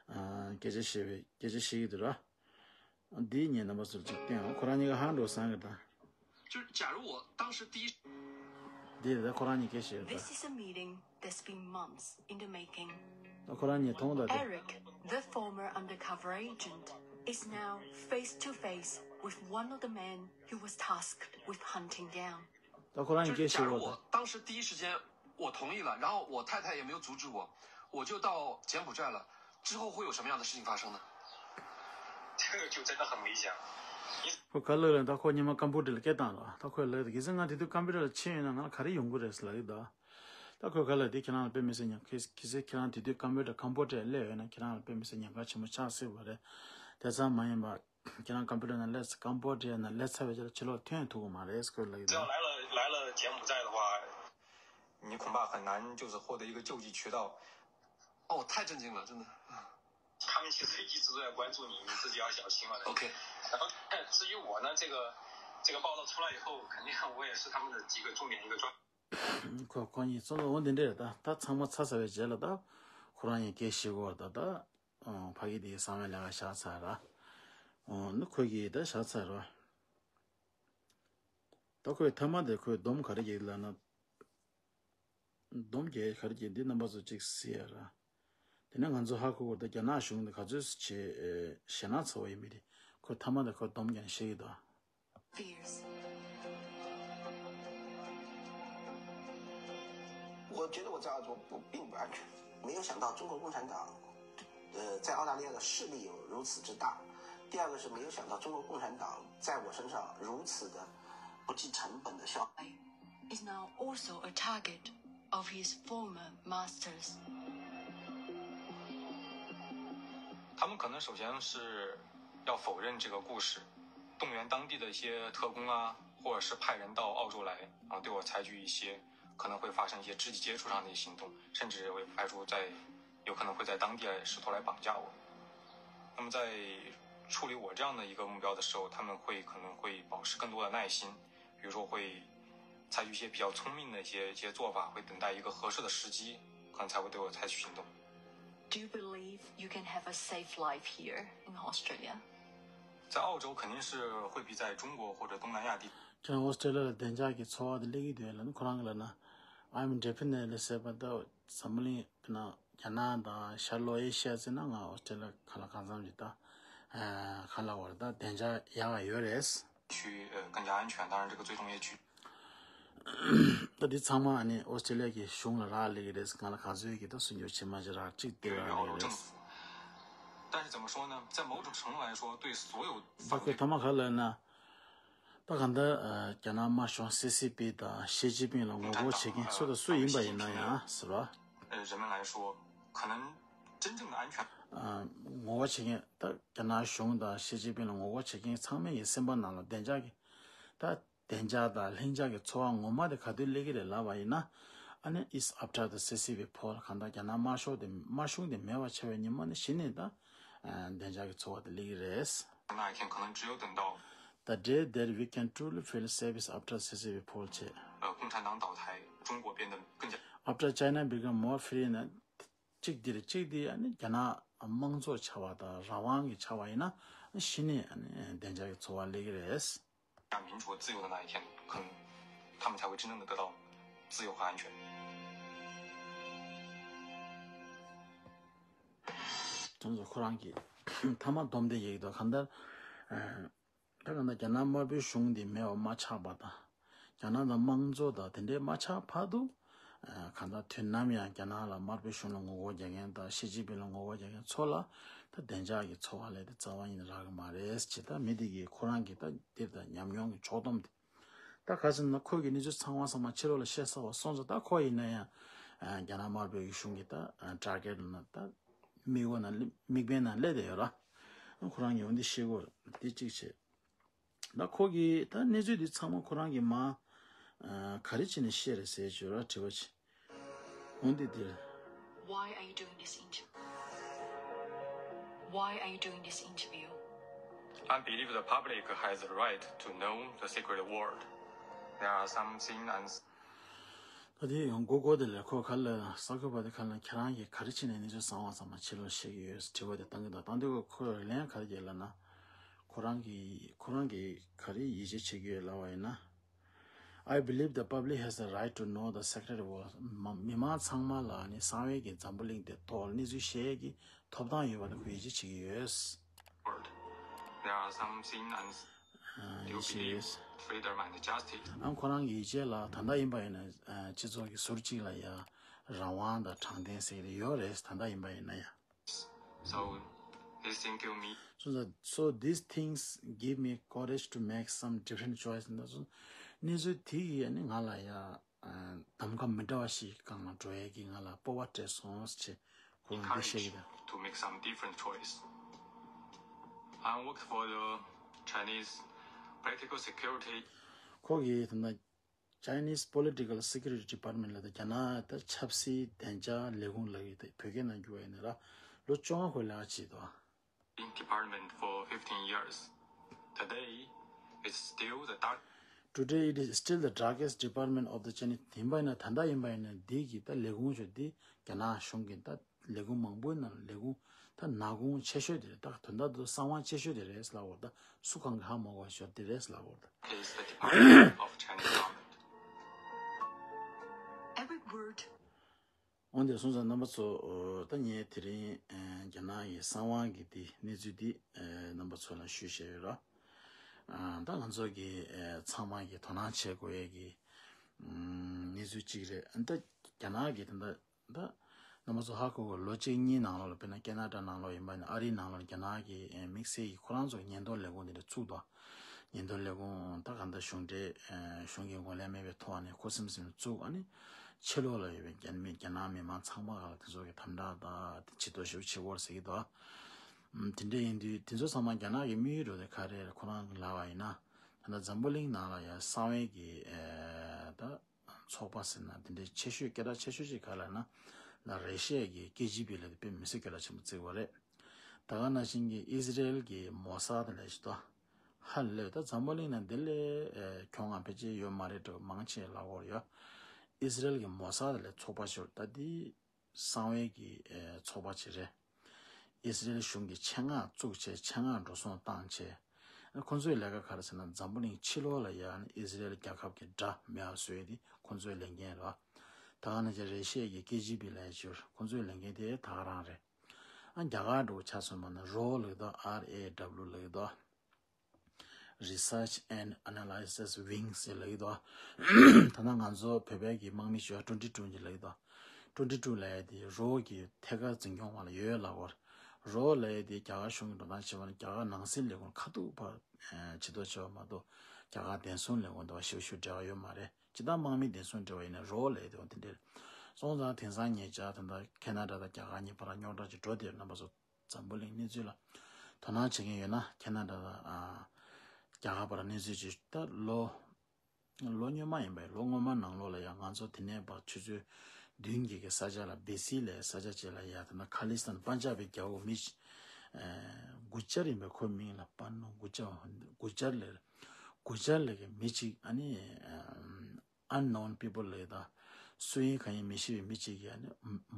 སྐད་ཆ་བཤད་པའི་སྐད་ཆ་བཤད་ཀྱི་འདུག་ར། འདི་ངས་རྣམ་པ་ཚོར་ཅིག་སྟོན་ཨ། ཁོ་རང་གཉིས་ཀ་ཧང་འགྲོ་བསམ་གི་ད། 就是假如我当时第一 འདི་ད་ཁོ་རང་གཉིས་སྐད་བཤད་ད། This is a meeting that's been months in the making. ད་ཁོ་རང་གཉིས་མཐོང་ད་དེ། Eric, the former undercover agent, is now face to face with one of the men he was tasked with hunting down. ད་ཁོ་རང་གཉིས་སྐད་བཤད་假如གོ་ད། 我当时第一时间我同意了，然后我太太也没有阻止我，我就到柬埔寨了，之后会有什么样的事情发生呢？这个就真的很危险。 ཁོ་ག་ལ་ལ་ད་ཁོ་ཉི་མ་ཀམ་པུ་ཊར་ལ་སྐད་བཏང་ལ་ད་ཁོས་ལབ་ད་གལ་སྲིད་ང་དེ་དུས་ཀམ་པུ་ཊར་ལ་ཕྱིན་ཡོད་ན་ང་ལ་ག་རེ་ཡོང་གི་རེད་ཟེར་ལབ་ཡོད་ད། ད་ཁོས་ག་ལ་དེ་ཁྱེད་རང་ལ་དཔེ་མི་སྲིད་ཉེན་ཁ་གལ་སྲིད་ཁྱེད་རང་དེ་དུས་ཀམ་པུ་ཊར་ཀམ་པོ་ཌི་ཡ་སླེབས་ཡོད་ན་ཁྱེད་རང་ལ་དཔེ་མི་སྲིད་ཉེན་ཁ་ཆེན་པོ་ཆགས་སྲིད་པ་རེད། དེ་ཙམ་མ་ཡིན་པ་ཁྱེད་རང་ཀམ་པུ་ཊར་ནང་སླེབས་ཀམ་པོ་ཌི་ཡ་ནང་སླེབས་ཚར་བའི་རྗེས་ལ་ཕྱི་ལོགས་ཐོན་ཐུབ་ཀྱི་མ་རེད་ཁོས་ལབ་ཡོད་ད། 只要来了来了柬埔寨的话，你恐怕很难就是获得一个救济渠道。哦，太震惊了，真的。他们其实一直都在关注你，你自己要小心啊。 OK， 然后至于我呢，这个这个报道出来以后，肯定我也是他们的一个重点一个专。 ཁོ་ཁོ་གཉིས་ཚོ་འོ་འདི་འདྲས་ད་ད་ཚང་མ་ཚར་ཚར་བའི་རྗེས་ལ་ད་ཁོ་རང་གཉིས་སྐད་བཤད་གོ་ད་ད་ཕ་གི་དེའི་གསང་བའི་ལས་ཀ་བཞག་ཚར་ར། འོ་ནི་ཁོ་གིས་ད་བཞག་ཚར་ར། ད་ཁོས་ཐ་མ་དེ་ཁོས་སྡོམ་ག་རེ་བརྒྱབ་ལབ་ན། སྡོམ་རྒྱག་ག་རེ་བརྒྱབ་འདི་རྣམ་པ་ཚོ་གཅིག་གཟིགས་ཡ་ར། དེ་ནས་ང་ཚོ་ཧ་གོ་གོ་ད་རྒྱ་ནག་གཞུང་གིས་ག་ཚོད་བྱས་ཞེད་སྣང་ཚ་བོ་ཡིན་མི་དེ་ཁོས་ཐ་མ་དེ་ཁོས་སྡོམ་རྒྱག་ཤེས་ཀྱི་འདུག Fears. 我觉得我在澳洲不并不安全，没有想到中国共产党，呃，在澳大利亚的势力有如此之大。第二个是没有想到中国共产党在我身上如此的不计成本的消。 Is now also a target of his former masters. 他们可能首先是要否认这个故事，动员当地的一些特工啊，或者是派人到澳洲来，然后对我采取一些可能会发生一些肢体接触上的一些行动，甚至会派出在有可能会在当地来试图来绑架我。那么在处理我这样的一个目标的时候，他们会可能会保持更多的耐心，比如说会采取一些比较聪明的一些一些做法，会等待一个合适的时机，可能才会对我采取行动。 Do you believe you can have a safe life here in Australia? 在澳洲肯定是会比在中国或者东南亚地 ཁྱེད་རང་ཨོ་སི་ཀྲེ་ལི་ཡ་ལ་བདེ་འཇགས་ཀྱི་འཚོ་བ་དེ་སླེབས་ཀྱི་འདུག་ལབ་ན་ཁོ་རང་གིས་ལབ་ན། I'm definitely safe but འཛམ་བུ་གླིང་ན་ རྒྱ་ནག་དང་ཤར་ལྷོ་ཨེ་ཤི་ཡ་ཟེར་ན་ང་ཨོ་སི་ཀྲི་ལི་ཡ་གང་ལ་གང་འཚམ་ཞིག་ད་གང་ལ་བར་ད་བདེ་འཇགས་ཡག་ག་ཡོད་རེད། 区呃更加安全，当然这个最终也取 ད་འདི་ཚང་མ་ཨ་ནི་ཨོ་སི་ཀྲི་ལི་ཡ་གི་གཞུང་ལ་རག་ལས་ཀྱི་རེད། ང་ལ་ག་ཚོད་ཀྱི་ད་སུན་འབྱོར་བྱེད་མ་བྱེད་རག་གཅིག་དེ་རག་ལས་ཀྱི་རེད། 但是怎么说呢，在某种程度来说，对所有 ད་ཁོས་ཐ་མ་ག་ལ་ན། ད་གང་ལྟར་རྒྱ་ནག་དམར་གཞུང་སི་སི་པི་དང་ཞི་ཅིན་ཕིང་ལ་ངོ་རྒོལ་བྱེད་མཁན་སུ་དང་སུ་ཡིན་པ་ཡིན་ན་ཡང་ཟེར་བ། 呃人们来说，可能真正的安全 ངོ་རྒོལ་བྱེད་མཁན་ད་རྒྱ་ནག་གཞུང་དང་ཞི་ཅིན་ཕིང་ལ་ངོ་རྒོལ་བྱེད་མཁན་ཚང་མའི་སེམས་པ་ནང་ལ་བདེ་འཇགས་ཀྱི་ད། བདེ་འཇགས་དང་ལྷིང་འཇགས་ཀྱི་ཚོར་བ་ངོ་མ་དེ་ག་དུས་སླེབས་ཀྱི་རེད་ལབ་པ་ཡིན་ན། ཨ་ནི་is after the སི་སི་པི་ཕོལ། གང་ལྟར་རྒྱ་ནག་དམར་ཤོག་དེ་དམར་གཞུང་དེ་མེད་པ་ཆགས་པའི་ཉིན་མོ་ནས་གཞི་ནས་ད་བདེ་འཇགས་ཀྱི་ཚོར་བ་དེ་སླེབས་ཀྱི་རེད། 那一天可能只有等到 The day that we can truly feel safe is after སི་སི་པི་ཕོལ་བྱས། 呃，共产党倒台，中国变得更加 After China become more free ན་གཅིག་འདིར་གཅིག་འདི་ཨ་ནི་རྒྱ་ནག་དམངས་གཙོ་ཆགས་པ་དང་རང་དབང་གི་ཆགས་པ་ཡིན་ན་གཞི་ནས་ཨ་ནི་བདེ་འཇགས་ཀྱི་ཚོར་བ་སླེབས་ཀྱི་རེད། 民主自由的那一天，可能他们才会真正的得到自由和安全。 དོན་དུ་ཁོ་རང་གིས་ཐ་མ་སྡོམ་དེ་ཡིག་དང་གང་ལྟར་ད་གང་ལྟར་རྒྱ་ནག་དམར་པོའི་གཞུང་འདི་མེད་པ་མ་ཆགས་པ་དང་། རྒྱ་ནག་དང་དམངས་གཙོ་དང་དེ་འདྲའི་མ་ཆགས་བར་དུ། གང་ལྟར་དུས་ནམ་ཡང་རྒྱ་ནག་ལ་དམར་པོའི་གཞུང་ལ་ངོ་རྒོལ་རྒྱག་མཁན་དང་ཞི་ཅིན་ཕིང་ལ་ངོ་རྒོལ་རྒྱག་མཁན་ཚོ་ལ་ད་བདེ་འཇགས་ཀྱི་ཚོར་བ་ལས་དེ་རྩ་བ་ཉིད་ནས་རག་གི་མ་རེད་ཅེས་ད་མི་དེ་གིས་ཁོ་རང་གི་ད་འདིར་ད་ཉམས་མྱོང་གི་ཕྱོགས་བསྡོམས་དེ། ད་ག་ཟེར་ན་ཁོ་གི་གནས་ཚུལ་ཚང་མ་ཚང་མ་ཕྱི་ལོགས་ལ་བཤད་ཚར་བ་སོང་ཙང་ད་ཁོ་ཡིན་ན་ཡང་རྒྱ་ནག་དམར་པོའི་གཞུང་གི་ད་ཊར་གེཊ་ལ་ད་མིག་འོ་ན་མིག་དཔེ་ན་སླེབས་བསྡད་ཡོད་ར། ཁོ་རང་ཡོང་འདི་ཤེས་དགོས་འདི་གཅིག་བྱས། ད་ཁོ་གིས་ད་གནས་ཚུལ་འདི་ཚང་མ་ཁོ་རང་གིས་མ་ག་རེ་བྱས་ནས་བཤད་རེད་ཟེར་བྱས་ར་དྲི་བ་བྱས། འོན་ཏེ་འདིར། Why are you doing this interview? Why are you doing this interview? I believe the public has the right to know the secret world. There are some things and ད་དེ་ཡང་མགོ་སྐོར་དེ་ལས་ཁོ་ག་ལ་གསར་འགོད་པ་དེ་ག་ལ་ཁྱེད་རང་གིས་ག་རེ་བྱས་ནས་གནས་ཚུལ་གསར་པ་ཚང་མ་ཕྱི་ལོགས་བཤད་ཀྱི་ཡོད་དྲི་བ་དེ་བཏང་གི་འདུག་བཏང་དུས་ཁོས་ལན་ག་རེ་བརྒྱབ་ལབ་ན། ཁོ་རང་གིས་ཁོ་རང་གིས་ག་རེ་ཡིད་ཆེས་བྱེད་ཀྱི་ཡོད་ལབ་པ་ཡིན་ན། I believe the public has the right to know the secret world. མ་མི་མང་ཚང་མ་ལ་ནི་གསང་བའི་གི་འཛམ་བུ་གླིང་དེ་ཐོག་གནས་ཚུལ་བཤད་ཀྱི་ཐོབ་ཐང་ཡོད་པ་དེ་ཁོས་ཡིད་ཆེས་བྱེད་ཀྱི་ཡོད། World. There are some things and ཡིད་ཆེས་ཡོད། Freedom and justice. ཨང་ཁོ་རང་གི་ཡིད་ཆེས་ལ་ད་ལྟ་ཡིན་པ་ཡིན་ན་སྤྱི་ཚོགས་ཀྱི་ཟུར་གཅིག་ལ་ཡ་རང་དབང་དང་དྲང་བདེན་ཟེར་གྱི་ཡོད་རེད་ད་ལྟ་ཡིན་པ་ཡིན་ན་ཡ། So this thing give me So the, so these things give me courage to make some different choice. ད་སོ་གནས་ཚུལ་དེ་ཡིས་ནི་ང་ལ་ཡ་གདམ་ག་མི་འདྲ་བ་ཞིག་སྒང་ལ་འགྲོ་ཡས་ཀྱི་ང་ལ་སྤོབས་པ་སྤྲད་སོང་ཟེར་ཁོང་གིས་བཤད་ཀྱི་འདུག to make some different choice. I worked for the Chinese political security. ཁོ་གིས་ད་ལྟ་Chinese Political Security Department ལ་ད་རྒྱ་ནག་ད་ཆབ་སྲིད་བདེ་འཇགས་ལས་ཁུངས་ལ་ཡོད་དེ་བོད་སྐད་ནང་བསྒྱུར་བ་ཡིན་ན་ར་ལོ་བཅོ་ལྔ་ཁོས་ལས་ཀ་བྱས་འདུག In department for fifteen years. Today, it's still the dark. Today, it is still the darkest department of the Chinese. ཡིན་པ་ཡིན་ན་ད་ལྟ་ཡིན་པ་ཡིན་ན་འདི་གི་ད་ལས་ཁུངས་ཚོ་འདི་རྒྱ་ནག་གཞུང་གི་ད་ལས་ཁུངས་མང་པོའི་ནང་ལས་ཁུངས་ད་ནག་ཁུངས་ཆེ་ཤོས་དེ་རེད། ད་དོན་དག་ཏུ་གསང་བ་ཆེ་ཤོས་དེ་རེད་ལབ་པ་ད་སུ་གང་གི་ཧ་མ་གོ་ཤོས་དེ་རེད་ལབ་པ་ད། Is the department of Chinese government. Every word འོན་ཏེ་སོང་ཙང་རྣམ་པ་ཚོ་ད་ངས་དེ་རིང་རྒྱ་ནག་གི་གསང་བ་གི་དེ་གནས་ཚུལ་འདི་རྣམ་པ་ཚོ་ལ་ཞུས་བཞག་ཡོད་ར། ད་ང་ཚོ་གི་ཚང་མ་གི་དོ་སྣང་བྱེད་དགོས་ཡས་ཀྱི་གནས་ཚུལ་གཅིག་རེད། ད་རྒྱ་ནག་གི་ད་ད་རྣམ་པ་ཚོ་ཧ་གོ་གི་ལོ་གཅིག་གཉིས་ནང་ལོགས་ལ་དཔེར་ན་ཁེ་ན་ཌ་ནང་ལོགས་ཡིན་པ་ཡིན་ན་ཨ་རིའི་ནང་ལོགས་རྒྱ་ནག་གི་དམིགས་བསལ་གྱི་ཁོ་རང་ཚོ་ཉེན་རྟོག་ལས་ཁུངས་དེ་འདྲ་བཙུགས་འདུག་ཉེན་རྟོག་ལས་ཁུངས་ད་ག་འདྲ་གཞུང་འབྲེལ་གཞུང་གི་ངོས་ལེན་མེད་པའི་ཐོག་ནས་ཁུ་སིམ་སིམ་བཙུགས། ཨ་ནི་ཕྱི་ལོགས་ལ་ཡོད་པའི་རྒྱ་མི་རྒྱ་ནག་མི་མང་ཚང་མ་ལ་དེ་ཚོ་གི་དམ་དྲག་དང་དེ་ཇུས་གཏོགས་ཞེ་པོ་བྱེད་ཀྱི་ཡོད་རེད་ཟེར་གྱི་འདུག་དེ་འདྲ་ཡིན་དུས་དེ་ཚོ་ཚང་མ་རྒྱ་ནག་གི་དམིགས་ཡུལ་འགྲོ་དེ་ག་རེ་རེད། ཁོ་རང་གི་ལབ་པ་ཡིན་ན་ད་ལྟ་འཛམ་བུ་གླིང་ནང་ལ་ཡ་གསང་བའི་གི་ད་ཚོགས་པ་ཟེར་ན་དེ་འདྲའི་ཆེ་ཤོས་སྐད་གྲགས་ཆེ་ཤོས་ཅིག་ག་རེ་ལབ་ན་ད་རེ་ཤའི་གི་ཀེ་ཇི་བི་ལབ་དེ་དཔེ་མི་སྲིད་སྐད་གྲགས་ཆེན་པོ་བརྩི་གི་ཡོད་རེད། ད་ག་ནང་བཞིན་གྱི་ཨི་ཟི་རེལ་གྱི་མོ་སཱད་ལབ་ཞིག་འདུག་ཧ་ལས་ད་འཛམ་བུ་གླིང་ན་འདི་ལས་གྱོང་ང་ཕལ་ཆེར་ཡོད་མ་རེད་འགྲོ་མང་ཆེ་ལབ་ཀྱི་ཡོད། ཨི་ཟི་རེལ་གྱི་མོ་སཱད་ལབ་ཚོགས་པ་ཞིག་ད་འདི་གསང་བའི་གི་ཚོགས་པ་ཅིག་རེད། ཨི་ཟི་རེལ་གཞུང་གི་ཆེད་མངགས་བཙུགས་བྱས་ཆེད་མངགས་འགྲོ་སོང་བཏང་བྱས། ཁོང་ཚོའི་ལས་ཀ་ག་རེ་ཟེར་ན་འཛམ་བུ་གླིང་ཕྱི་ལོགས་ལ་ཡང་ཨི་ཟི་རེལ་རྒྱལ་ཁབ་ཀྱི་དགྲ་མེད་པ་བཟོ་ཡས་དེ་ཁོང་ཚོའི་ལས་འགན་རེད། ད་ག་ནང་བཞིན་རེ་ཤེས་ཀྱི་ཀེ་ཇི་བི་ལབ་ཡ་ཅིག་ཡོད་རེད། ཁོང་ཚོའི་ལས་འགན་དེ་ད་ག་རང་རེད། ཨ་རྒྱ་གར་འདྲ་བོ་ཆ་མཚོན་པ་ན་རོ་ལབ་ཀྱི་འདུག R A W ལབ་ཀྱི་འདུག Research and Analysis Wing ཟེར་ལབ་ཀྱི་འདུག་ད་ལྟ་ང་ཚོ་བོད་པའི་གི་དམག་མི་ཞུ་བ་ཊུ་ཝེན་ཊི་ཊུ་ཅིག་ལབ་ཀྱི་འདུག་ཊུ་ཝེན་ཊི་ཊུ་ལབ་ཡ་དེ་རོ་གི་ཐད་ཀར་འཛིན་སྐྱོང་བ་ལ་ཡོད་ལབ་དགོས་རེད། རོ་ལབ་ཡ་དེ་རྒྱ་གར་གཞུང་གི་འགྲོ་སྟངས་བྱས་པ་ན་རྒྱ་གར་ནང་སྲིད་ལས་ཁུངས་ཁ་ཐུག་ཕར་ཇུས་གཏོགས་བྱས་པ་མ་གཏོགས་རྒྱ་གར་བདེན་སྲུང་ལས་ཁུངས་དང་ཞེ་པོ་ཞིག་འབྲེལ་བ་ཡོད་མ་རེད། ཇི་ལྟར་དམག་མི་བདེན་སྲུང་འབྲེལ་བ་ཡིན་ན་རོ་ལབ་ཡ་དེ་བ་དེ་འདྲ་རེད། སོང་ཙང་དེང་སང་ཉེ་ཆར་ད་ལྟ་ཁེ་ན་ཌ་དང་རྒྱ་གར་གཉིས་བར་རྙོག་དྲ་ཅིག་འགྲོ་བསྡད་ཡོད། རྣམ་པ་ཚོ་འཛམ་བུ་གླིང་གནས་ཚུལ་ལ་དོ་སྣང་བྱེད་མཁན་ཡོད་ན་ཁེ་ན་ཌ་དང་ཨ་རྒྱ་གར་བར་གནས་ཚུལ་ཅིག་ད་ལོ་ལོ་སྔོན་མ་ཡིན་པས། ལོ་སྔོན་མ་ནང་ལོགས་ལ་ཡང་ང་ཚོ་དེ་ནས་ཕར་ཆུ་ཚོད་བདུན་གྱི་གི་ས་ཆ་ལ་བེ་སི་ལའི་ས་ཆ་ཅིག་ལ་ཡ་ད་ལྟ་ཁ་ལི་སི་ཐན་པན་ཇབ་པའི་རྒྱལ་པོ་མི་ཨ་གུ་ཇར་ཡིན་པས། ཁོའི་མིང་ལ་པན་ནོ་གུ་ཇར་གུ་ཇར་ལབ་གུ་ཇར་ལབ་ཀྱི་མི་གཅིག་ཨ་ནི་ཨ་unknown people ལབ་ད་སུ་ཡིན་གང་ཡིན་མི་ཤེས་པའི་མི་གཅིག་གིས་ཨ་ནི་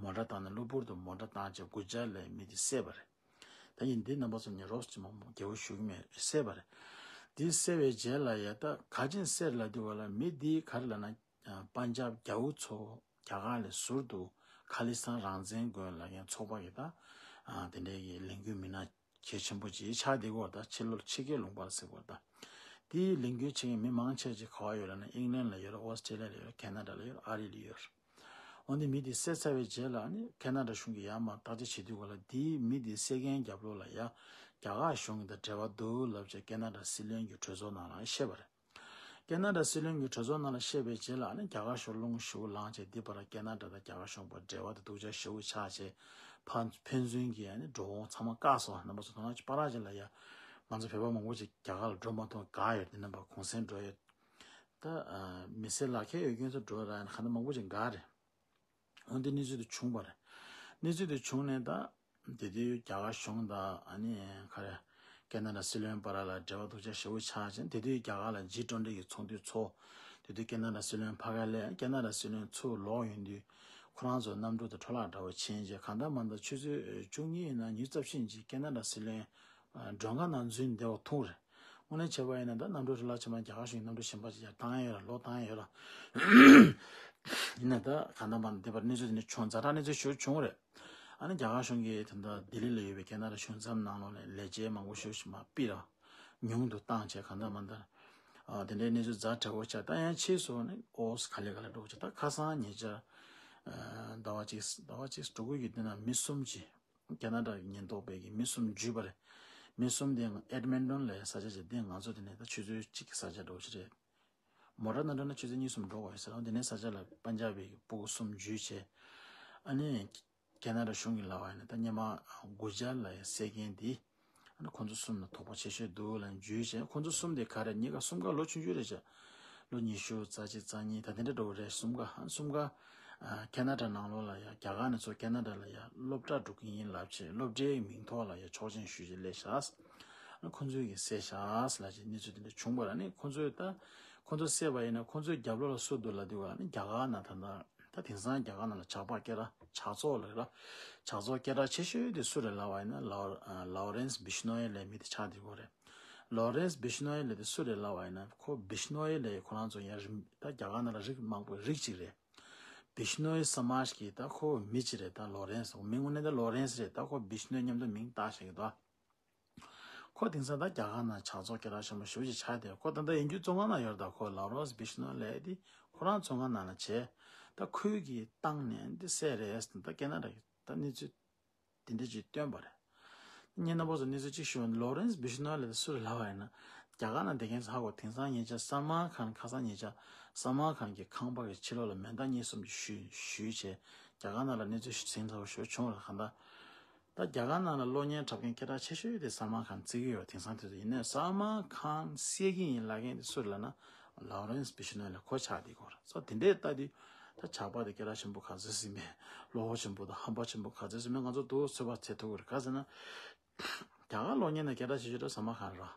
མོ་ཊ་བཏང་ནས་གློ་བུར་དུ་མོ་ཊ་བཏང་བྱས་གུ་ཇར་ལབ་མི་དེ་བསད་པ་རེད། ད་ཡིན་འདི་རྣམ་པ་ཚོ་ངས་རོབ་ཙམ་མང་པོ་རྒྱས་པོ་ཞུ་གི་མེད། བསད་པ་རེད། འདི་བསད་པའི་རྗེས་ལ་ཡ་ད་ག་ཅིན་བསད་ལབ་དུས་ག་ལ་མི་འདི་ག་རེ་ལབ་ན་པན་ཇབ་རྒྱལ་པོ་ཚོ་རྒྱ་གར་ལས་ཟུར་དུ་ཁ་ལི་སི་ཐན་རང་བཙན་དགོན་ལབ་མཁན་ཚོགས་པ་གི་ད་དེ་འདྲའི་གི་ལས་འགུལ་མི་སྣ་གལ་ཆེན་པོ་ཅིག་ཆགས་བསྡད་ཀྱི་ཡོད་རེད། ད་ཕྱི་ལོགས་ཕྱི་རྒྱལ་ལུང་པ་ལ་ཟེར་གྱི་ཡོད་རེད། ད་དེའི་ལས་འགུལ་བྱེད་མཁན་མི་མང་ཆེ་ཅིག་ག་པར་ཡོད་ལབ་ན་ཨིང་ལན་ལ་ཡོད་རེད། ཨོ་སི་ཀྲི་ལི་ཡ་ལ་ཡོད་རེད། ཁེ་ན་ཌ་ལ་ཡོད་རེད། ཨ་རི་ལ་ཡོད་རེད། འོན་ཏེ་མི་དེ་བསད་ཚར་བའི་རྗེས་ལ་ནི་ཁེ་ན་ཌ་གཞུང་གིས་ཡར་མར་བརྟག་དཔྱད་བྱེད་དུས་ག་ལ་དེའི་མི་དེ་བསད་མཁན་རྒྱབ་ལོགས་ལ་ཡ་རྒྱ་གར་གཞུང་གི་དང་འབྲེལ་བ་འདུག་ལབ་བྱས་ཁེ་ན་ཌ་སྲིད་བློན་གྱི་གྲོས་ཚོགས་ནང་ལ་བཤད་པ་རེད། ཁེ་ན་ཌ་སྲིད་བློན་གྱི་གྲོས་ཚོགས་ནང་ལ་བཤད་པའི་རྗེས་ལ་ནི་རྒྱ་གར་གཞུང་རླུང་ཞེ་པོ་ལངས་བྱས་འདི་བར་ཁེ་ན་ཌ་དང་རྒྱ་གར་གཞུང་བར་འབྲེལ་བ་དང་སྡུག་ཅག་ཞེ་པོ་ཆགས་བྱས་ཕ་ཕན་ཚུན་གྱི་ནི་འགྲོ་འོང་ཚང་མ་བཀག་སོང་། རྣམ་པ་ཚོ་དོ་སྣང་ཅིག་པ་ར་ཅིག་ལ་ཡ་ང་ཚོ་བོད་པ་མང་པོ་ཅིག་རྒྱ་གར་ལ་འགྲོ་མ་ཐུབ་དགའ་ཡོད། དེ་རྣམ་པ་གུང་སེང་འགྲོ་ཡོད། ད་ཨ་མི་སེར་ལག་ཁྱེར་ཡོད་མཁན་ཚོ་འགྲོ་ར་ཡིན་ན་ག་འདྲ་མང་པོ་ཅིག་དགའ་རེད། འོན་ཏེ་གནས་ཚུལ་དེ་བྱུང་བ་རེད། གནས་ཚུལ་དེ་བྱུང་ནས་ད་དེ་དུས་རྒྱ་གར་གཞུང་དང་ཨ་ནི་ག་རེ་ཁེ་ན་ཌ་སྲིད་བློན་བར་ལ་འབྲེལ་བ་སྡུག་ཅག་ཞེ་པོ་ཆགས་ཕྱིན། དེ་དུས་རྒྱ་གར་ལ་ཇི་ཊོན་ཊི་གི་ཚོགས་འདུ་ཚོགས། དེ་དུས་ཁེ་ན་ཌ་སྲིད་བློན་ཕ་ག་ལས་ཁེ་ན་ཌ་སྲིད་བློན་ཚུར་ལོག་ཡོང་དུས་ཁོ་རང་ཚོ་གནམ་གྲུ་དང་འཕྲོ་བརླག་འདྲ་བོ་ཕྱིན་རྗེས་གང་ལྟར་མ་ལྟར་ཆུ་ཚོད་བཅུ་གཉིས་ཡིན་ན་ཉི་ཤུ་རྩ་བཞི་ཉིན་ཁེ་ན་ཌ་སྲིད་བློན་མགྲོན་ཁང་ནང་འཛུལ་བསྡད་པ་མཐོང་རེད། དངོས་གནས་བྱས་པ་ཡིན་ན་ད་གནམ་གྲུ་འཕྲོ་བརླག་ཕྱིན་མ་རྒྱ་གར་གཞུང་གནམ་གྲུ་གཞན་པ་ཅིག་ཡར་བཏང་ཡོད་ལ་ལོག་བཏང་ཡོད་ལ། ཡིན་ན་ད་གང་ལྟར་མ་འདི་བར་གནས་ཚུལ་དེ་འདྲ་བྱུང་། ཛ་དྲག་གནས་ཚུལ་ཞིག་བྱུང་རེད། ཨ་ནི་རྒྱ་གར་གཞུང་གིས་ད་ལྟ་ལྡི་ལི་ལ་ཡོད་པའི་ཁེ་ན་ཌ་གཞུང་ཚབ་ནང་ལོགས་ནས་ལས་བྱེད་མང་པོ་ཞིག་མར་ཕུད་ར་ཉུང་དུ་བཏང་བྱས་གང་ལྟར་མ་ལྟར་ཨ་དེ་འདྲའི་གནས་ཚུལ་ཛ་དྲག་པོ་ཆགས། ད་ཡང་ཕྱིས་སུ་ནི་ཨོ་ག་ལེ་ག་ལེ་འགྲོ་བྱས། ད་ཁ་སང་ཉེ་ཆར་ཟླ་བ་གཅིག་ཟླ་བ་གཅིག་དྲུག་གི་དུས་ན་མི་གསུམ་ཅིག་ཁེ་ན་ཌ་ཉེན་རྟོག་པས་ཀྱི་མི་གསུམ་འཇུས་པ་རེད། མི་གསུམ་དེ་ཨེཌ་མིན་ཊོན་ལ་ས་ཆ་ཅིག་དེ་ང་ཚོ་དེ་ནས་ད་ཆུ་ཚོད་གཅིག་གི་ས་ཆ་འགྲོ་ཆེད་རེད། མོ་ཊ་ནང་འགྲོ་ན་ཆུ་ཚོད་གཉིས་གསུམ་འགྲོ་དགོས་ཡོད་ཟེར། འོ་དེ་ནས་ས་ཆ་ལ་པན་ཇབ་པའི་སྤུ་གུ་གསུམ་འཇུས་བྱས། ཨ་ནི་ཁེ་ན་ཌ་གཞུང་གིས་ལབ་པ་ཡིན་ན་ད་སྔོན་མ་གུ་ཇར་ལབ་ཡ་བསད་མཁན་དེ་ཨ་ནི་ཁོང་ཚོ་གསུམ་ལ་དོགས་པ་ཆེ་ཤོས་འདུག་ལབ་འཇུས་བྱས། ཁོང་ཚོ་གསུམ་དེ་ག་རེ་གཉིས་ཀ་གསུམ་ཀ་ལོ་ཆུང་ཆུང་རེད་བྱ། ལོ་ཉི་ཤུ་རྩ་གཅིག་རྩ་གཉིས་ད་དེ་འདྲ་འགྲོ་གི་རེད། གསུམ་ཀ་ཨ་གསུམ་ཀ་ཨ་ཁེ་ན་ཌ་ནང་ལོགས་ལ་ཡ་རྒྱ་གར་ནས་ཚུར་ཁེ་ན་ཌ་ལ་ཡ་སློབ་གྲྭ་འགྲོ་གི་ཡིན་ལབ་བྱས་སློབ་གྲྭའི་མིང་ཐོག་ལ་ཡ་ཆོག་མཆན་ཞུས་བྱས་སླེབས་ཤག་ཨ་ཁོང་ཚོས་ཀྱིས་བསད་ཤག་ལབ་བྱས་གནས་ཚུལ་དེ་འདྲ་བྱུང་བ་རེད། ཨ་ནི་ཁོང་ཚོས་ད་ཁོང་ཚོས་བསད་པ་ཡིན་ན་ཁོང་ཚོའི་རྒྱབ་ལོགས་ལ་སུ་འདུག་ལབ་དུས་ག་ཨ་ནི་རྒྱ་གར་ནང་ད་ལྟ་ད་དེང་སང་རྒྱ་གར་ནང་ལ་ཇག་པ་སྐད་གྲགས་ཇག་ཚོགས་ལབ་ར། ཇག་ཚོགས་སྐད་གྲགས་ཆེ་ཤོས་དེ་སུ་རེད་ལབ་པ་ཡིན་ན་ལོ་ལོ་རེན་སི་བི་ཤ་ནོ་ཡེ་ལབ་མི་དེ་ཆགས་བསྡད་ཡོད་རེད། ལོ་རེན་སི་བི་ཤ་ནོ་ཡེ་ལབ་དེ་སུ་རེད་ལབ་པ་ཡིན་ན་ཁོ་བི་ཤ་ནོ་ཡེ་ལབ་ཁོ་རང་ཚོ་ཡང་རིགས་ད་རྒྱ་གར་ནང་ལ་རིགས་མང་པོའི་རིགས་གཅིག་རེད། བི་ཤ་ནོ་ཡེ་ས་མཱཇ་གི་ད་ཁོ་མི་གཅིག་རེད། ད་ལོ་རེན་སི་མིང་དངོས་གནས་ད་ལོ་རེན་སི་རེད། ད་ཁོ་བི་ཤ་ནོ་ཡེ་མཉམ་དུ་མིང་བཏགས་བཞག་གི་འདུག་ཁོ་དེང་སང་ད་རྒྱ་གར་ནང་ཇག་ཚོགས་སྐད་གྲགས་ཆེན་པོ་ཞེ་པོ་ཅིག་ཆགས་བསྡད། ཁོ་ད་ལྟ་ཡིན་རྒྱུ་བཙོན་ཁང་ནང་ཡོད་རེད། ད་ཁོ་ལོ་རེན་སི་བི་ཤ་ནོ་ཡེ་ལབ་དེ་ཁོ་རང་བཙོན་ཁང་ནང་ལ་བྱས། ད་ཁོའི་གི་བཏང་ནས་འདི་བསད་རེད་ཟེར་ད་ཁེ་ན་ཌ་གི་ད་གནས་ཚུལ་དེ་འདྲ་ཅིག་བཏོན་པ་རེད། ངས་རྣམ་པ་ཚོ་གནས་ཚུལ་གཅིག་ཞུ་བ་ཡིན་ན་ལོ་རེན་སི་བི་ཤ་ནོ་ཡེ་ལབ་དེ་སུ་རེད་ལབ་པ་ཡིན་ན་རྒྱ་གར་ནང་བསྡད་མཁན་ཚོ་ཧ་གོ་དེང་སང་ཉེ་ཆར་སལ་མཱན་ཁཱན་ཁ་སང་ཉེ་ཆར་སལ་མཱན་ཁཱན་གྱི་ཁང་པ་གི་ཕྱི་ལོགས་ལ་མེ་མདའ་གཉིས་གསུམ་ཅིག་གཞུས་གཞུས་བྱས་རྒྱ་གར་ནང་ལ་གནས་ཚུལ་ཞིག་ཟིང་ཚ་པོ་ཞེ་པོ་བྱུང་བ་རེད། གང་ལྟར། ད་རྒྱ་གར་ནང་ལ་གློག་བརྙན་འཁྲབ་མཁན་སྐད་གྲགས་ཆེ་ཤོས་དེ་སལ་མཱན་ཁཱན་བརྩི་གི་ཡོད། དེང་སང་དུས་སུ་ཡིན་ནའི་སལ་མཱན་ཁཱན་བསད་ཀྱི་ཡིན་ལབ་མཁན་དེ་སུ་རེད་ལབ་ན་ལོ་རེན་སི་བི་ཤ་ནོ་ཡེ་ལབ་ཁོ་ཆགས་བསྡད་ཀྱི་ཡོད་རེད། སོ་དེ་འདྲས་ལྟ་དུས་ད་ཇག་པ་དེ་སྐད་གྲགས་ཆེན་པོ་ག་ཚོད་ཟིན་མེད། བློ་ཁོག་ཆེན་པོ་དང་ཧམ་པ་ཆེན་པོ་ག་ཚོད་ཟིན་མེད་ང་ཚོ་འདུག་ཚོད་དཔག་བྱེད་ཐུབ་ཀྱི་རེད། ག་ཟེར་ན་རྒྱ་གར་གློག་བརྙན་ནང་སྐད་གྲགས་ཆེ་ཤོས་དེ་སལ་མཱན་ཁཱན་རེད།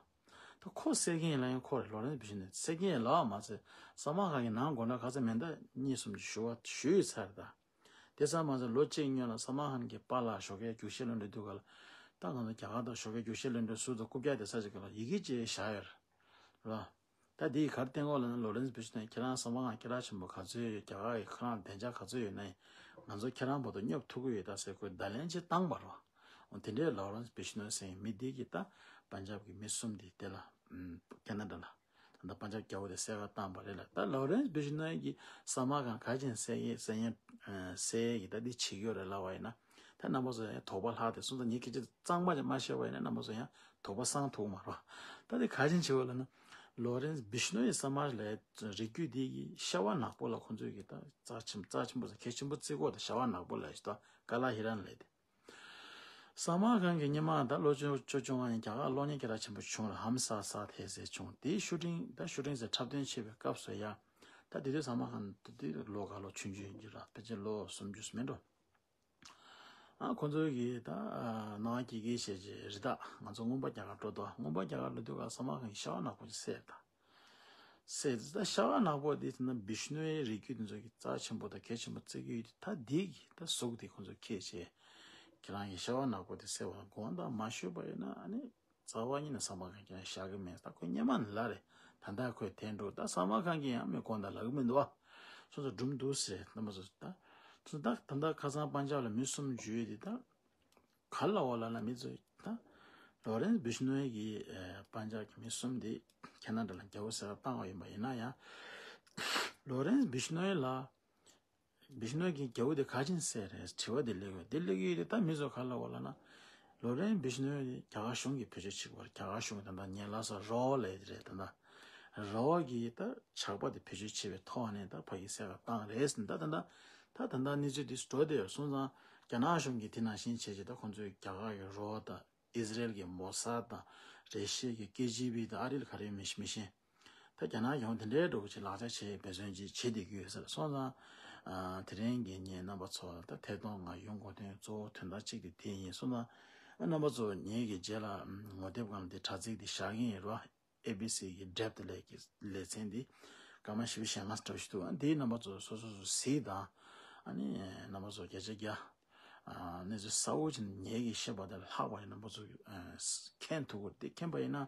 ད་ཁོ་བསད་ཀྱི་ཡིན་ལབ་མཁན་ཁོ་རེད། ལོ་རེན་སི་བི་ཤ་ནོ་ཡེ་བསད་ཀྱི་ཡིན་ལབ་པ་མ་ཚད་སལ་མཱན་ཁཱན་གྱི་ནང་སྒོ་འགྲམ་ག་ཚོད་མེ་མདའ་གཉིས་གསུམ་ཅིག་གཞུ་བ་གཞུས་ཡོད་ཚར་རེད་ད། དེ་ཙམ་མ་ཟད་ལོ་གཅིག་སྔོན་ལ་སལ་མཱན་ཁཱན་གྱི་པཱ་ལགས་ཞོགས་ཀས་རྒྱུག་ཤར་ལེན་འགྲོ་དུས་ག་ལ་ད་ང་ཚོ་རྒྱ་གར་དང་ཞོགས་ཀས་རྒྱུག་ཤར་ལེན་འགྲོ་ཟུར་དུ་རྐུབ་བཀྱག་དེ་ས་ཅིག་ག་ལ་ཡི་གེ་ཅིག་བཞག་ཡོད་རེད། ད་འདིའི་གར་བསྟན་གོ་ལ་ན་ལོ་རེན་སི་བི་ཤི་ནོ་ཡིས་ཁྱེད་རང་ས་མ་གང་སྐད་གྲགས་ཆེན་པོ་ག་ཚོད་ཡོད། རྒྱ་གར་གྱི་ཁོ་རང་བདེ་འཇགས་ག་ཚོད་ཡོད་ན་ཡིན། ང་ཚོ་ཁྱེད་རང་བར་དུ་སྙོབ་ཐུབ་ཀྱི་ཡོད་ད་ཟེར་ཁོས་བརྡ་ལན་ཅིག་བཏང་བ་རེད་བ། འོ་དེ་འདྲའི་ལོ་རེན་སི་བི་ཤི་ནོ་ཡི་ཟེར་མཁན་མི་དེ་གིས་ད་པན་ཇབ་ཀྱི་མི་གསུམ་དེ་དེ་ལ་ཨམ་ཁེ་ན་ཌ་ལ་ད་ལྟ་པན་ཇབ་རྒྱལ་པོ་དེ་བསད་ག་བཏང་བ་རེད་ལ། ད་ལོ་རེན་སི་བི་ཤི་ནོ་ཡིས་ས་མ་གང་ག་ཅིན་བསད་ཡས་བསད་ཡས་ཨ་བསད་ཡས་ཀྱི་ད་འདི་བྱེད་ཀྱི་ཡོད་རེད་ལབ་པ་ཡིན་ན། ད་རྣམ་པ་ཚོ་ཡང་དོགས་པ་ལྷག་སྟེ་སོང་ཙང་ངས་སྐད་ཆ་གཙང་མ་ཅིག་མ་བཤད་པ་ཡིན་ན་རྣམ་པ་ཚོ་ཡང་དོགས་པ་སངས་ཐུབ་མ་རེད། ད་དེ་ག་ཅིན་བྱེད་དགོས་ལབ་ན། ལོ་རེན་སི་བི་ཤི་ནོ་ཡི་ས་མ་ལའི་རིགས་རྒྱུད་འདི་གི་ཤ་བ་ནག་པོ་ལ་ཁོང་ཚོས་ཀྱི་ད་རྩ་ཆེན་རྩ་ཆེན་པོ་ཟེར་གལ་ཆེན་པོ་བརྩི་གོ། ད་ཤ་བ་ནག་པོ་ལ་ཞིག་ད་ཀ་ལ་ཧི་རན་ལས་དེ། ས་མ་གང་གི་སྔོན་མ་ད་ལོ་བཅུ་བཅུ་བཅོ་ལྔ་ཡིན། རྒྱ་གར་གློག་བརྙན་སྐད་གྲགས་ཆེན་པོ་བྱུང་ར་ཧམ་ས་ས་དེ་ཟེར་བྱུང་། དེའི་ཤུ་ཊིང་ད་ཤུ་ཊིང་ཟེར་འཁྲབ་སྟོན་བྱེད་པའི་སྐབས་སུ་ཡ། ད་དེ་དུས་ས་མ་གང་དེ་དུས་ལོ་ག་ལོ་ཆུང་ཆུང་ཡིན་གྱི་ར། ཕལ་ཆེར་ལོ་སུམ་ཅུ་མིན་འགྲོ། ཨ་ཁོ་ཚོའི་གི་ད་ནང་སྐྱིད་སྐྱིད་བྱས་རྗེས་རི་དྭགས་ང་ཚོ་སྔོན་པོ་རྒྱ་གར་འགྲོ་དོ། སྔོན་པོ་རྒྱ་གར་འགྲོ་དུས་ག་ས་མ་གང་གི་ཤ་བ་ནག་པོ་ཅིག་བསད་ད། བསད་ད་ཤ་བ་ནག་པོ་དེ་དེ་ན་བི་ཤི་ནོ་ཡི་རིགས་རྒྱུད་དེ་ཚོ་གི་རྩ་ཆེན་པོ་དང་གལ་ཆེན་པོ་བརྩི་གི་ཡོད་དུས། ད་དེ་གི་ད་གཟུགས་དེ་ཁོ་ཚོ་ཁྱེར་བྱས་ཁྱེད་རང་གི་ཤ་བ་ནག་པོ་དེ་བསད་པ་དགོངས་དག་མ་ཞུས་པ་ཡིན་ན་ཨ་ནི། རྩ་བ་ཉིད་ནས་ས་མ་གང་གིས་ཡང་བཞག་གི་མེད། ད་ཁོ་སྔོན་མ་ནས་ལབ་རེད། ད་ལྟ་ཁོས་དེ་འགྲོ་ད་ས་མ་གང་གིས་ཡང་མི་དགོངས་དག་ལབ་གི་མི་འདུག་བ། སོ་སོ་སྒྲུང་འདུག་ཟེར་རྣམ་པ་ཚོ་ད། སོ་ད་ད་ལྟ་ཁ་སང་པན་ཇབ་ལ་མི་གསུམ་འཇུས་ཏེ་ད། ག་ལ་བ་ལ་ན་མི་ཚོ་ད། ལོ་རེན་སི་བི་ཤི་ནོ་ཡི་གི་པན་ཇབ་གི་མི་གསུམ་དེ་ཁེ་ན་ཌ་ལ་རྒྱལ་པོ་བསད་ག་བཏང་བ་ཡིན་པ་ཡིན་ན་ཡང་། ལོ་རེན་སི་བི་ཤི་ནོ་ཡི་ལ། བི་ཤི་ནོ་གི་རྒྱལ་པོ་དེ་ག་ཅིན་བསད་རེད་དྲི་བ་དེ་སླེབས་ཡོད། དེ་སླེབས་ཀྱི་ཡོད་དེ་ད་མི་ཚོ་ག་ལ་བ་ལ་ན། ལོ་རེན་སི་བི་ཤི་ནོ་དེ་རྒྱ་གར་གཞུང་གིས་བེད་སྤྱོད་བྱེད་ཀྱི་ཡོད་རེད། རྒྱ་གར་གཞུང་གིས་ད་ལྟ་ངས་ལབ་ས་རོ་ལབ་ཡ་དེ་རེད། ད་ལྟ་རོ་གི་ད་ཇག་པ་དེ་བེད་སྤྱོད་བྱེད་པའི་ཐོག་ནས་ད་ཕ་གི་བསད་ག་བཏང་རེད་ཟེར། ད་ད་ལྟ་ད་ད་ལྟ་གནས་ཚུལ་དེ་འགྲོ་བསྡད་ཡོད། སོང་ཙང་རྒྱ་ནག་གཞུང་གིས་དེ་ནང་བཞིན་བྱས་བྱས་ད་ཁོང་ཚོས་རྒྱ་གར་གི་རོ་དང་། ཨི་ཟི་རེལ་གྱི་མོ་སཱད་དང་། རེ་ཤི་ཡ་གི་ཀེ་ཇི་བི་དང་། ཨ་རི་ལ་ག་རེ་ཡོད་མི་ཤེས་མི་ཤེས། ད་རྒྱ་ནག་གཞུང་དེ་འདྲའི་འགྲོ་བྱེད་ལག་ཆ་བྱེད་འབད་བརྩོན་ཅིག་བྱེད་བསྡད་ཀྱི་ཡོད་ས་རེད། སོང་ཙང་ཨ་དེ་རིང་གི་ངས་རྣམ་པ་ཚོ་ལ་ད་ཐད་གཏོང་ང་ཡོང་དགོས་དོན་གཙོ་བོ་དོན་དག་གཅིག་དེ་དེ་ཡིན། སོང་ཙང་ཨ་རྣམ་པ་ཚོ་ངེད་ཀྱི་རྗེས་ལ་ངོ་དེབ་སྒང་ལ་དེ་དྲ་ཚིགས་དེ་བཞག་གི་ཡིན་རོ། ཨེ་བི་སི་གི་སྒྲུབ་སྟེ་ལས་ཀྱི་ལེ་ཚན་འདི་སྐར་མ་བཞི་བཅུ་ཞེ་ལྔ་ཙམ་ཞིག་འདུག་ཨ་འདིའི་རྣམ་པ་ཚོ་སོ་སོ་སོ་གཟིགས་དང་། ཨ་ནི་རྣམ་པ་ཚོ་བརྒྱ་ཆ་བརྒྱ་ཨ་གནས་ཚུལ་གསལ་བོ་ཅིག་ངེད་ཀྱིས་བཤད་པ་དང་ལྷག་པ་ཡིན་རྣམ་པ་ཚོ་ཨ་མཁྱེན་ཐུབ་དགོས། དེ་མཁྱེན་པ་ཡིན་ན་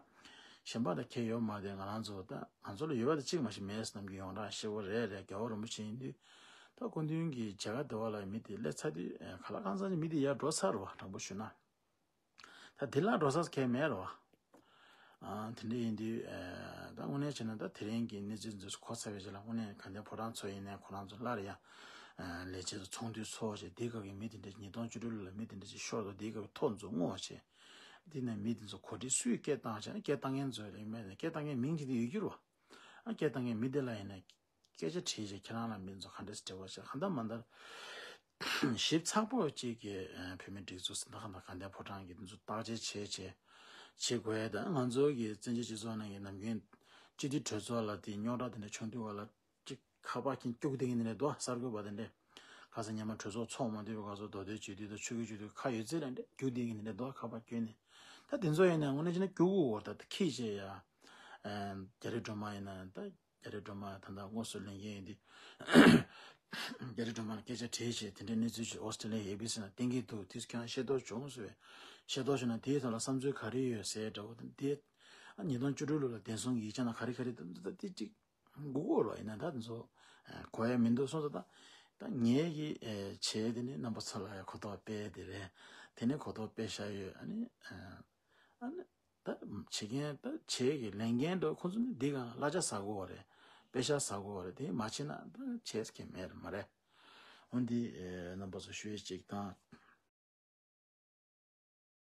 གཞན་པ་དང་ཁྱད་ཡོད་མ་རེད། ང་རང་ཚོ་ད་ང་ཚོ་ལ་ཡོད་པ་དང་གཅིག་མ་ཞིག་མེད་བསམ་གྱི་ཡོངས་གྲགས་ཤེས་པོ་རེད་རེད། རྒྱལ་བ་རིན་པོ་ཆེ་ཡིན་དུས་ད་སྐུ་མདུན་གྱི་མཇལ་ཁ་བདེ་བ་ལ་མི་དེ་སླེབས་ཚར་དུས་ཨ་ག་ལ་གང་ཚང་ཅིག་མི་དེ་ཡར་འགྲོ་ཚར་བ་དྲང་པོ་ཞུ་ན། ད་དེ་ལ་འགྲོ་ས་གང་མེད་རོ། ཨ་དེ་འདྲ་ཡིན་དུས་ཨ་ད་དངོས་གནས་བྱས་ན་ད་དེ་རིང་གི་གནས་ཚུལ་འདི་ཚོ་གོ་ཚར་བའི་རྗེས་ལ་དངོས་གནས་དགའ་ལྡན་ཕོ་བྲང་ཚོ་ཡིན་ནའི་ཁོ་རང་ཚོ་སླར་ཡང་ཨ་ལས་བྱེད་ཚོ་ཚོགས་འདུ་ཚོགས་བྱས། དེའི་སྐབས་ཀྱི་མི་དེ་འདྲ་ཉིས་སྟོང་བཅུ་དྲུག་ལོ་ལ་མི་དེ་འདྲ་ཅིག་ཤོར་འདུག་དེའི་སྐབས་ཀྱི་ཐོ་འདི་ཚོ་སྔོག་བྱས། དེ་ནས་མི་དེ་ཚོ་གོ་སྒྲིག་སུས་སྐད་བཏང་བྱས་ན་སྐད་བཏང་མཁན་ཚོ་ལ་ཡིན་མེད་ནས་སྐད་བཏང་མཁན་མིང་ཅིག་དེ་ཡོད་རྒྱུ་རེད་བ། ཨ་སྐད་བཏང་མཁན་མི་དེ་ལ་ཡིན་ན། སྐད་ཆ་དྲིས་བྱས་ཁྱེད་རང་ལ་མི་ཚོ་ག་འདྲས་འབྲེལ་བ་བྱས་གང་ལྟར་མ་ལྟར་ཞིབ་ཚགས་པོ་གཅིག་གི་ཨ་བོད་མི་སྒྲིག་འཛུགས་ཟིན་ཐ་ཁང་དང་དགའ་ལྡན་ཕོ་བྲང་གི་འདི་ཚོ་བརྟག་དཔྱད་བྱས་བྱས་བྱེད་དགོས་ཡ། ད་ང་ཚོ་གི་བཙན་བྱོལ་སྤྱི་ཚོགས་ནང་གི་ནམ་རྒྱུན་སྤྱི་འཐུས་གྲོས་ཚོགས་ལ་དེ་རྙོག་དྲ་དེ་འདྲ་བྱུང་དུས་ག་ལ་གཅིག་ཁ་པར་ཁྱེར་རྒྱུག་བསྡད་མཁན་དེ་འདྲ་འདུག་གསར་འགོད་པ་དེ་འདྲས་ཁ་སང་སྔོན་མ་གྲོས་ཚོགས་ཚོགས་མ་ཐུབ་པའི་སྐབས་སུ་མདོ་སྟོད་སྤྱི་འཐུས་དང་ཆོས་ཁུལ་སྤྱི་འཐུས་ཁ་ཡོད་ཚད་ལ་འདྲས་རྒྱུག་བསྡད་མཁན་དེ་འདྲ་འདུག་ཁ་པར་བསྐྱོན་ནས། ད་དེ་ཚོ་ཡིན་ན་དངོས་གནས་བྱས་ན་རྒྱུག་དགོས་རེད། ད་ཁྱེད་ཅེས་ཡ། རྒྱ་རི་སྒྲོལ་མ་ཡིན་ན་ད། རྒྱ་རི་སྒྲོལ་མ་ད་ལྟ་དངོས་སུ་ལེན་མཁན་ཡིན་དུས། རྒྱ་རི་སྒྲོལ་མ་ལ་སྐད་ཆ་དྲིས་བྱས་དེ་འདྲའི་གནས་ཚུལ་ཞིག་ཨོ་སི་ཀྲི་ལི་ཡའི་ཨེ་བི་སི་ནང་བསྟན་གྱི་འདུག་དེ་ཁྱེད་རང་ཤེས་རྟོགས་བྱུང་ཟེར་བས། ཤེས་རྟོགས་བྱུང་ན་དེའི་ཐོག་ལ་བསམ་ཚུལ་ག་རེ་ཡོད་ཟེར་འདྲ་བོ་དང་དེ། ཉིས་སྟོང་བཅུ་དྲུག་ལོ་ལ་བདེན་སྲུང་གི་ཡིག་ཆ་ནང་ག་རེ་ག་རེ་འདུག་ད་དེ་གཅིག་མགོ་སྐོར་བ་ཡིན་ན་ད་དེ་ཚོ་གོ་ཡ་མི་འདུག་སོང་ཙང་ད། ད་ངེད་ཀྱི་བྱས་དེ་ནི་རྣམ་པ་ཚོ་ལ་ཡ་གོ་རྟོགས་སྤེལ་དེ་རེད། དེ་ནི་གོ་རྟོགས་སྤེལ་བཞག་ཡོད། ཨ་ནི། ཨ་ནི། ད་བྱེད་མཁན་ད་བྱེད་ཀྱི་ལས་འགན་འགྲོ་ཁོང་ཚོ་ནི་འདི་གང་གླ་ཆ་ཟ་དགོས་པ་རེད། པེ་ཤ་ཟ་དགོས་པ་རེད། དེ་མ་བྱེད་ན་ད་བྱེད་ཀྱི་མེད་མ་རེད། འོན་ཏེ་རྣམ་པ་ཚོ་ཞུ་ཡས་གཅིག་དང་